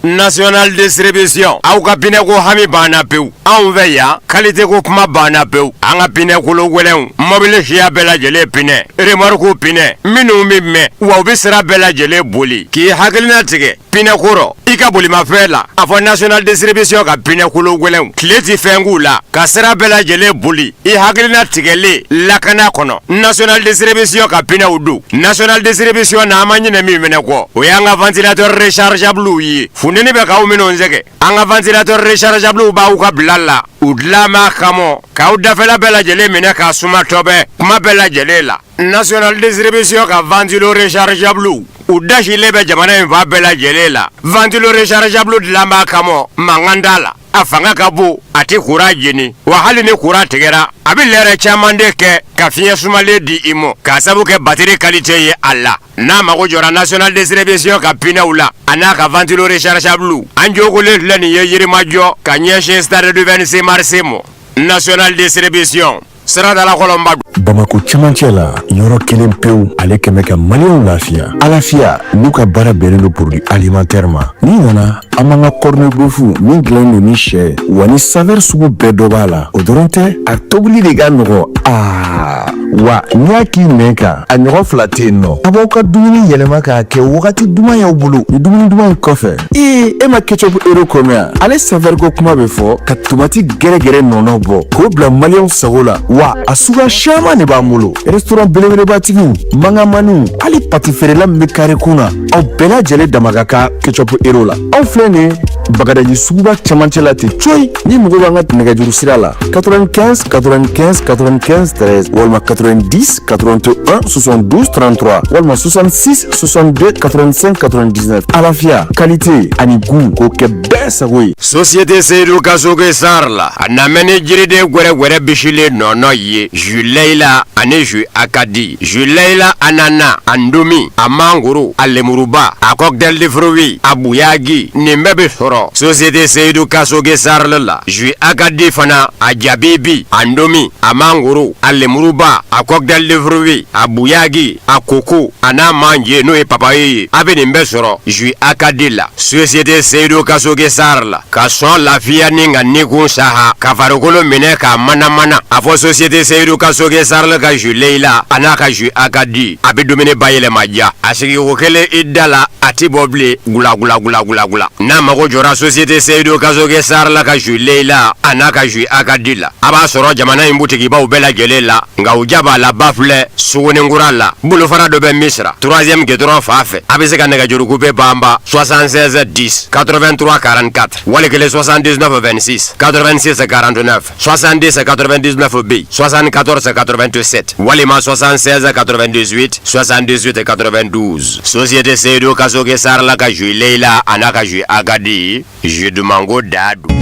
National Distribution, aw ka pinɛko hami banna pewu anw fɛ yan. Qualité ko kuma banna pewu. An ka pinɛ kolo gɛlɛnw, mɔbili siya bɛɛ lajɛlen pinɛ, remorque pinɛ minnu bɛ mɛn wa u bɛ sira bɛɛ lajɛlen boli. K'i hakilina tigɛ pinɛ ko rɔ i ka bolimafɛn la, a fɔ National Distribution ka pinɛ kolo gɛlɛnw, tile tɛ fɛn k'u la ka sira bɛɛ lajɛlen boli, i hakilina tigɛlen lakana kɔnɔ. National Distribution ka pinɛw don. National Distribution na, an ma ɲinɛ min fɛnɛ kɔ, o y'an ka ventilateur rechargeable ye. Funteni bɛ bɛ k'aw minnu sɛgɛn an ka ventilateur rechargeable b'aw ka bila la u dilan b'a kama k'aw dafɛla bɛɛ lajɛlen minɛ k'a suma tɔbɛ kuma bɛɛ lajɛlen la national distribution ka ventilo rechargeable u dasilen bɛ jamana in fan bɛɛ lajɛlen la ventilo rechargeable dilan b'a kama mankan t'a la a fanga ka bon a tɛ kuran jeni wa hali ni kuran tigɛra a bɛ lɛrɛ caman de kɛ ka fiɲɛ sumalen di i ma k'a sabu kɛ batiri qualité ye a la n'a mago jɔra national distribution ka pinɛw la a n'a ka ventilo rechargeable an jogolen filɛ nin ye yirimajɔ ka ɲɛsin stade du 26 mars ma national distribution siradala kɔlɔnba Bamakɔ cɛmancɛ la yɔrɔ kelen pewu ale kɛmɛ ka maliyɛnw lafiya alafiya n'u ka baara bɛnnen don produit alimentaire ma n'i nana an b'an ka corned beef min dilannen don ni sɛ wa ni saveur sugu bɛɛ dɔ b'a la o dɔrɔn tɛ a tobili de ka nɔgɔ aa wa n'i y'a k'i nɛn kan a ɲɔgɔn fila tɛ yen nɔ a b'aw ka dumuni yɛlɛma k'a kɛ wagati duman y'aw bolo ni dumuni duman in kɔfɛ ee e ma ketchup hero ko mɛn wa ale saveur ko kuma bɛ fɔ ka tomati gɛrɛgɛrɛ nɔnɔ bɔ k'o bila maliyɛnw sago la wa a suguya caman de b'an bolo restaurant belebelebatigiw mangamaniw hali pati feerela min bɛ kare kun na aw bɛɛ lajɛlen dama ka kan ketchup hero la aw filɛ nin ye bagadaji suguba cɛmancɛ la ten coyi n'i mago b'an ka nɛgɛjuru sira la 95 95 95 13 walima 90 81 72 33 walima 66 62 85 99 alafiya qualité ani goût k'o kɛ bɛɛ sago ye. Société Seydou Kasoge Sarr la a namɛ ni jiriden gwɛrɛgwɛrɛ bisilen nɔnɔ ye jus Layila ani jus Akadi jus Layila anana a ndomi a mangoro a lemuruba a cocktail de fruits a buyagi nin bɛɛ bɛ sɔrɔ Société Seydou Kasoge Sarr la jus Akadi fana a jabibi a ndomi a mangoro a lemuruba a cocktail de fruits a buyagi a koko a n'a manje n'o ye papaye ye a bɛ nin bɛɛ sɔrɔ jus Akadi la Société Seydou Kasoge Sarr la ka sɔn lafiya ni ka nikun saha ka farikolo minɛ k'a manamana a fɔ Société Seydou Kasoge Sarr ka jus Layila a n'a ka jus Akadi a bɛ dumuni bayɛlɛma diya a sigiko kelen i da la a tɛ bɔ bilen gulagulagulagula n'a mago jɔra Société Seydou Kasoge Sarr la ka jus Layila a n'a ka jus Akadi la a b'a sɔrɔ jamana in butigibaw bɛɛ lajɛlen la nka u ja b'a la ba filɛ Suguninkura la bolofara dɔ bɛ Misira troisième goudron fan fɛ a bɛ se ka nɛgɛjuru coupe banba 76 10 83 44 wali kelen 79 26 86 49 70 99 bɛ yen 74 87 walima 76 98 78 92 Société Seydou Kasoge Sarr la ka jus Layila a n'a ka jus Akadi jus dumanko da don.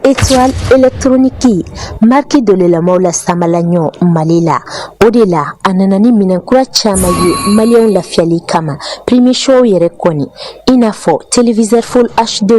Étoile électronique marque dɔlɛlamaw la samalaɲɔ Mali la o de la a nana ni minɛn kura caman ye maliyɛnw lafiyali kama premier choix yɛrɛ kɔni i n'a fɔ téléviseur full HD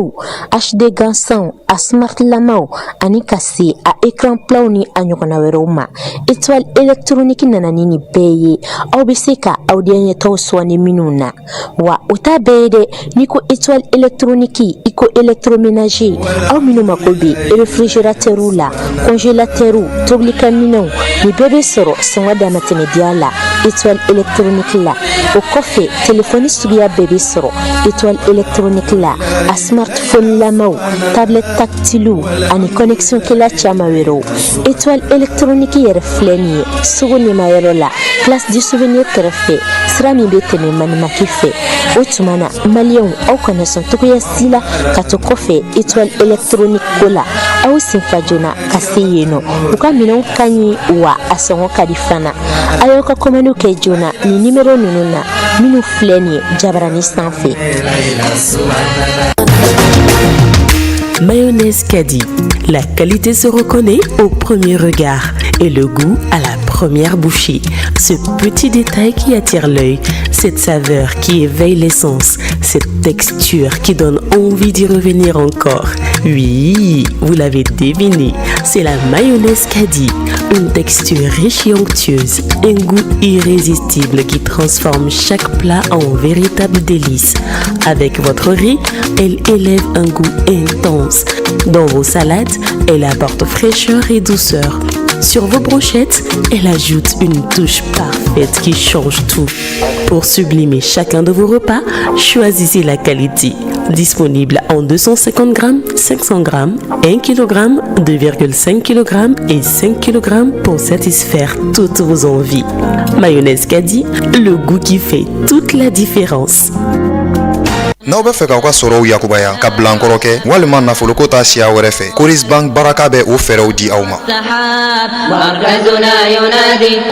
HD gansanw a smart lamaw ani ka se a écran platw ni a ɲɔgɔnna wɛrɛw ma Étoile électronique nana ni nin bɛɛ ye aw bɛ se ka aw diyaɲɛtaw sugandi minnu na wa o t'a bɛɛ ye dɛ n'i ko étoile électronique i ko électroménager aw minnu mako bɛ réfrigérateurw la congélateurw tobilikɛminɛnw nin bɛɛ bɛ sɔrɔ sɔngɔ damatɛmɛdiya la étoile électronique la o kɔfɛ telefɔni suguya bɛɛ bɛ sɔrɔ étoile électronique la a smartphone lamaw tablette tactilew ani connexion kɛla caman wɛrɛw étoile électronique yɛrɛ filɛ nin ye sugu nimayɔrɔ la place du souvenir kɛrɛfɛ sira min bɛ tɛmɛ manimaki fɛ o tuma na maliyɛnw aw kana sɔn cogoya si la ka to kɔfɛ étoile électronique ko la aw senfa joona ka se yen nɔ u ka minɛnw ka ɲi wa a sɔngɔ ka di fana a y'aw ka kɔmaniw kɛ joona nin nimero ninnu na minnu filɛ nin ye jabarani sanfɛ. Mayonnaise Kadi. La qualité se reconnaît au premier regard et le goût à la première bouchée. Ce petit détail qui attire l'œil, cette saveur qui éveille les sens, cette texture qui donne envie d'y revenir encore. Oui, vous l'avez deviné, c'est la mayonnaise Kadi. Une texture riche et onctueuse, un goût irrésistible qui transforme chaque plat en véritable délice. Avec votre riz, elle élève un goût intense. Dans vos salades, elle apporte fraîcheur et douceur. Sur vos brochettes, elle ajoute une touche parfaite qui change tout. Pour sublimer chacun de vos repas, choisissez la qualité. Disponible en 250 grammes, 500 grammes, 1 kg, 2,5 kg et 5 kg pour satisfaire toutes vos envies. Mayonnaise Kadi, le goût qui fait toute la différence. N'aw bɛ fɛ k'aw ka sɔrɔw yakubaya ka bilankɔrɔ kɛ walima nafoloko ta siya wɛrɛ fɛ, Coris Bank Baraka bɛ o fɛɛrɛw di aw ma.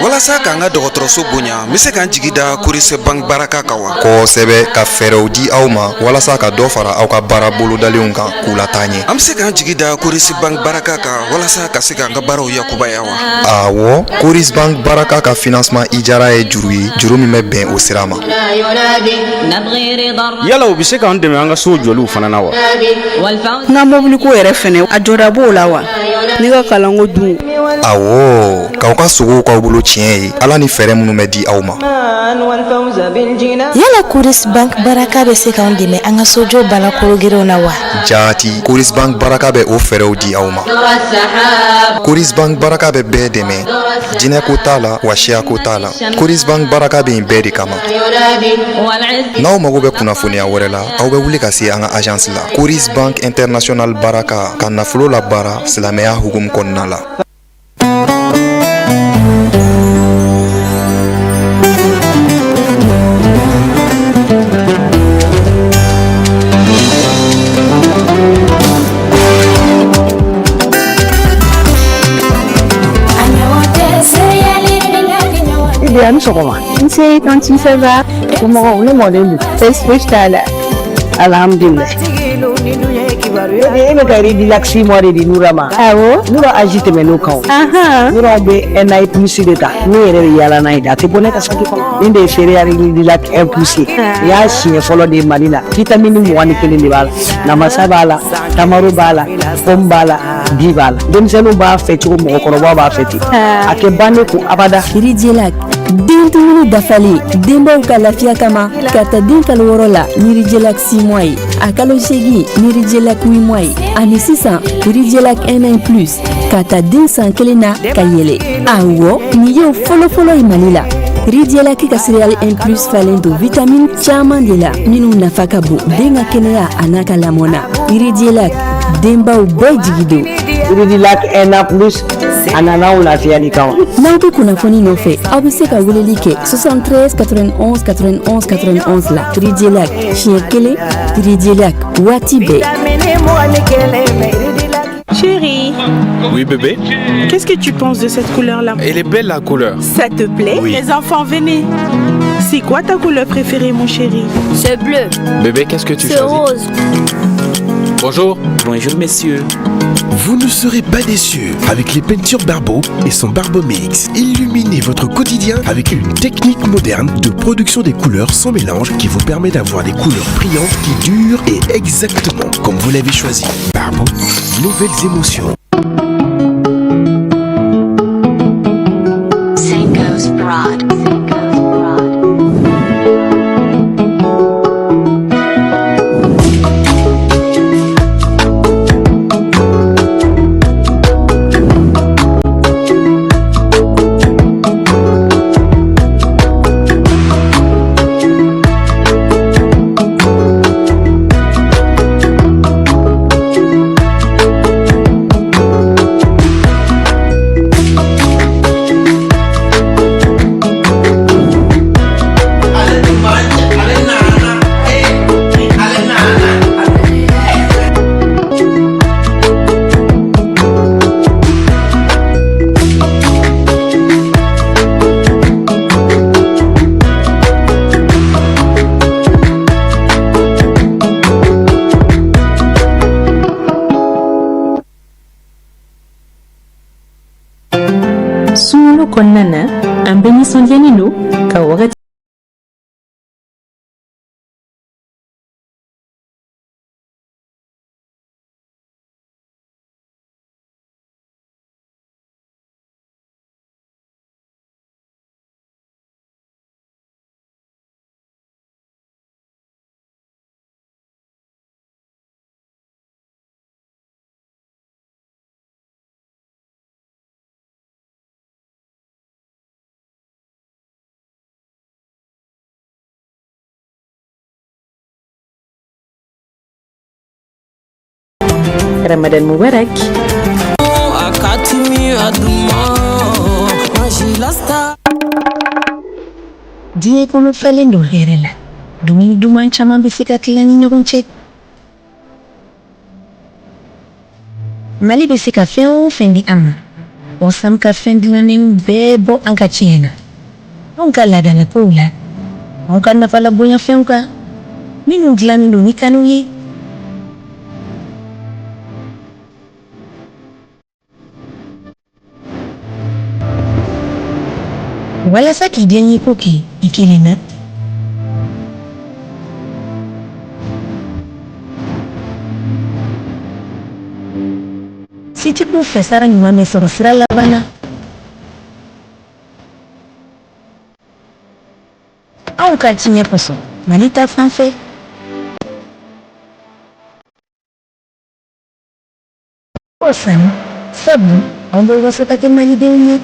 Walasa k'an ka dɔgɔtɔrɔso bonya, n bɛ se k'an jigi da Coris Bank Baraka kan wa? Kosɛbɛ, ka fɛɛrɛw di aw ma walasa ka dɔ fara aw ka baara bolodalenw kan k'u lataa ɲɛ. An bɛ se k'an jigi da Coris Bank Baraka kan walasa ka se k'an ka baaraw yakubaya wa? Awɔ, Coris Bank Baraka ka financement ijara ye juru ye, juru min bɛ bɛn o sira ma. Yala u bɛ se k'an dɛmɛ an ka so jɔliw fana na wa? N ka mobiliko yɛrɛ fɛnɛ, a jɔda b'o la wa? Ne ka kalanko dun? Awɔ, k'aw ka sogow k'aw bolo tiɲɛ ye, ala ni fɛɛrɛ minnu bɛ di aw ma. Yala Coris Bank Baraka bɛ se k'an dɛmɛ an ka sojɔ balakorogerew na wa? Jaati, Coris Bank Baraka bɛ o fɛɛrɛw di aw ma. Coris Bank Baraka bɛ bɛɛ dɛmɛ, jinɛko t'a la wa siyako t'a la. Coris Bank Baraka bɛ yen bɛɛ de kama. N'aw mago bɛ kunnafoniya wɛrɛ la, aw bɛ wuli ka se an ka agence la. Coris Bank International Baraka, ka nafolo labaara silamɛya hukumu kɔnɔna la. Ibi, a ni sɔgɔma. Nse tantie, ça va? Somɔgɔw, ne mɔden don. Baasi fosi t'a la. Alhamdulilayi. E bɛ ka Ridilac 6 mois de di Nura ma. Awɔ. Nura âge tɛmɛn'o kan o. Nura bɛ un an plus de ta. Ne yɛrɛ bɛ yaala n'a ye de, a tɛ bɔ ne ka saki kɔnɔ. Nin de ye céréale Ridilac 1 plus ye. Nin y'a siɲɛ fɔlɔ de ye Mali la. Vitamine 21 de b'a la. Namasa b'a la, tamaro b'a la, pomme b'a la, di b'a la. Denmisɛnninw b'a fɛ cogo mɔgɔkɔrɔbaw b'a fɛ ten. A tɛ ban ne kun abada. Ridilac den dumuni dafalen, denbaw ka lafiya kama, ka ta den kalo 6 la ni Ridilac 6 mois ye, a kalo 8 ni Ridilac 8 mois ye, ani sisan Ridilac 1 an plus ka ta den san 1 na ka yɛlɛ. Awɔ, nin y'o fɔlɔfɔlɔ ye Mali la. Ridilac ka céréale 1 plus falen don vitamine caman de la minnu nafa ka bon den ka kɛnɛya a n'a ka lamɔ na. Ridilac, denbaw bɛɛ jigi don. Ridilac 1 an plus, a nana anw lafiyali kama. N'aw bɛ kunnafoni nɔfɛ, aw bɛ se ka weleli kɛ 73 91 91 91 la. Ridilac siɲɛ kelen, Ridilac waati bɛɛ. Chérie. Oui, bébé. Qu'est-ce que tu penses de cette couleur-là? Elle est belle, la couleur. Ça te plaît? Oui. Les enfants, venez. C'est quoi ta couleur préférée, mon chéri? C'est bleu. Bébé, qu'est-ce que tu C'est choisis? rose. Bonjour. Bonjour, messieurs. Vous ne serez pas déçus avec les peintures Barbeau et son Barbomix. Illuminez votre quotidien avec une technique moderne de production des couleurs sans mélange qui vous permet d'avoir des couleurs brillantes qui durent et exactement comme vous l'avez choisi. Barbeau, nouvelles émotions. Seikos Prod. Sunkalo kɔnɔna na, an bɛ nisɔndiyalen don ka wagati Ramadan Moubarak. Diɲɛ kɔnɔ fɛlen don hɛrɛ la dumuni duman caman bɛ se ka tila ni ɲɔgɔn cɛ Mali bɛ se ka fɛn o fɛn di an ma Osam ka fɛn dilannenw bɛɛ bɔ an ka tiɲɛ na anw ka laadalakow la anw ka nafalabonyafɛnw kan minnu dilannen don ni kanu ye walasa k'i diyanyeko kɛ i kelen na setigiw fɛ sara ɲuman bɛ sɔrɔ sira laban na anw ka tiɲɛ kosɔn Mali ta fan fɛ. Osam sabu anw bɛ waso ka kɛ malidenw ye.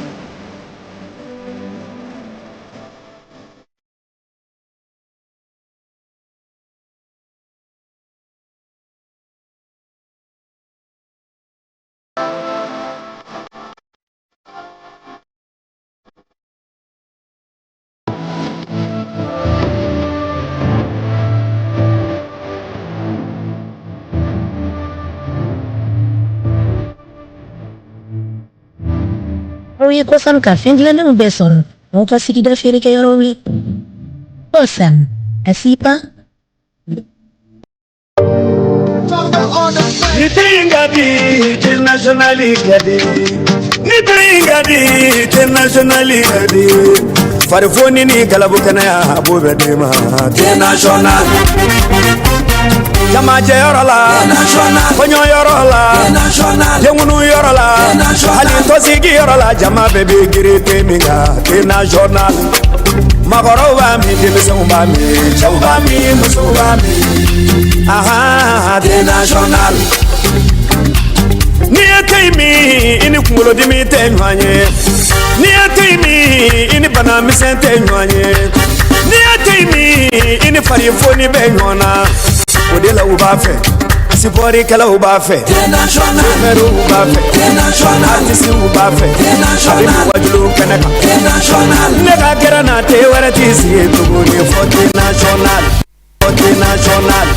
Aw ye Kosam ka fɛn dilannenw bɛɛ sɔrɔ aw ka sigida feerekɛyɔrɔw ye. Kosam, a sipa. Ni te in ka di thé national ka di ni te in ka di thé national ka di farifoni ni galabu kɛnɛya a b'o bɛɛ d'i ma thé national jamajɛyɔrɔ la kɔɲɔyɔrɔ la denkunnuyɔrɔ la hali tɔnsigiyɔrɔ la jama bɛɛ bɛ girin te min kan thé national Maakɔrɔw b'a min denmisɛnw b'a min cɛw b'a min musow b'a min ahan thé national n'i ye te in min i ni kunkolodimi tɛ ɲɔgɔn ye n'i ye te in min i ni bana misɛn tɛ ɲɔgɔn ye n'i ye te in min i ni farifoni bɛ ɲɔgɔn na o de la u b'a fɛ sipɔrikɛlaw b'a fɛ sofɛriw b'a fɛ artisiw b'a fɛ a bɛ min wajulu kɛnɛ kan ne ka gɛrɛn na te wɛrɛ t'i sigi tuguni fɔ thé national fɔ thé national.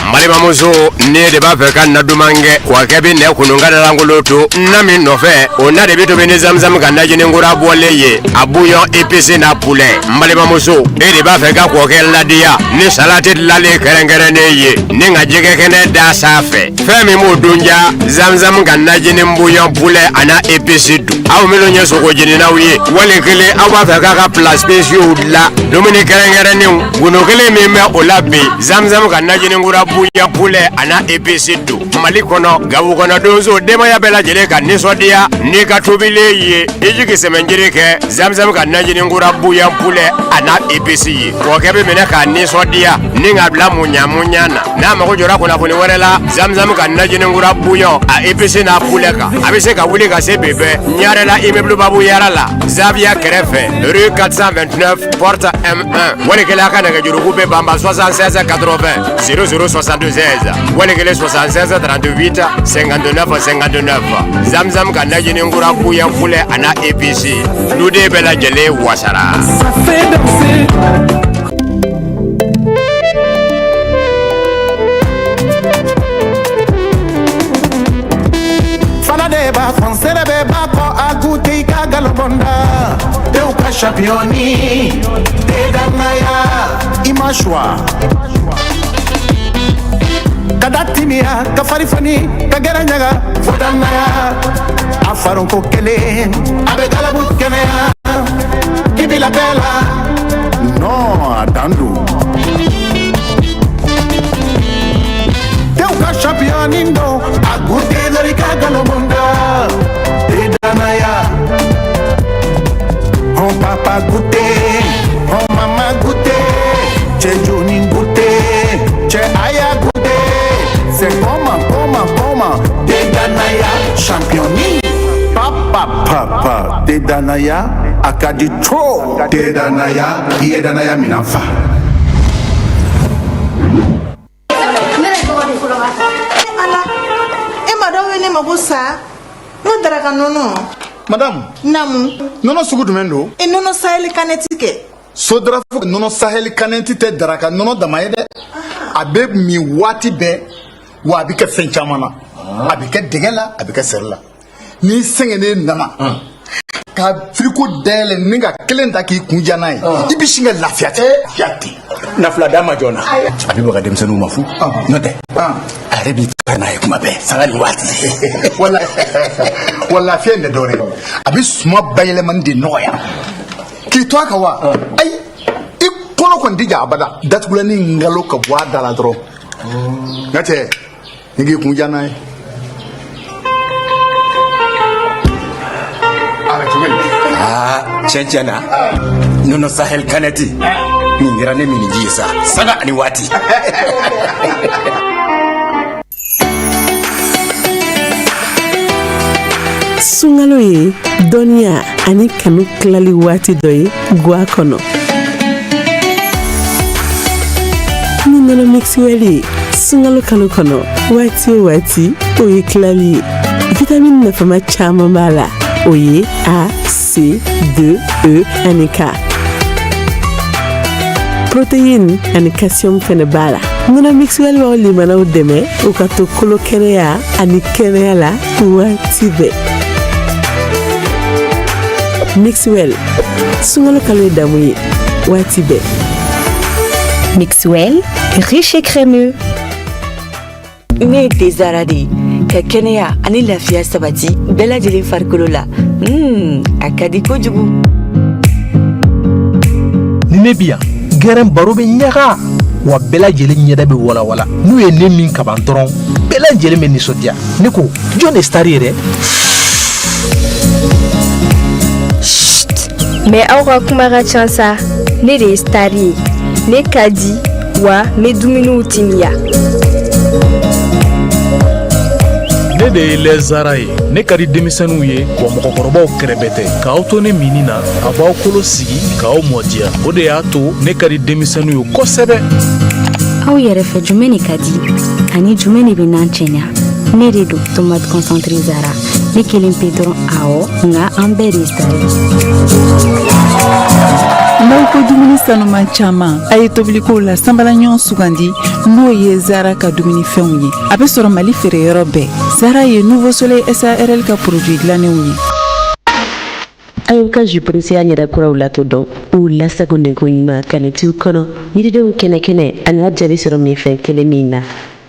N balimamuso ne de b'a fɛ ka na duman kɛ wa kɛ bɛ nɛ kunun ka dalankolon to na min nɔfɛ o na de bɛ tobi ni zamzam ka najini kura bɔlen ye a bouillon épice n'a poulet n balimamuso e de b'a fɛ ka kɔkɛ ladiya ni salati dilanlen kɛrɛnkɛrɛnnen ye ni ka jɛgɛ kɛnɛ da sanfɛ fɛn min b'o dun ja zamzam ka najini bouillon poulet a n'a épice dun aw minnu ye sogo jeninaw ye wali kelen aw b'a fɛ k'a ka plat spéciaux dilan dumuni kɛrɛnkɛrɛnnenw gundo kelen min bɛ o la bi zamzam ka najini kura bouillon poulet a n'a épice dun mali kɔnɔ gabu kɔnɔ donso denbaya bɛɛ lajɛlen ka nisɔndiya n'i ka tobilen ye i jigi sɛmɛnjiri kɛ zamzam ka najini kura bouillon poulet a n'a épice ye kɔkɛ bɛ minɛ k'a nisɔndiya ni k'a bila muɲa muɲa na n'a mago jɔra kunnafoni wɛrɛ la zamzam ka najini kura bouillon a épice n'a poulet kan a bɛ se ka wuli ka se bi bɛɛ ɲarela immeuble babu yara la zaviya kɛrɛfɛ rue 429 porte M1 wali kelen a ka nɛgɛjuruku bɛ banba 76 80 00 76 wali kelen 76 38 59 59 zamzam ka najini kura bouillon poulet a n'a épice duden bɛɛ lajɛlen wasara. Fana de b'a fɔ nsɛrɛ bɛɛ b'a kɔ a goûter i ka galobɔnda tew ka championni te danaya i ma choix ka da timiya ka fari foni ka gɛrɛ ɲaga fo danaya a faronko kelen a bɛ galabu kɛnɛya k'i bila bɛɛ la non a dan don tew ka championni don a goûter dɔrɔn i ka galobɔnda te danaya hɔn papa goûter hɔn mama goûter cɛ joni goûter cɛ aya goûter c'est comment comment comment te danaya championni papa papa te danaya a ka di trop te danaya i ye danaya minɛn fa. Ne yɛrɛ tɔgɔ de fɔlɔ b'a mago sa n ka daraka nɔnɔ. Madame. Naamu. Nɔnɔ sugu jumɛn don? E nɔnɔ Sahel Cannette kɛ. Sodraf nɔnɔ Sahel Cannette tɛ daraka nɔnɔ dama ye dɛ. A bɛ min waati bɛɛ, wa a bɛ kɛ fɛn caman na. A bɛ kɛ dɛgɛ la, a bɛ kɛ seri la. N'i sɛgɛnnen nana ka frigo dayɛlɛ ni ka kelen ta k'i kun ja n'a ye, i bɛ sin ka lafiya ten. Lafiya ten. Na fila d'a ma joona, a bɛ baga denmisɛnninw ma fu n'o tɛ a yɛrɛ b'i ta n'a ye kuma bɛɛ sanga ni waati. Wala wa lafiya in tɛ dɔwɛrɛ ye, a bɛ suma bayɛlɛmani de nɔgɔya k'i to a kan wa. Ayi, i kɔnɔ kɔni tɛ ja abada. Datugulanni ngalo ka bɔ a da la dɔrɔn, n ka cɛ, ni k'i kun ja n'a ye. A bɛ cogo di? Aa, tiɲɛ tiɲɛ na, nɔnɔ Sahel Cannette nin kɛra ne miniji ye sa sanga ani waati. Sunkalo ye dɔnniya ani kanu tilali waati dɔ ye gwa kɔnɔ. Ni nɔnɔ Mixwell ye sunkalo kalo kɔnɔ, waati o waati, o ye tilali ye. Vitamini nafama caman b'a la, o ye A, C, D, E ani K. Protéine ani calcium fɛnɛ b'a la. Nɔnɔ Mixwell b'aw limanaw dɛmɛ u ka to kolo kɛnɛya ani kɛnɛya la waati bɛɛ. Mixwell, sunkalo kalo ye damu ye waati bɛɛ. Mixwell, riche et crémeux. Ne ye Tezara de ye ka kɛnɛya ani lafiya sabati bɛɛ lajɛlen farikolo la. A ka di kojugu. Ni ne bi yan, gɛrɛn baro bɛ ɲaga wa, bɛɛ lajɛlen ɲɛda bɛ walawala. N'u ye ne min kaban dɔrɔn, bɛɛ lajɛlen bɛ nisɔndiya. Ne ko, jɔn de star ye dɛ? Mais aw ka kuma ka ca sa. Ne de ye star ye, ne ka di wa n bɛ dumuniw timiya. Ne de ye lɛzara ye. Ne ka di denmisɛnninw ye wa mɔgɔkɔrɔbaw kɛrɛbɛ tɛ. K'aw to ne minni na, a b'aw kolo sigi k'aw mɔdiya. O de y'a to ne ka di denmisɛnninw ye kosɛbɛ. Aw yɛrɛ fɛ, jumɛn de ka di ani jumɛn de bɛ n'an cɛɲa? Ne de don, tomate concentré Zara. Ne kelen pe dɔrɔn, awɔ, nka an bɛɛ de ye star ye. N'aw ko dumuni sanuman caman, a ye tobilikow la sanbala ɲɔgɔn sugandi, n'o ye Zara ka dumunifɛnw ye. A bɛ sɔrɔ Mali feereyɔrɔ bɛɛ. Zara ye Nouveau Soleil SARL ka produit dilannenw ye. A y'u ka jus Pressia ɲɛda kuraw lakodɔn, u lasagonnen ko ɲuman kanetiw kɔnɔ, yiridenw kɛnɛ kɛnɛ ani a jaabi sɔrɔ minfɛn kelen min na.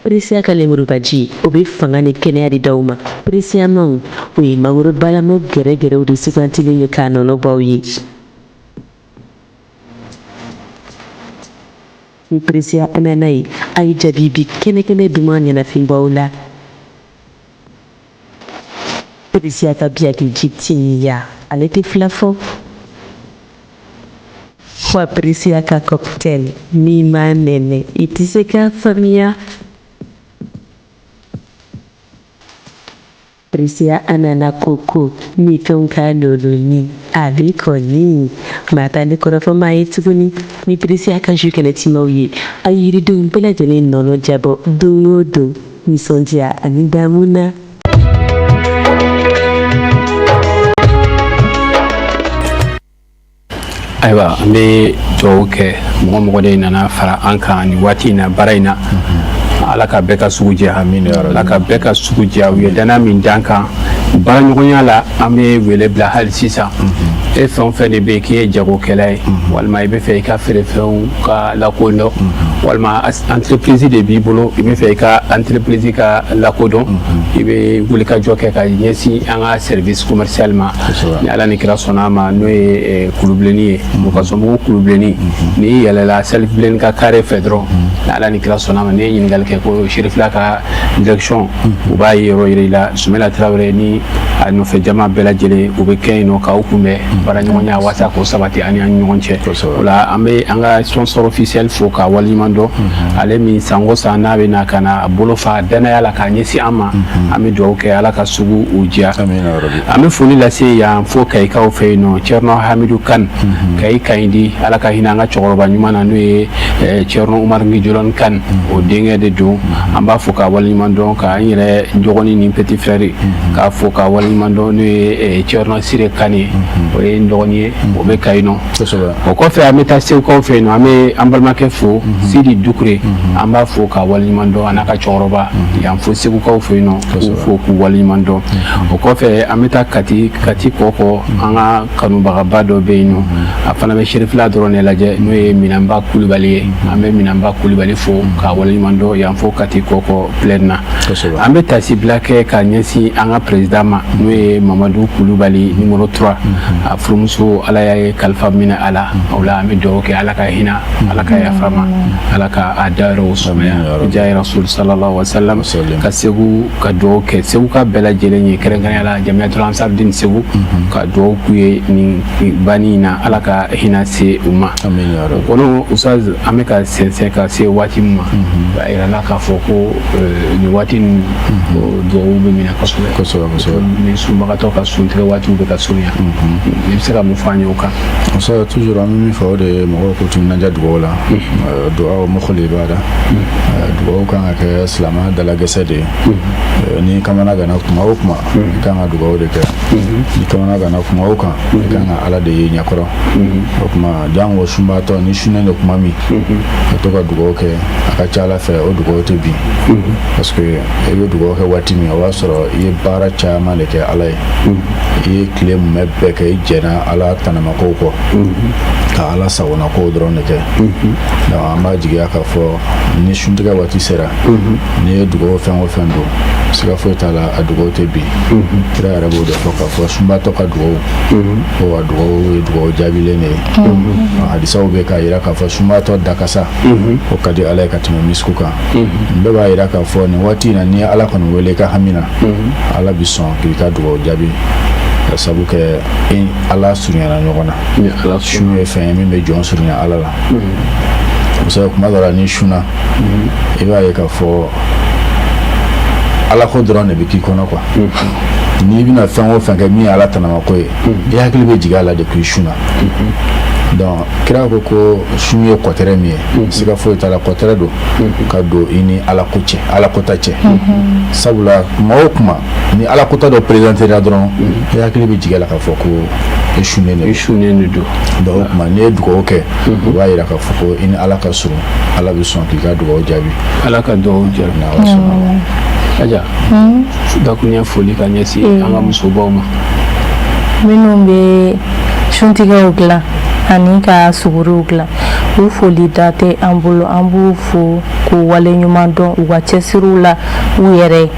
Pressia ka lemurubaji, o bɛ fanga ni kɛnɛya di daw ma. Pressia manw, o ye mangoro balamo gɛrɛgɛrɛw de sugantilen ye k'a nɔnɔ b'aw ye. Ni Pressia ananas ye, a ye jaabi bi kɛnɛkɛnɛ duman ɲɛnafin b'aw la. Pressia ka biyaki ji timiya, ale tɛ fila fɔ. Wa Pressia ka cocktail, n'i m'a nɛnɛ, i tɛ se k'a faamuya. Pressia ananas coco ni fɛnw ka loloni, ale kɔni maa t'ale kɔrɔfɔ maa ye tuguni. Ni Pressia ka jus kɛnɛ timaw ye, a ye yiridenw bɛɛ lajɛlen nɔnɔ jabɔ don o don nisɔndiya ani damu na. Ayiwa, an bɛ dugawu kɛ mɔgɔ mɔgɔ de nana fara an kan nin waati in na baara in na. Ala ka bɛɛ ka sugu jɛ, Ala ka bɛɛ ka sugu jɛ. U ye danaya min d'an kan baaraɲɔgɔnya la, an bɛ wele bila hali sisan. E fɛn o fɛn de bɛ yen k'i ye jagokɛla ye, walima i bɛ fɛ i ka feerefɛnw ka lakodɔn, walima entreprise de b'i bolo, i bɛ fɛ i ka entreprise ka lakodɔn, i bɛ wulikajɔ kɛ ka ɲɛsin an ka service commercial ma. Ni Ala ni kira sɔnna a ma, n'o ye Kulubilenni ye, Wakasobugu Kulubilenni. N'i yɛlɛla Salifibilenni ka carré fɛ dɔrɔn, ni Ala ni kira sɔnna a ma, n'i ye ɲininkali kɛ ko Serifila ka direction, u b'a ye yɔrɔ yira i la. Sumela Tarawele ni a nɔfɛ jama bɛɛ lajɛlen, u bɛ kɛ yen nɔ k'aw kunbɛn baaraɲɔgɔnya walasa k'o sabati an ni an ni ɲɔgɔn cɛ. O la, an bɛ an ka sponsor officiel fo k'a waleɲuman. waleɲuman dɔn ale min san o san n'a bɛ na ka na a bolo fa danaya la k'a ɲɛsin an ma. An bɛ dugawu kɛ, Ala ka sugu u diya. An bɛ foli lase yan fo Kayikaw fɛ yen nɔ, Cɛrino Hamidu Kan, Kayi Kayindi. Ala ka hinɛ an ka cɛkɔrɔba ɲuman na, n'o ye Cɛrino Umaru Ngijolɔni Kan, o denkɛ de don. An b'a fo k'a waleɲuman dɔn, k'an yɛrɛ dɔgɔnin ni petit frère k'a fo k'a waleɲuman dɔn, n'o ye Cɛrino Sire Kan ye, o ye n dɔgɔnin ye, o bɛ Kayi nɔ. O kɔfɛ, an bɛ taa Segukaw fɛ yen nɔ. An bɛ an balimakɛ fo, Sidi Dukure. An b'a fo k'a waleɲuman dɔn, a n'a ka cɛkɔrɔba yan fo Segukaw fɛ yen nɔ, k'u fo k'u waleɲuman dɔn. O kɔfɛ, an bɛ taa Kati, Kati Kɔkɔ. An ka kanubagaba dɔ bɛ yen nɔ, a fana bɛ Serifila dɔrɔn de lajɛ, n'o ye Minanba Kulubali ye. An bɛ Minanba Kulubali fo k'a waleɲuman dɔn yan fo Kati Kɔkɔ plaine na. An bɛ tasibila kɛ ka ɲɛsin an ka président ma, n'o ye Mamadu Kulubali numéro 3. A furumuso, Ala y'a ye kalifa minɛ a la. O la, an bɛ dugawu kɛ, Ala ka hinɛ, Ala ka yafa ma, Ala ka a dayɔrɔ sumaya, jahi rasul sallallahu alaihi wasallam. Ka Segu, ka dugawu kɛ Segu ka bɛɛ lajɛlen ye, kɛrɛnkɛrɛnya la Jamiyatul Ansar Din Segu, ka dugawu k'u ye nin banni in na, Ala ka hinɛ se u ma. O kɔnɔ, Ustaz, an bɛ ka sɛnsɛn ka se waati min ma, a yira la k'a fɔ ko nin waati nin dugawu bɛ minɛ kosɛbɛ kosɛbɛ kosɛbɛ. Ni sunbagatɔ ka suntigɛ waatiw bɛ ka surunya, i bɛ se ka mun fɔ an ye o kan? Kosɛbɛ. Toujours an bɛ min fɔ, o de ye mɔgɔw k'u timinadiya dugawu la. Dugawu mukhul ibada, dugawu kan ka kɛ silamɛ dalagɛsɛ de ye. Ni kamana gana kuma o kuma, i kan ka dugawu de kɛ. Ni kamana gana kuma o kan, i kan ka Ala de ye ɲɛkɔrɔ. O tuma jango sunbaatɔ ni sunnen de kuma min, ka to ka dugawu kɛ, a ka ca Ala fɛ o dugawu tɛ bin, parce que i bɛ dugawu kɛ waati min, o b'a sɔrɔ i ye baara caman de kɛ Ala ye. I ye tile mumɛ bɛɛ kɛ, i jɛnna Ala tanamakow kɔ, ka Ala sagonakow dɔrɔn de kɛ. Donc an b'a jigiya k'a fɔ ni suntigɛ waati sera, n'i ye dugawu fɛn o fɛn don, siga foyi t'a la, a dugawu tɛ bin. Kira yɛrɛ b'o de fɔ k'a fɔ sunbaatɔ ka dugawu ko a dugawu ye dugawu jaabilen de ye. Hadisaw bɛ k'a yira k'a fɔ sunbaatɔ dakasa o ka di Ala ye ka tɛmɛ misiku kan. Nin bɛɛ b'a yira k'a fɔ nin waati in na, n'i ye Ala kɔni wele i ka hami na, Ala bi sɔn k'i ka dugawu jaabi, ka sabu kɛ i Ala surunyana ɲɔgɔn na. Sun ye fɛn ye min bɛ jɔn surunya Ala la kosɛbɛ. Kuma dɔ la, n'i sunna, i b'a ye k'a fɔ Ala ko dɔrɔn de bɛ k'i kɔnɔ quoi. N'i bɛna fɛn o fɛn kɛ min ye Ala tanamako ye, i hakili bɛ jigin a la de k'i sunna. Donc kira ko ko sun ye kɔtɛrɛ min ye, siga foyi t'a la, kɔtɛrɛ don ka don i ni Ala ko cɛ, Ala kota cɛ. Sabula kuma o kuma ni Ala kota dɔ présenté la dɔrɔn, i hakili bɛ jigin a la k'a fɔ ko i sunnen de, i sunnen de don. Donc o tuma n'i ye dugawu kɛ, o b'a yira k'a fɔ ko i ni Ala ka surun, Ala bɛ sɔn k'i ka dugawu jaabi. Ala ka dugawu jaabi. N'Ala sɔnna. Aja, dakuruɲɛ foli ka ɲɛsin an ka musobaw ma. Minnu bɛ suntigɛw dilan ani ka suguriw dilan, u foli da tɛ an bolo. An b'u fo k'u waleɲuman dɔn u ka cɛsiriw la u yɛrɛ ye,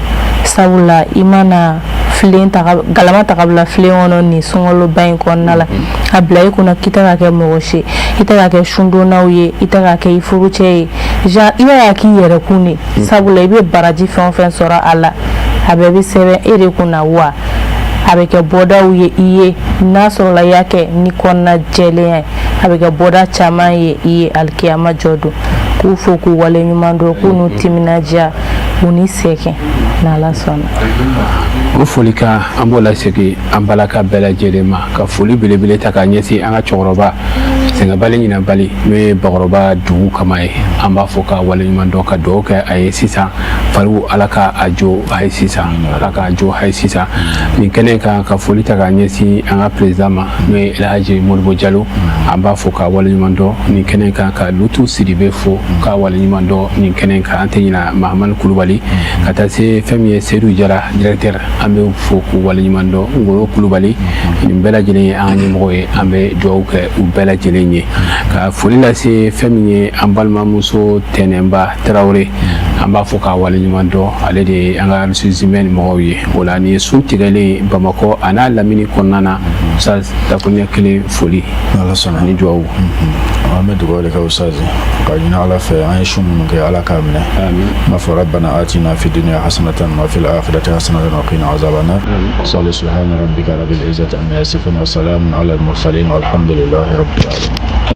sabula i mana filen ta, galama ta ka bila filen kɔnɔ nin sunkaloba in kɔnɔna la, a bila i kunna k'i tɛ ka kɛ mɔgɔ si, i tɛ ka kɛ sundonnaw ye, i tɛ ka kɛ i furucɛ ye, genre i b'a k'i yɛrɛ kun de, sabula i bɛ baraji fɛn o fɛn sɔrɔ a la, a bɛɛ bɛ sɛbɛn e de kunna, wa a bɛ kɛ bɔdaw ye i ye. N'a sɔrɔla i y'a kɛ ni kɔnɔna jɛlenya ye, a bɛ kɛ bɔda caman ye i ye alikiyama jɔ don. K'u fo k'u waleɲuman dɔn, k'u n'u timinadiya, u ni sɛgɛn, n'Ala sɔnna. O folikan, an b'o lasegin an balaka bɛɛ lajɛlen ma, ka foli belebele ta k'a ɲɛsin an ka cɛkɔrɔba sɛgɛnbali ɲinabali, n'o ye Bakɔrɔba dugu kama ye. An b'a fɔ ka waleɲuman dɔn, ka dugawu kɛ a ye sisan fariw, Ala ka a jo a ye sisan, Ala k'a jo a ye sisan. Nin kɛnɛ kan, ka foli ta k'a ɲɛsin an ka président ma, n'o ye Elhaji Modibo Jalo. An b'a fɔ ka waleɲuman dɔn nin kɛnɛ kan, ka Lutu Sidibe fo ka waleɲuman dɔn nin kɛnɛ kan. An tɛ ɲina Mahamani Kulubali, ka taa se fɛn min ye Seydou Jara directeur, an bɛ fo k'u waleɲuman dɔn. Ngolo Kulubali, nin bɛɛ lajɛlen ye an ka ɲɛmɔgɔ ye. An bɛ dugawu kɛ u bɛɛ lajɛlen ye, ka foli lase fɛn min ye an balimamuso Tɛnɛnba Tarawele. An b'a fɔ k'a waleɲuman dɔn, ale de ye an ka ressources humaines mɔgɔw ye. O la, nin ye sun tigɛlen Bamakɔ a n'a lamini kɔnɔna na sa, dakuruɲɛ kelen foli ani dugawu. An bɛ dugawu de kɛ Ustaz, ka ɲini Ala fɛ, an ye sun minnu kɛ, Ala k'a minɛ. N b'a fɔ rabbana atina fi dunya hasanatan wa fil akhirati hasanatan wa qina azaban nar. Salli subhana rabbika rabbil izzati amma yasifun wa salamun ala al mursalin walhamdulillahi rabbil alamin.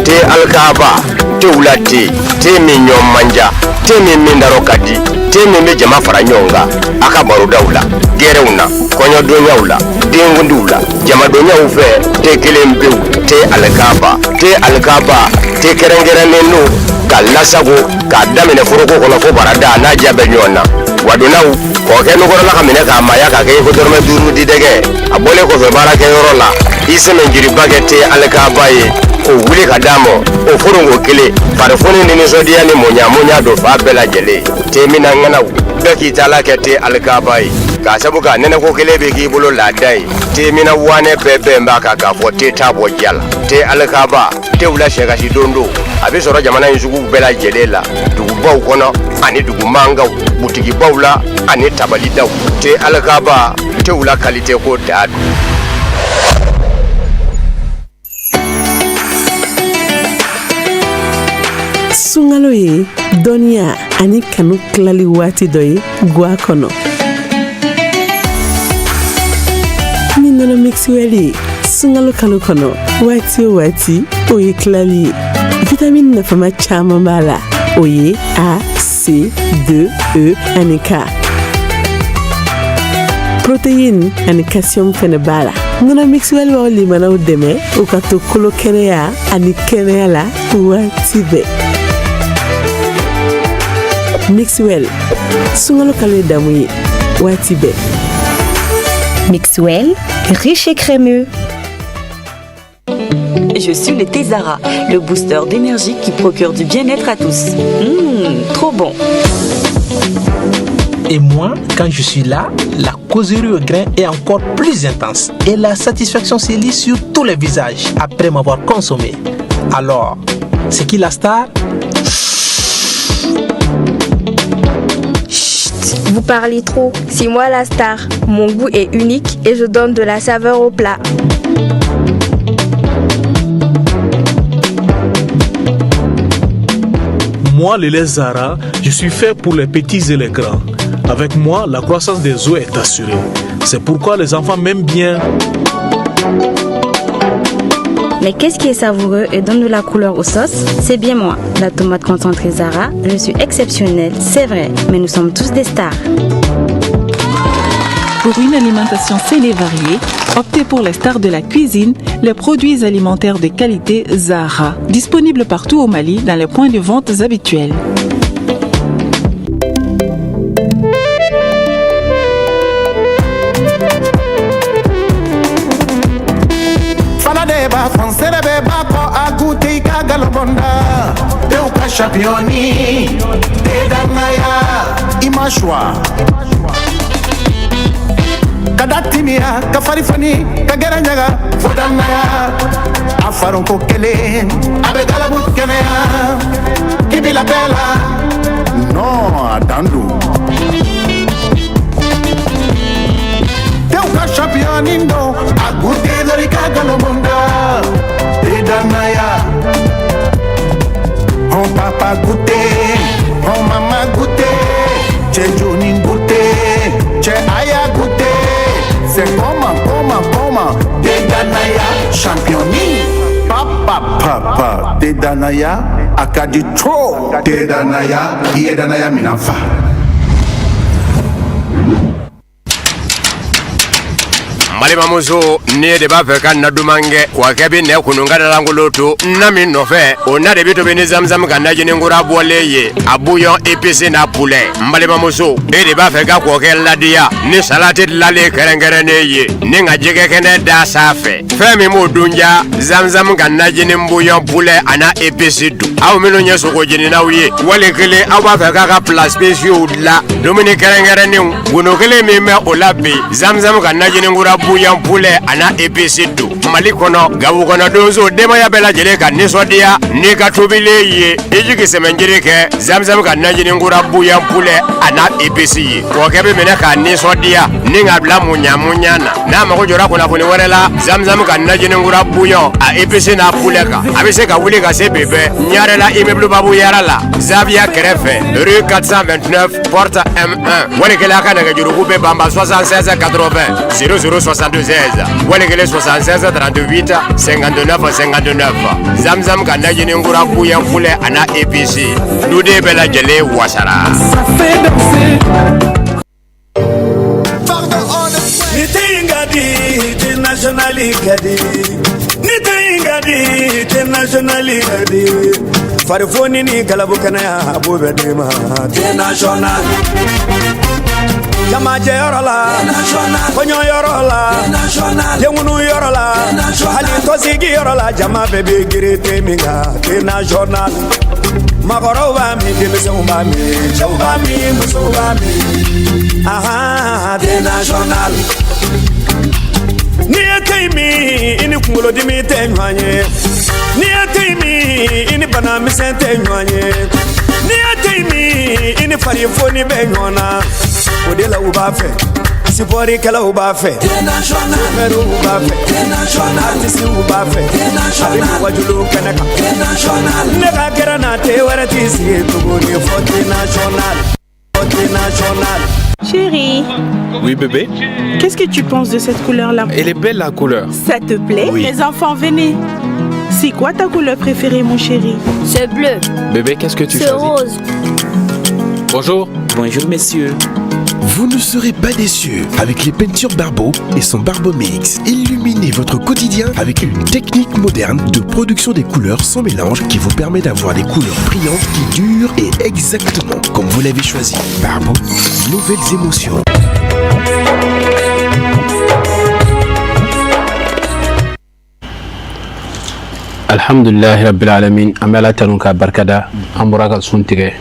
Te alikaba te wula te te min ɲɔ manja te min min darɔ ka di te min bɛ jama fara ɲɔgɔn kan a ka barodaw la, gɛrɛw na, kɔɲɔdonyaw la, denkundiw la, jamadonyaw fɛ. Te kelen pewu, te alikaba, te alikaba, te kɛrɛnkɛrɛnnen don ka lasago k'a daminɛ foroko kɔnɔ fo barada n'a diya bɛ ɲɔgɔn na. Wadonnaw kɔkɛ nukɔrɔla ka minɛ k'a maaya k'a kɛ i ko dɔrɔmɛ 5 di dɛgɛ. A bɔlen kɔfɛ baarakɛyɔrɔ la, i sɛmɛ jiriba kɛ te alikaba ye k'o wuli ka d'a ma, o foronko kelen farifoni ni nisɔndiya ni mɔɲa don fa bɛɛ lajɛlen. Te mina ŋanaw bɛɛ k'i ta la kɛ te alikaba ye k'a sabu k'a nɛnɛko kelen bɛ k'i bolo laada ye. Te mina wanɛ bɛɛ bɛn b'a kan k'a fɔ te t'a bɔ diya la. Te alikaba te wula sɛkasi don don a bɛ sɔrɔ jamana in sugu bɛɛ lajɛlen la, dugubaw kɔnɔ ani dugu mankanw, butigibaw la ani tabalidaw. Te alikaba te wula kalite ko da don. Sunkalo ye dɔnniya ani kanu tilali waati dɔ ye gwa kɔnɔ. Ni nɔnɔ mixwell ye sunkalo kalo kɔnɔ, waati o waati o ye tilali ye. Vitamine nafama caman b'a la, o ye A, C, D, E ani K. Protéine ani calcium fɛnɛ b'a la. Nɔnɔ Mixwell b'aw limanaw dɛmɛ u ka to kolo kɛnɛya ani kɛnɛya la waati bɛɛ. Mixwell, sunkalo kalo ye damu ye waati bɛɛ. Mixwell, riche et crémeux. Je suis le thé Zara, le booster d'énergie qui procure du bien-être à tous. Trop bon. Et moi, quand je suis là, la causerie au grain est encore plus intense. Et la satisfaction se lit sur tous les visages après m'avoir consommé. Alors, c'est qui la star? Chut, vous parlez trop. C'est moi la star. Mon goût est unique et je donne de la saveur au plat. Moi, le lait Zara, je suis fait pour les petits et les grands. Avec moi, la croissance des os est assurée. C'est pourquoi les enfants m'aiment bien. Mais qu'est-ce qui est savoureux et donne de la couleur aux sauces? C'est bien moi, la tomate concentrée Zara. Je suis exceptionnelle, c'est vrai, mais nous sommes tous des stars. Pour une alimentation saine et variée, optez pour les stars de la cuisine, les produits alimentaires de qualité Zara, disponibles partout au Mali dans les points de vente habituels. Fana de b'a fɔ nsɛrɛ b'a kɔ a goûter i ka galobonda tew ka championni te danaya i ma choix ka da timiya ka fari fani ka gɛrɛ ɲaga fo danaya a faronko kelen a bɛ galabu kɛnɛya k'i bila bɛɛ la non a dan don tew ka championni don a goûter dɔrɔn i ka galobonda te danaya. Hɔn papa goûter, hɔn mama goûter, cɛ joni goûter, cɛ aya goûter. C'est comment, comment, comment? Te danaya championni. Papa, papa, te danaya a ka di trop. Te danaya, i ye danaya minan fa. Balimamuso, ne de b'a fɛ ka na duman kɛ wa kɛ bɛ nɛ kunun ka dalankolon to na min nɔfɛ, o na de bɛ tobi ni zamzam ka najini kura bɔlen ye, a bouillon épicé n'a poulet. N balimamuso, e de b'a fɛ ka kɔkɛ ladiya ni salati dilanlen kɛrɛnkɛrɛnnen ye ni ka jɛgɛ kɛnɛ da sanfɛ, fɛn min b'o dun ja, zamzam ka najini bouillon poulet a n'a épice dun. Aw minnu ye sogo jeninaw ye, wali kelen aw b'a fɛ k'a ka plats spéciaux dilan, dumuni kɛrɛnkɛrɛnnenw, gundo kelen min bɛ o la bi, zamzam ka najini kura bouillon poulet a n'a épice dun. Mali kɔnɔ, Gawo kɔnɔ, donso denbaya bɛɛ lajɛlen ka nisɔndiya n'i ka tobilen ye, i jigi sɛmɛnjiri kɛ zamzam ka najini kura bouillon poulet a n'a épice ye. Kɔkɛ bɛ minɛ k'a nisɔndiya ni k'a bila muɲa muɲa na. N'a mago jɔra kunnafoni wɛrɛ la zamzam ka najini kura bouillon a épice n'a poulet kan, a bɛ se ka wuli ka se bi bɛɛ Ɲarela, immeuble Babu Yara la, Zaviya kɛrɛfɛ, rue 429 porte M1. Wali kelen a ka nɛgɛjuruku bɛ banba 76 80 00 76, wali kelen 76 38 59 59. Zamzam ka najini kura bouillon poulet a n'a épice, duden bɛɛ lajɛlen wasara. Ni tɛ in ka di, te national ka di. Ni tɛ in ka di, te national ka di. Farifoni ni galabu kɛnɛya a b'o bɛɛ d'i ma. Te national. Jamajɛyɔrɔ la, kɔɲɔyɔrɔ la, denkunuyɔrɔ la, hali tɔnsigiyɔrɔ la, jama bɛɛ bɛ girin te min kan, te national. Maakɔrɔw b'a min, denmisɛnw b'a min, cɛw b'a min, musow b'a min. Ahan, te national. N'i ye te in min, i ni kunkolodimi tɛ ɲɔgɔn ye. N'i ye te in min, i ni bana misɛn tɛ ɲɔgɔn ye. N'i ye te in min, i ni farifoni bɛ ɲɔgɔn na. O de la u b'a fɛ, sipɔrikɛlaw b'a fɛ, sofɛriw b'a fɛ, artisiw b'a fɛ, a bɛ wajulu kɛnɛ kan. Ne ka kɛra na te wɛrɛ t'i sigi tuguni fɔ te national, fɔ te national. Chérie. Oui, bébé. Qu'est-ce que tu penses de cette couleur-là? Elle est belle, la couleur. Ça te plaît? Oui. Les enfants, venez. C'est quoi ta couleur préférée, mon chéri? C'est bleu. Bébé, qu'est-ce que tu C'est choisis? rose. Bonjour. Bonjour, messieurs. Vous ne serez pas déçus avec les peintures Barbeau et son Barbeau Mix. Illuminez votre quotidien avec une technique moderne de production des couleurs sans mélange qui vous permet d'avoir des couleurs brillantes qui durent et exactement comme vous l'avez choisi. Barbeau, nouvelles émotions. Alhamdulilahi rabbil alamin, an bɛ Ala tanu k'a barikada. An bɔra ka sun tigɛ,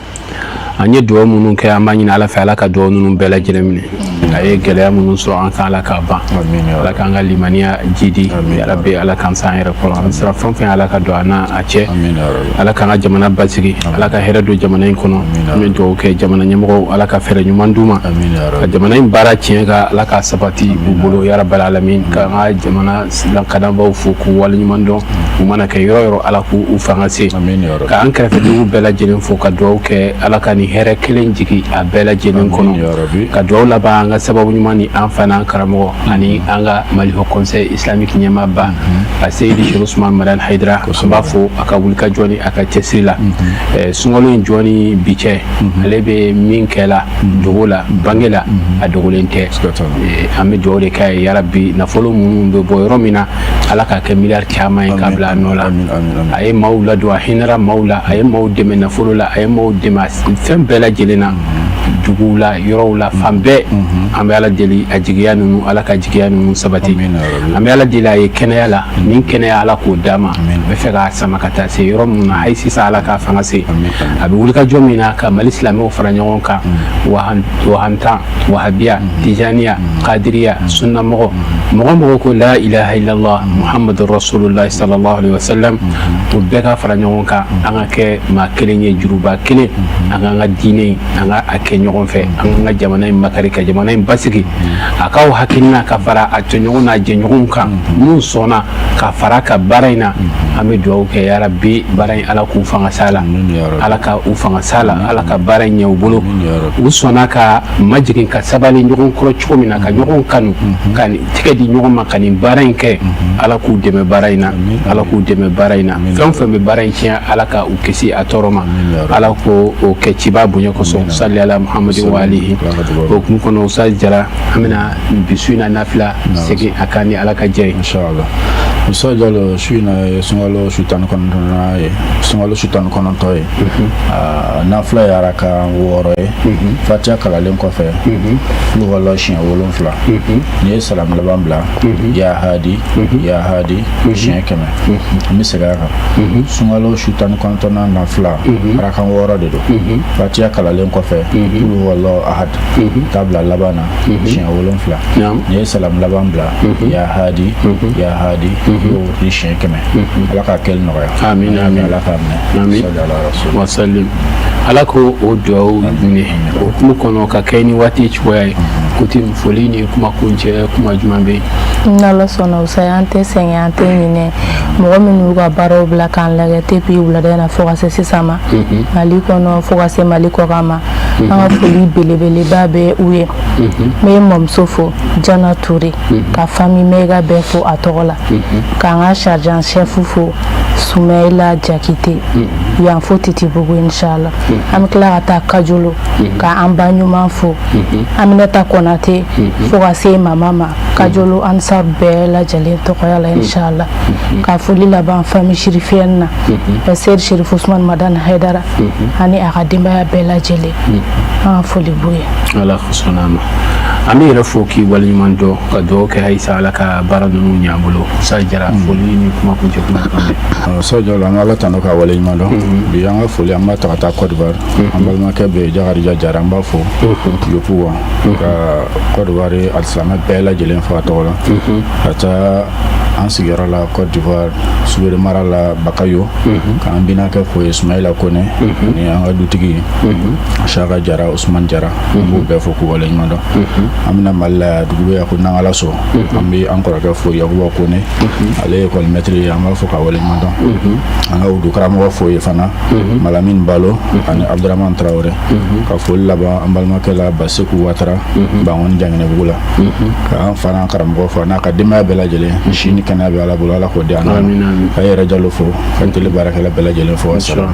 an ye dugawu minnu kɛ, an b'a ɲini Ala fɛ, Ala ka dugawu ninnu bɛɛ lajɛlen minɛ. A ye gɛlɛya minnu sɔrɔ an kan, Ala k'a ban. Ala k'an ka limaniya jidi yarabi. Ala k'an san yɛrɛ kɔrɔ, an sira fɛn fɛn, Ala ka don an n'a a cɛ. Ala k'an ka jamana basigi, Ala ka hɛrɛ don jamana in kɔnɔ. An bɛ dugawu kɛ jamana ɲɛmɔgɔw, Ala ka fɛɛrɛ ɲuman d'u ma ka jamana in baara tiɲɛ kan, Ala k'a sabati u bolo yarabal alamin. K'an ka jamana lakanabaaw fo k'u waleɲuman dɔn, u mana kɛ yɔrɔ yɔrɔ, Ala k'u fanga se. K'an kɛrɛfɛ dugu bɛɛ lajɛlen fo ka dugawu kɛ, Ala ka nin hɛrɛ kelen jigin a bɛɛ lajɛlen kɔnɔ. Ka dugawu laban an ka sababu ɲuman ni an fa n'an karamɔgɔ ani an ka Mali Haut Conseil islamique ɲɛmaaba a Seyidi Chérif Ousmane Madani Haidara, an b'a fo a ka wulikajɔ ni a ka cɛsiri la. Sunkalo in jɔ ni bi cɛ, ale bɛ min kɛ la dogo la, bange la, a dogolen tɛ. An bɛ dugawu de k'a ye yarabi, nafolo minnu bɛ bɔ yɔrɔ min na, Ala k'a kɛ miliyari caman ye k'a bila a nɔ la. A ye maaw ladon, a hinɛra maaw la, a ye maaw dɛmɛ nafolo la, a ye maaw dɛmɛ fɛn bɛɛ lajɛlen na, duguw la, yɔrɔw la, fan bɛɛ. An bɛ Ala deli, a jigiya ninnu, Ala ka jigiya ninnu sabati. An bɛ Ala deli a ye kɛnɛya la, nin kɛnɛya, Ala k'o d'a ma. A bɛ fɛ k'a sama ka taa se yɔrɔ min na, hali sisan Ala k'a fanga se. A bɛ wulikajɔ min na ka Mali silamɛw fara ɲɔgɔn kan, wahantan, wahabiya, tijaniya, kadiriya, sunnamɔgɔ, mɔgɔ mɔgɔ ko la ilaha illallah muhammadu rasulullah sallallahu alaihi wasallam, o bɛɛ ka fara ɲɔgɔn kan, an ka kɛ maa kelen ye, juruba kelen, an k'an ka diinɛ, an ka a kɛ ɲɔgɔn fɛ, an k'an ka jamana in makari, ka jamana in basigi. A k'aw hakilina ka fara a tɔɲɔgɔn n'a jɛɲɔgɔnw kan minnu sɔnna ka fara ka baara in na. An bɛ dugawu kɛ yarabi, baara in, Ala k'u fanga s'a la, Ala ka u fanga s'a la, Ala ka baara in ɲɛ u bolo. U sɔnna ka majigin, ka sabali ɲɔgɔn kɔrɔ cogo min na, ka ɲɔgɔn kanu, ka tigɛ di ɲɔgɔn ma ka nin baara in kɛ, Ala k'u dɛmɛ baara in na, Ala k'u dɛmɛ baara in na. Fɛn o fɛn bɛ baara in tiɲɛ, Ala ka u kisi a tɔɔrɔ ma, Ala ko o kɛ ciba bonya kosɔn, sali ala muhamadu wa alihi. O kun kɔnɔ, Ustaz Jara, an bɛna bi su in na nafila segin a kan ni Ala ka jɛ ye. Inshallah. Musa Jalo, su in na ye sunkalo su 19nan ye, sunkalo su 19 ye. Nafila ye araka 6 ye. Fatiha kalalen kɔfɛ, kuluwala siɲɛ 7. N'i ye salamu laban bila, ya hadi ya hadi siɲɛ 100. An bɛ segin a kan. Sunkalo su 19nan nafila, araka 6 de don. Fatiha kalalen kɔfɛ, kuluwala ahad taa bila laban na siɲɛ 7. N'i ye salamu laban bila, ya hadi ya hadi ni siɲɛ 100. Ala k'a kɛli nɔgɔya. Amin, amin. Ala k'a minɛ. Amin wasalim. Ala ko o dugawu minɛ. O hukumu kɔnɔ, ka kɛ ni waati cogoya ye, kuti foli ni kuma kuncɛ kuma jumɛn bɛ yen? N'Ala sɔnna, Usaya, an tɛ sɛgɛn, an tɛ ɲinɛ mɔgɔ minnu y'u ka baaraw bila k'an lajɛ depuis wulada in na fo ka se sisan ma, Mali kɔnɔ fo ka se Mali kɔkan ma. An ka foli belebeleba bɛ u ye. N bɛ mɔmuso fo, Jana Ture, ka famille Mɛga bɛɛ fo a tɔgɔ la, k'an ka sergent chef fo, Sumayila Jakite, yan fo Titibugu, inshallah. An bɛ tila ka taa Kajolo k'an ba ɲuman fo, Aminata Konate, fo ka se mama ma Kajolo, Ansar bɛɛ lajɛlen tɔgɔya la, inshallah. Ka foli laban famille Chérifiyɛn na, Seyidi Chérif Ousmane Madani Haidara ani a ka denbaya bɛɛ lajɛlen, an ka foli b'u ye. Ala sɔnna a ma. An bɛ yɛrɛ fo k'i waleɲuman dɔn, ka dugawu kɛ halisa, Ala ka baara ninnu ɲɛ an bolo. Sa Jara, foli ni kuma kuncɛ kuma kan bɛ. Sa Jalo, an ka Ala tanu k'a waleɲuman dɔn. Bi an ka foli, an b'a ta ka taa Côte d'Ivoire. An balimakɛ bɛ yen, Jakarija Jara, an b'a fo Yopuwa, ka Côte d'Ivoire alisilamɛ bɛɛ lajɛlen fo a tɔgɔ la. Ka taa an sigiyɔrɔ la Côte d'Ivoire, Subere mara la, Bakayo, k'an binakɛ fo ye, Sumayila Kone, ni an ka dutigi Saka Jara, Usman Jara, an b'u bɛɛ fo k'u waleɲuman dɔn. An bɛna Mali la, dugu bɛ yan ko Nangalaso, an bɛ an kɔrɔkɛ fo, Yakuba Kone, ale ye école maître ye, an b'a fo k'a waleɲuman dɔn. An ka wudu karamɔgɔ fo ye fana, Malamine Balo ani Abdurahman Traoré. Ka foli laban an balimakɛ la, Baseku Watara, Bangoni Janginɛbugu la, k'an fana karamɔgɔ fo n'a ka denbaya bɛɛ lajɛlen. Si ni kɛnɛya bɛ Ala bolo, Ala k'o di an ma. Ka yɛrɛ Jalo fo, ka télé baarakɛla bɛɛ lajɛlen fo. Wasalaam.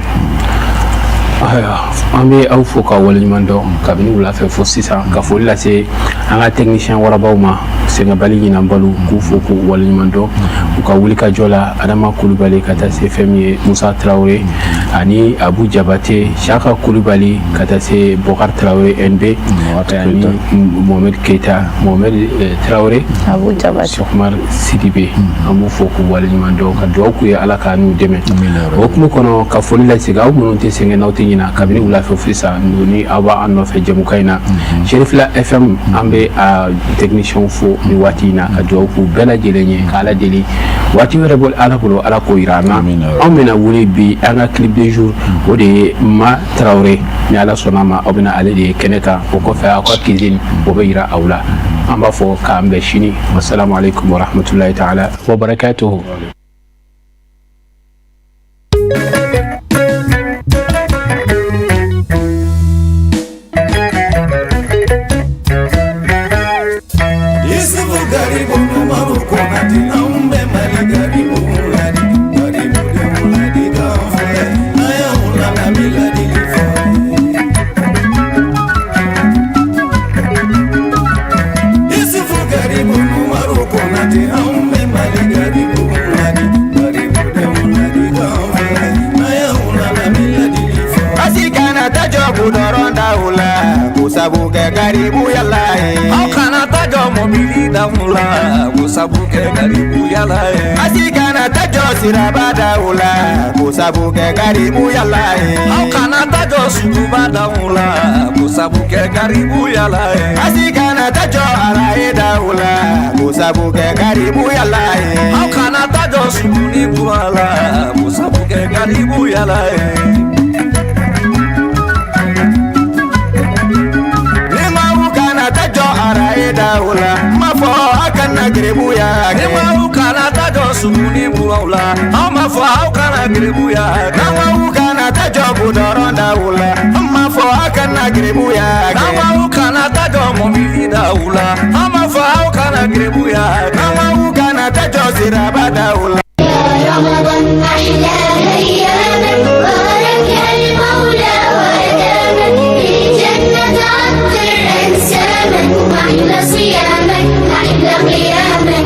Ayiwa, an bɛ aw fo ka waleɲuman dɔn kabini wula fɛ fo sisan, ka foli lase an ka technicien warabaw ma, sɛgɛnbali ɲinanbalu, k'u fo k'u waleɲuman dɔn u ka wulikajɔ la, Adama Kulubali ka taa se fɛn min ye Musa Tarawele ani Abu Jabate, Saka Kulubali, ka taa se Bɔkari Tarawele NB ani Mohamed Keita, Mohamed Tarawele, Abu Jabate, Sɔkumar Sidibe. An b'u fo k'u waleɲuman dɔn, ka dugawu k'u ye, Ala k'a n'u dɛmɛ. O hukumu kɔnɔ, ka foli lasegin aw minnu tɛ sɛgɛn n'aw tɛ ɲina kabini wula fɛ fo sisan ni aw b'an nɔfɛ jɛmukan in na, Serifila FM, an bɛ a technicien fo ni waati in na, ka dugawu k'u bɛɛ lajɛlen ye, k'Ala deli waati wɛrɛ bɔ Ala bolo, Ala k'o yira an na. Anw bɛna wuli bi, an ka clip du jour, o de ye Ma Tarawele. Ni Ala sɔnna a ma, aw bɛna ale de ye kɛnɛ kan. O kɔfɛ, aw ka cuisine, o bɛ yira aw la. An b'a fɔ k'an bɛn sini. Wasalamu alaikum warahmatulahi taala wa barakatuhu. Isufu Garibu Numaru Konate, anw bɛ Mali garibu ladi, garibu denw ladikan filɛ, a y'anw lamɛn, an bɛ ladili fɔ aw ye. Isufu Garibu Numaru Konate, anw bɛ Mali garibu ladi, garibu denw ladikan filɛ, a y'anw lamɛn, an bɛ ladili fɔ aw ye. Asi kana taa jɔ gudɔrɔn daw la k'o sabu kɛ garibuya la ye. Aw kana taa jɔ mɔbili daw la k'o sabu kɛ garibuya la ye. Asi kana taa jɔ siraba daw la k'o sabu kɛ garibuya la ye. Aw kana taa jɔ suguba daw la k'o sabu kɛ garibuya la ye. Asi kana taa jɔ araye daw la k'o sabu kɛ garibuya la ye. Aw kana taa jɔ suguni kura la k'o sabu kɛ garibuya la ye. Ni maaw kana taa jɔ araye daw la, ma fɔ a kana garibuya kɛ. Ni maaw kana taa jɔ suguni kuraw la, aw ma fɔ aw kana garibuya kɛ. Ni maaw kana taa jɔ gudɔrɔn daw la, ma fɔ a kana garibuya kɛ. Ni maaw kana taa jɔ mɔbili daw la, aw ma fɔ aw kana garibuya kɛ. Ni maaw kana taa jɔ siraba daw la.